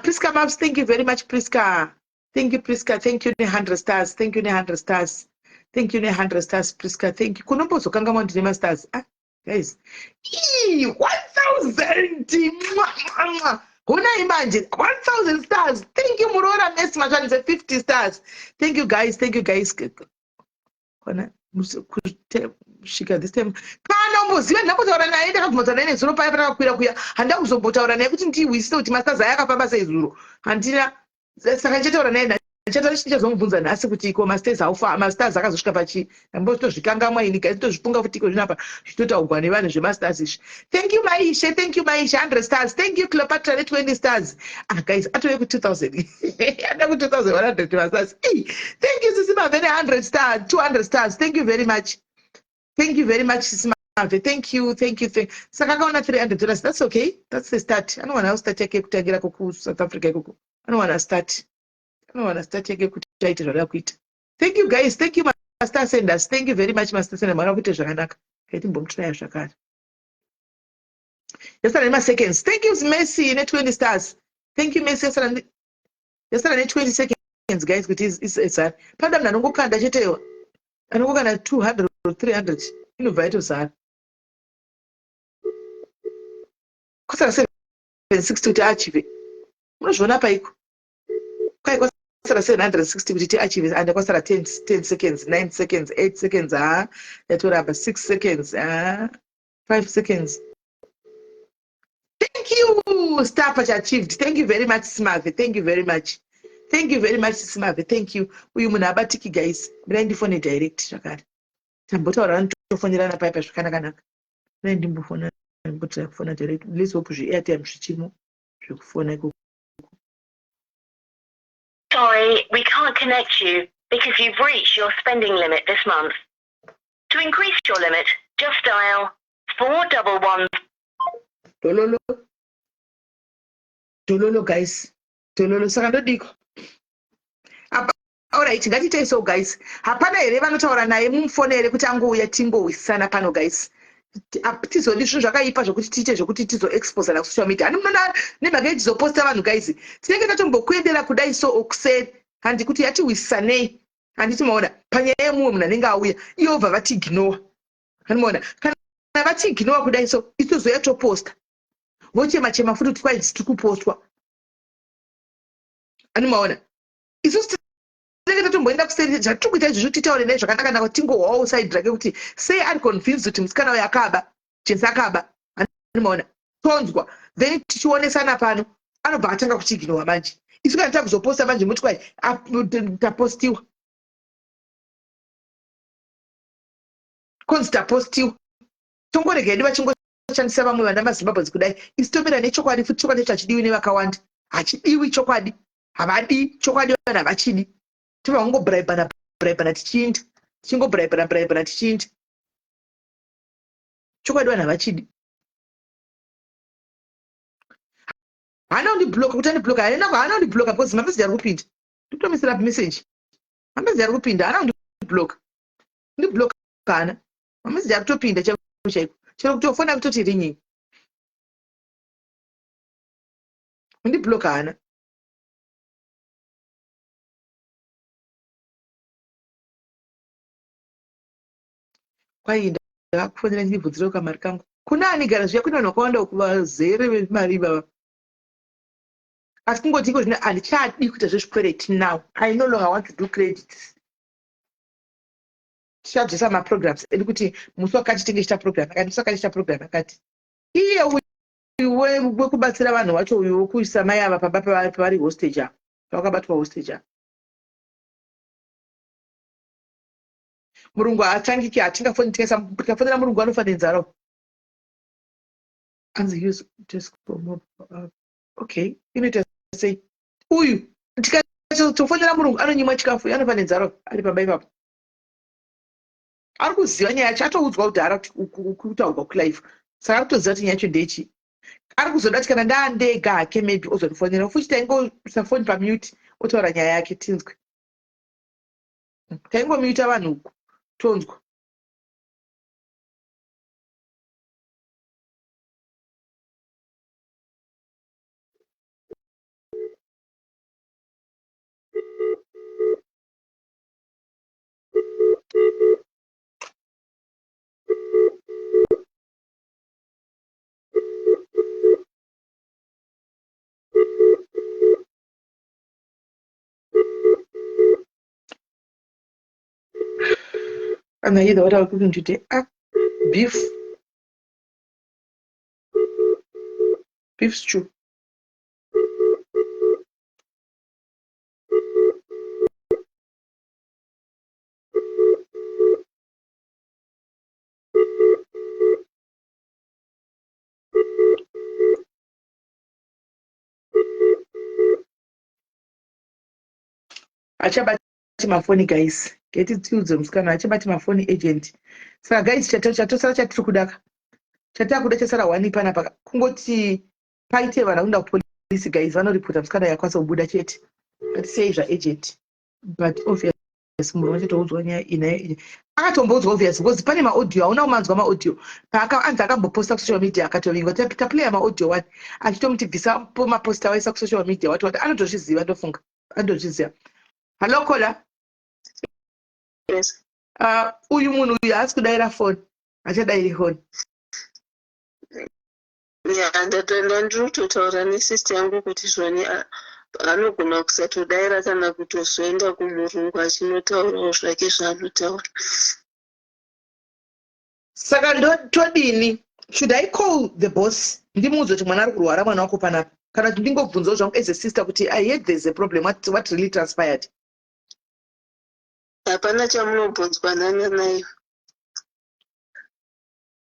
Priska Babs, thank you very much Priska. Thank you Priska. Thank you ne 100 stars. Thank you ne 100 stars. Thank you ne 100 stars Priska. Thank you. Kunombozokangamwa ndine ma stars. Ah, guys. Ii, 1000. Mwa, mwa, mwa. Honai manje 1000 stars. Thank you muroora Messi mashandise 50 stars. Thank you guys. Thank you guys. Kona kusvika this time kana umboziva ndambotaura naye ndakabvuma naye nezuro paya patakakwira kuya handina kuzombotaura naye kuti ndihwisise kuti mastars aya akafamba sei zuro handina saka ndichataura naye ndichazomubvunza nhasi kuti ko mastars aufa mastars akazosvika pachi ndambotozvikangamwa ini guys tozvifunga futi iko zvino apa zvitotaugwa nevanhu zvemastars izvi thank you maishe thank you maishe 100 stars thank you cleopatra ne 20 stars ah guys atove ku 2000 ada ku 2100 mastars thank you sisi mave ne 100 stars 200 stars thank you very much thank you very much sisi mave thank you thank you thank saka akaona 300 dollars that's okay that's the start anowana start yake yekutangira ku South Africa ikoko anowana start anowana start yake kuti aite zvaada kuita thank you guys thank you master senders thank you very much master senders mwana kuita zvakanaka kaitimbomutirayo zvakare yasara nemaseconds thank you Messi ne20 stars thank you Messi yasara yasara ne20 seconds guys kuti izare panoda munhu anongokanda chetewa anongokanda 200 or 300 inobva yatozara kwasara 760 kuti achive munozviona paiko kwai kwasara 760 kuti tiachive and kwasara 10, 10 seconds 9 seconds 8 seconds ha yatoramba 6 seconds ha 5 seconds thank you star pacha achieved thank you very much smave thank you very much thank you very much smave thank you uyu munhu abatiki guys mirai ndifone direct zvakare tambotaura tofonerana paipa zvakanakanaka mirai ndimbofona ndimbotora kufona direct let's hope zveairtime zvichimo zvekufona ikoko Sorry, we can't connect you because you've reached your spending limit this month. To increase your limit, just dial 411. Dololo. Dololo guys. Dololo saka ndodiko. Apa alright ngatiitei so guys. Hapana here vanotaura naye mumufone here kuti angouya tingowisana pano guys. Tizodi zvinhu zvakaipa zvekuti tiite zvekuti tizoexposana kusocial media. Hani munoona nemhaka yetizoposta vanhu guys. Tinenge tatombokuendera kudai so okuseri. Handi kuti yatiwisanei. Handiti maona panyaya yemumwe munhu anenge auya iye obva vatiignowa. Handiti maona kana vatiignowa kudai so isu tozoya toposta. Vochema chema futi kuti kwai tiri kupostwa. Handiti maona isusu tinenge tatomboenda kuseri zvatiri kuita izvozvo titaure naye zvakanaka naka tingohwawo side rake kuti sei ari convinced kuti musikana uyo akaba Jesi akaba. Handiti maona tonzwa then tichionesana pano anobva atanga kuchiignowa manje isu kana takuzoposta manje moti kwai tapostiwa konzi tapostiwa tongorega hedu vachingoshandisa vamwe vana mazimbabwes kudai isu tomira nechokwadi futi chokwadi chacho hachidiwi nevakawanda hachidiwi chokwadi havadi chokwadi vanhu havachidi tobva kungobhuraibhana bhuraibhana tichiinda tichingobhuraibhana bhuraibhana tichiinda chokwadi vanhu havachidi haana kundibloka kuti andibloka haana haana kundibloka because mameseji ari kupinda ndikutomisira message mameseji ari kupinda haana kundibloka kundibloka haana mameseji ari kutopinda chaiko chaiko chero kutofona kutoti ringing kundibloka haana kwai ndakakufonera ndibvunzire kamari kangu kuna ani gara zviya kune vanhu vakawanda uku vazere vemari ivava asi kungoti iko zvino handichadi kuita zvezvikwereti now i no longer want to do credits tichadzosa maprograms edu kuti musi wakati tinge chiita program akati musi wakati chiita program akati iye uyu wekubatsira vanhu wacho uyu wekuisa mai ava pamba pavari hostage apa pavakabatwa hostage apa murungu haatangiki hatingafoni tikafonera murungu anofa nenzara anzi use desktop okay inoita sei uyu tikatofonera murungu anonyimwa chikafu anofa nenzara ari pamba ipapo ari kuziva nyaya yacho atoudzwa kudhara kuti kutaurwa kulife saka ari kutoziva kuti nyaya yacho ndechi ari kuzoda kuti kana ndaandega hake maybe ozondifonera futi taingoisa foni pamute otaura nyaya yake tinzwe taingomuta vanhu uku tonzwa. And I either what I was cooking today. Ah, beef. Beef stew. Achabati mafoni guys. Geti tiudze musikana achabati mafoni agent. Saka guys chatosara chatiri kudaka. Chatakuda chasara one panapa kungoti paite vanhu vakuenda kupolisi guys vanoripota musikana yakwanisa kubuda chete. Ngatisiyei zvaagent. But obvious murume achatoudzwa nyaya iyi naye akatomboudzwa obvious because pane maaudio hauna kumanzwa maaudio paaka anzi akamboposta kusocial media akatovingwa taplaya maaudio wani achitomuti bvisa maposta waisa kusocial media wati wati anotozviziva ndofunga anotozviziva hallo kola yes. Uyu munhu uyu haasi kudaira foni hachadairi foni. Ya, ndiri kutotaura nesister yangu kuti zvoni anogona kusatodaira kana kutozoenda kumurungu achinotaurawo zvake zvaanotaura. Saka todini? Should I call the boss ndimuudze kuti mwana ari kurwara mwana wako panapa, kana kuti ndingobvunzawo zvangu as a sister kuti I heard there's a problem, what really transpired? Hapana chamunobvunzwa nana nayo.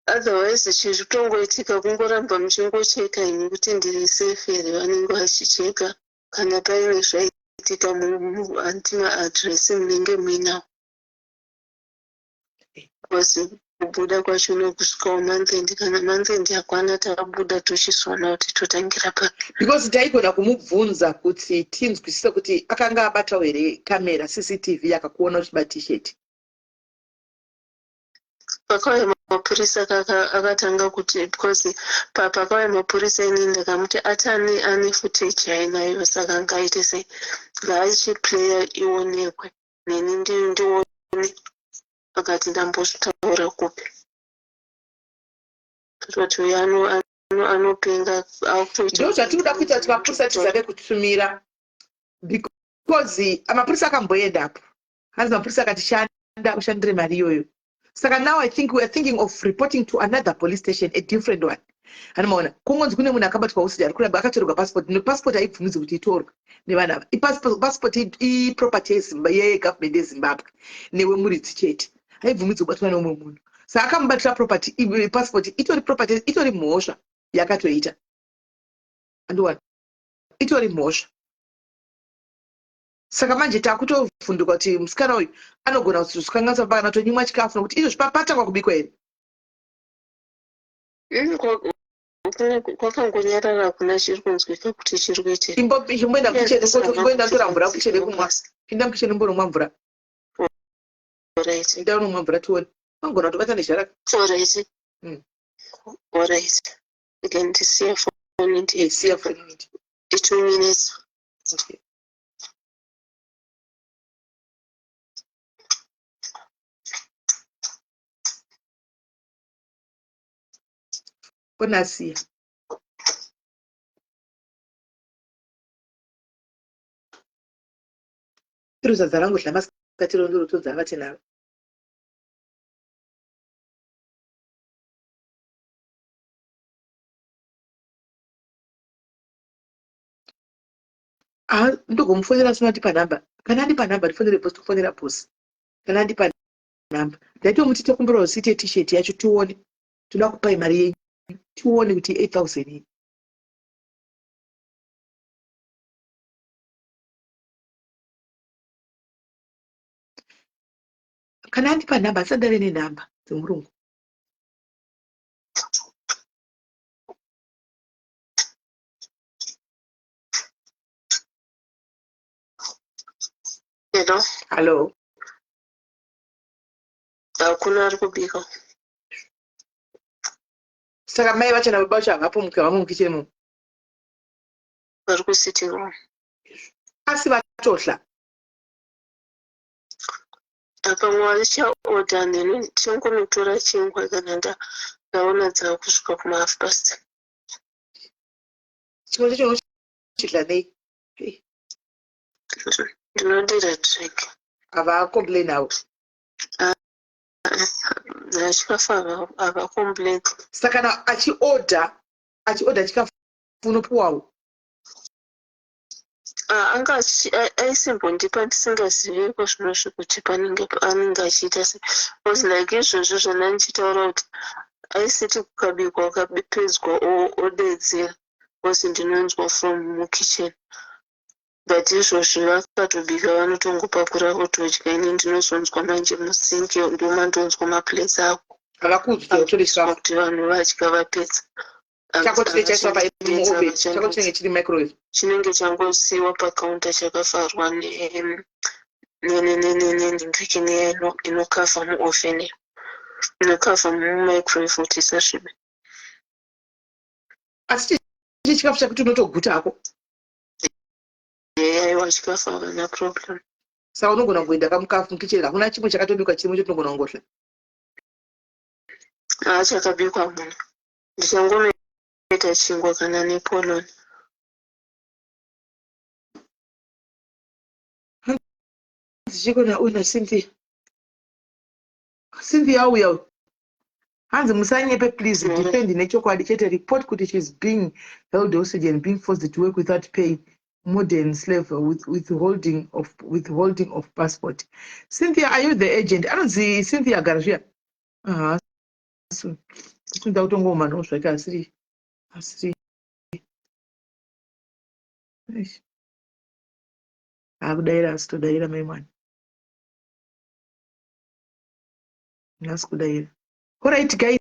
Otherwise chiri kutongoitika kungoramba muchingocheka imi kuti ndiri safe here, vanenge vachicheka kana paine zvaitika anti maaddress munenge muinawo. Because kubuda kwacho nokusvikawo month end, kana month end yakwana tabuda tochizoona kuti totangira papi. Because taigona kumubvunza kuti tinzwisise kuti akanga abatawo here kamera CCTV yakakuona uchiba t-shirt. Pakauya mapurisa akatanga kuti because pakauya mapurisa inini ndakamuti ati ane footage yainayo, saka ngaite sei, ngaachiplaya ionekwe neni ndione. Akati ndambozvitaura kupi, tototi uyu anopenga. Ndo zvatinoda kuita kuti mapurisa tizame kutumira, because mapurisa akamboendapo, hanzi mapurisa akati shanda ushandire mari iyoyo. Saka now I think we are thinking of reporting to another police station, a different one. Anomaona kungonzi kune munhu akabatwa usidi ari kuramba akatorerwa passport. Passport haibvumidzi kuti itorwe nevanhu ava. Passport iproperty yegovernment yeZimbabwe newe muridzi chete, haibvumidzi kubatwa neumwe munhu. Saka akamubatira property, passport itori property, itori mhosva yakatoita andiwana, itori mhosva. Saka manje takutovhunduka kuti musikana uyu anogona kuzokanganisa kana tonyimwa chikafu, nokuti izvozvi patangwa kubikwa here? Kwakangonyarara, hakuna chiri kunzwika kuti chiri kuitika. Imboenda kukicheni, imboenda kutora mvura kukicheni kumwa. Pinda mukicheni umbonomwa mvura. Alright. Enda unomwa mvura tione. Wangona kutobata nezhara. Alright. Alright. Again, ndisiya foni ndi Siya for a minute. 2 minutes. Okay. Foni asiya. Iro sadza rangu dla masikati rondorotonzi avate naro. Ah, ndogomufonera asina andipa nhamba. Kana andipa nhamba ndifonere boss, tofonera boss. Kana andipa nhamba. Ndaitomuti tokumbira receipt ye-t-shirt yacho tione. Toda kupai mari yenyu. Tione kuti 8000 iyi. Kana andipa nhamba, asati ndave nenhamba dzemurungu. Hello. Hello. Hakuna ari kubika. Saka mai vacho nababa vacho havapo vamo mukicheni mumu? Vari kusitting room. Asi vatohla? Pamwe vachaodha neni tichangonotora chingwa kana ndaona dzakusvika kuma half past. Chingwa chacho unochidla nei? Hey. Ndinodira drink. Havacomplain avo? Chikafu havacomplain. Saka kana achiorder achiorder chikafu unopiwawo? Ah, anga aisimbondipa ndisingazive ko zvinozvi kuti panenge anenge achiita sei bcause like izvozvo zvana ndichitaura kuti aisiti kukabikwa ukapedzwa odeedzera bcause ndinonzwa from mukitchen but izvozvi vakatobika vanotongopakura votodya ini ndinozonzwa manje musinki ndomandonzwa maplates ako havakuudzi kuti utore chikafu kuti vanhu vadya vapedza Chako chinenge chaiswa pa muoven, chako chinenge chiri microwave. Chinenge changosiiwa pacounter chakavharwa nenhingirikini inokavha muoven inokavha mumicrowave kuti isasvibe. Asi chii chikafu chakuti unotoguta hako? Aiwa chikafu havana problem. Saka unogona kungoenda kamukafu mukitchen hakuna chimwe chakatobikwa chirimo chotinogona kungodla. Haa chakabikwa hamuna. Ndichangonoita chingwa kana nepolony. Hanzi chiko na uyu naCynthia. Cynthia auya uyu. Hanzi musanyepe please mm. defend nechokwadi chete report kuti she's being held hostage and being forced to work without pay modern slave with, withholding of withholding of passport. Cynthia are you the agent? Anonzi Cynthia agara zviya. Ah, kuda kutongooma no zvake asiri asiri akudaira asi todaira mai mwana nhasi kudaira orit guys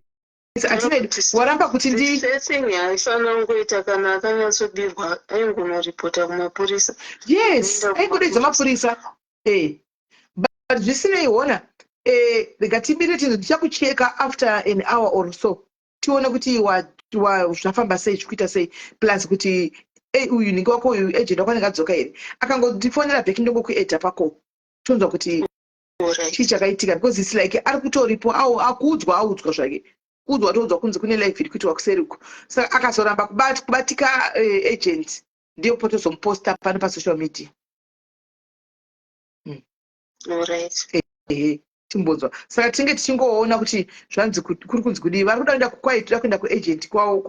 atine waramba kuti ndi thing aifanira kungoita kana akanyatsobirwa aingonoripota kumapurisa yes aingodeedza mapurisa e but zvisinei hona eh, rega timire tinhu tichakucheka after an hour or so tione kuti zvafamba sei zvikuita sei plus kuti hey, uyu ninge wako uyu agent wako anenge adzoka here akangondifonera back ndongokuedha pako tonzwa kuti chii chakaitika because its like ari kutoripo akuudzwa audzwa zvake kuudzwa toudzwa kunzi kune live iri kuitwa kuseri uko saka akazoramba kubatika eh, agent ndiyo potozomuposta pano pasocial media mm. Alright. Ehe, timbonzwa saka tinge tichingoona kuti zvanzi kuri kunzi kudii vari kuda kuenda kwai toda kuenda kuagent kwawo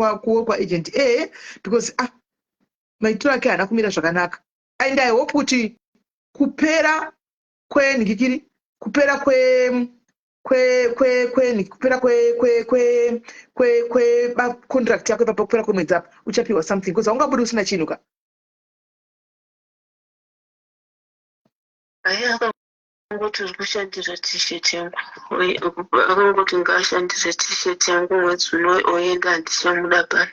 kwaagent ehe because ah maitiro ake haana kumira zvakanaka and i hope kuti kupera kwenhikikiri kupera kwe kwe kwe kwe kupera kwe kwe kwe kwe kwe contract yako ipapo kupera kwemwedzi apa uchapiwa something because haungabudi usina chinhu ka Aye akangoti uri kushandira t-shirt yangu akangoti ngaashandire t-shirt yangu mwedzi uno oenda handichamuda pano.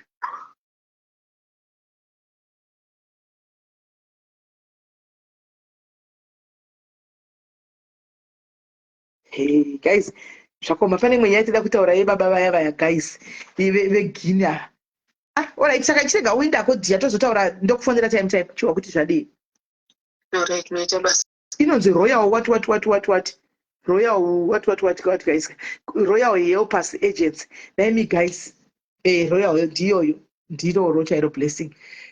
Hey, guys zvakoma pane imwe nyaya tida kutaura yebaba vaya vaya guys veguinea ah, orit saka chirega uindako dhiya tozotaura ndokufonera time time chiwa kuti zvadii Alright, maita basa. Inonzi Royal what what what what what Royal what what what what guys Royal Helpers Agency. Naimi guys eh Royal ndiyoyo ndiroro chairo blessing.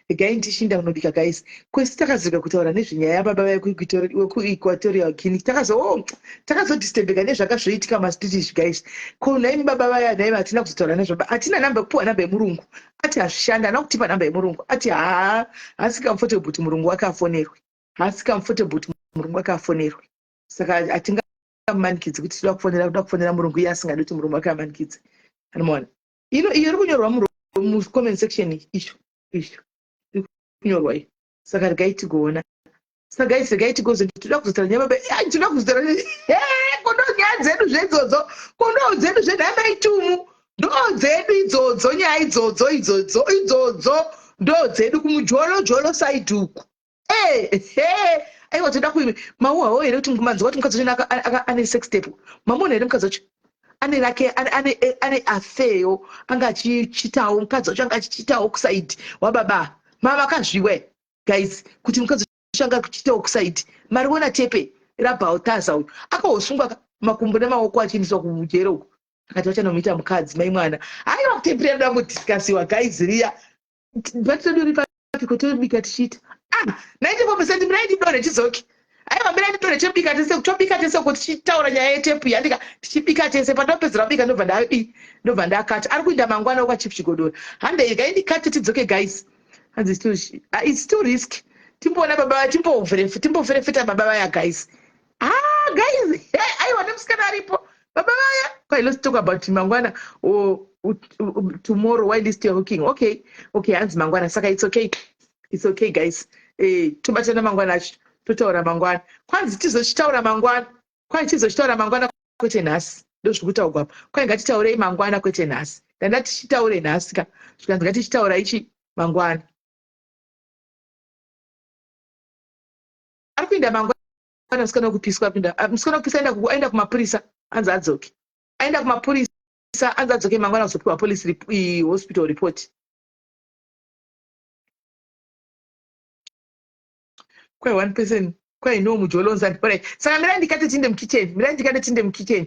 Regai ndichinda kunobika guys. Kwesi takazoga kutaura nezvenyaya yababa vaya kuEquatorial Guinea. Takazo oh, takazodisturbeka nezvakazvoitika mastreet izvi guys. Ko naimi baba vaya naimi hatina kuzotaura nezvaba. Hatina number kupuwa number yemurungu. Ati hazvishandi haana kutipa number yemurungu ati haa haasi comfortable kuti murungu wake afonerwe haasi comfortable kuti murungu wake afonerwe saka hatingamumanikidzi kuti toda kufonera kuda kufonera murungu iye asingadi kuti murungu wake amanikidze anomaona ino iyo iri kunyorwa mucomment section isho isho iri kunyorwa iyo saka regai tigoona saka guys regai tigozo toda kuzotaura nyaya baba eh, toda kuzotaura eh, kondo nyaya dzedu zvedzodzo kondo dzedu zvedu hamaitumu ndo dzedu idzodzo nyaya idzodzo idzodzo idzodzo ndo dzedu kumujolo jolo side uku eh, eh, aiwa toda kuimi mauhawo here kuti manzwa kuti mukadzi wacho ane sex tape mamuona here mukadzi wacho ane rake ane ane afeyo anga achichitawo mukadzi wacho anga achichitawo kusaidi wababa mama akazviwe guys kuti mukadzi wacho anga achiita oxide mariona tepe rabaltaza uyu akahosungwa makumbo nemaoko achiendeswa kujere uko akati vachanomuita mukadzi mai mwana haiwa tepe riya roda kudiscussiwa guys riya batidori papiko tobika tichiita ah 94 percent muraiti donhe tizoki aiwa. Aiwa, mirai nditore tobika tese, tobika tese kuti tichitaura nyaya yetepu yandika tichibika tese. Pandopedzera kubika ndobva ndadii, ndobva ndakata. Ari kuinda mangwana kwaChief Chigodora. Handei, gaindikate tidzoke, guys. Hanzi it's too risk. Timboona baba, timboferefeta baba vaya, guys. Ah, guys, aiwa, nemusikana aripo, baba vaya. Kwai let's talk about mangwana or tomorrow while still hooking. Okay, hanzi mangwana, saka it's okay, it's okay, guys. Tobatana mangwana acho, totaura mangwana. Kwanzi tizochitaura mangwana, kwai tizochitaura mangwana kwete nhasi. Ndozviri kutaurwa apa. Kwai ngatitaurei mangwana kwete nhasi. Ndanda tichitaure nhasi ka, zvikanzi ngatichitaura ichi mangwana. Ari kuinda mangwana musikana wekupiswa. Apinda musikana wekupisa, aenda kumapurisa, anzi adzoke. Aenda kumapurisa, anzi adzoke mangwana kuzopiwa police hospital report. Kwai one person, kwai no mujolonza. Alright, saka mirai ndikate tinde mukitchen, mirai ndikate tinde mukitchen.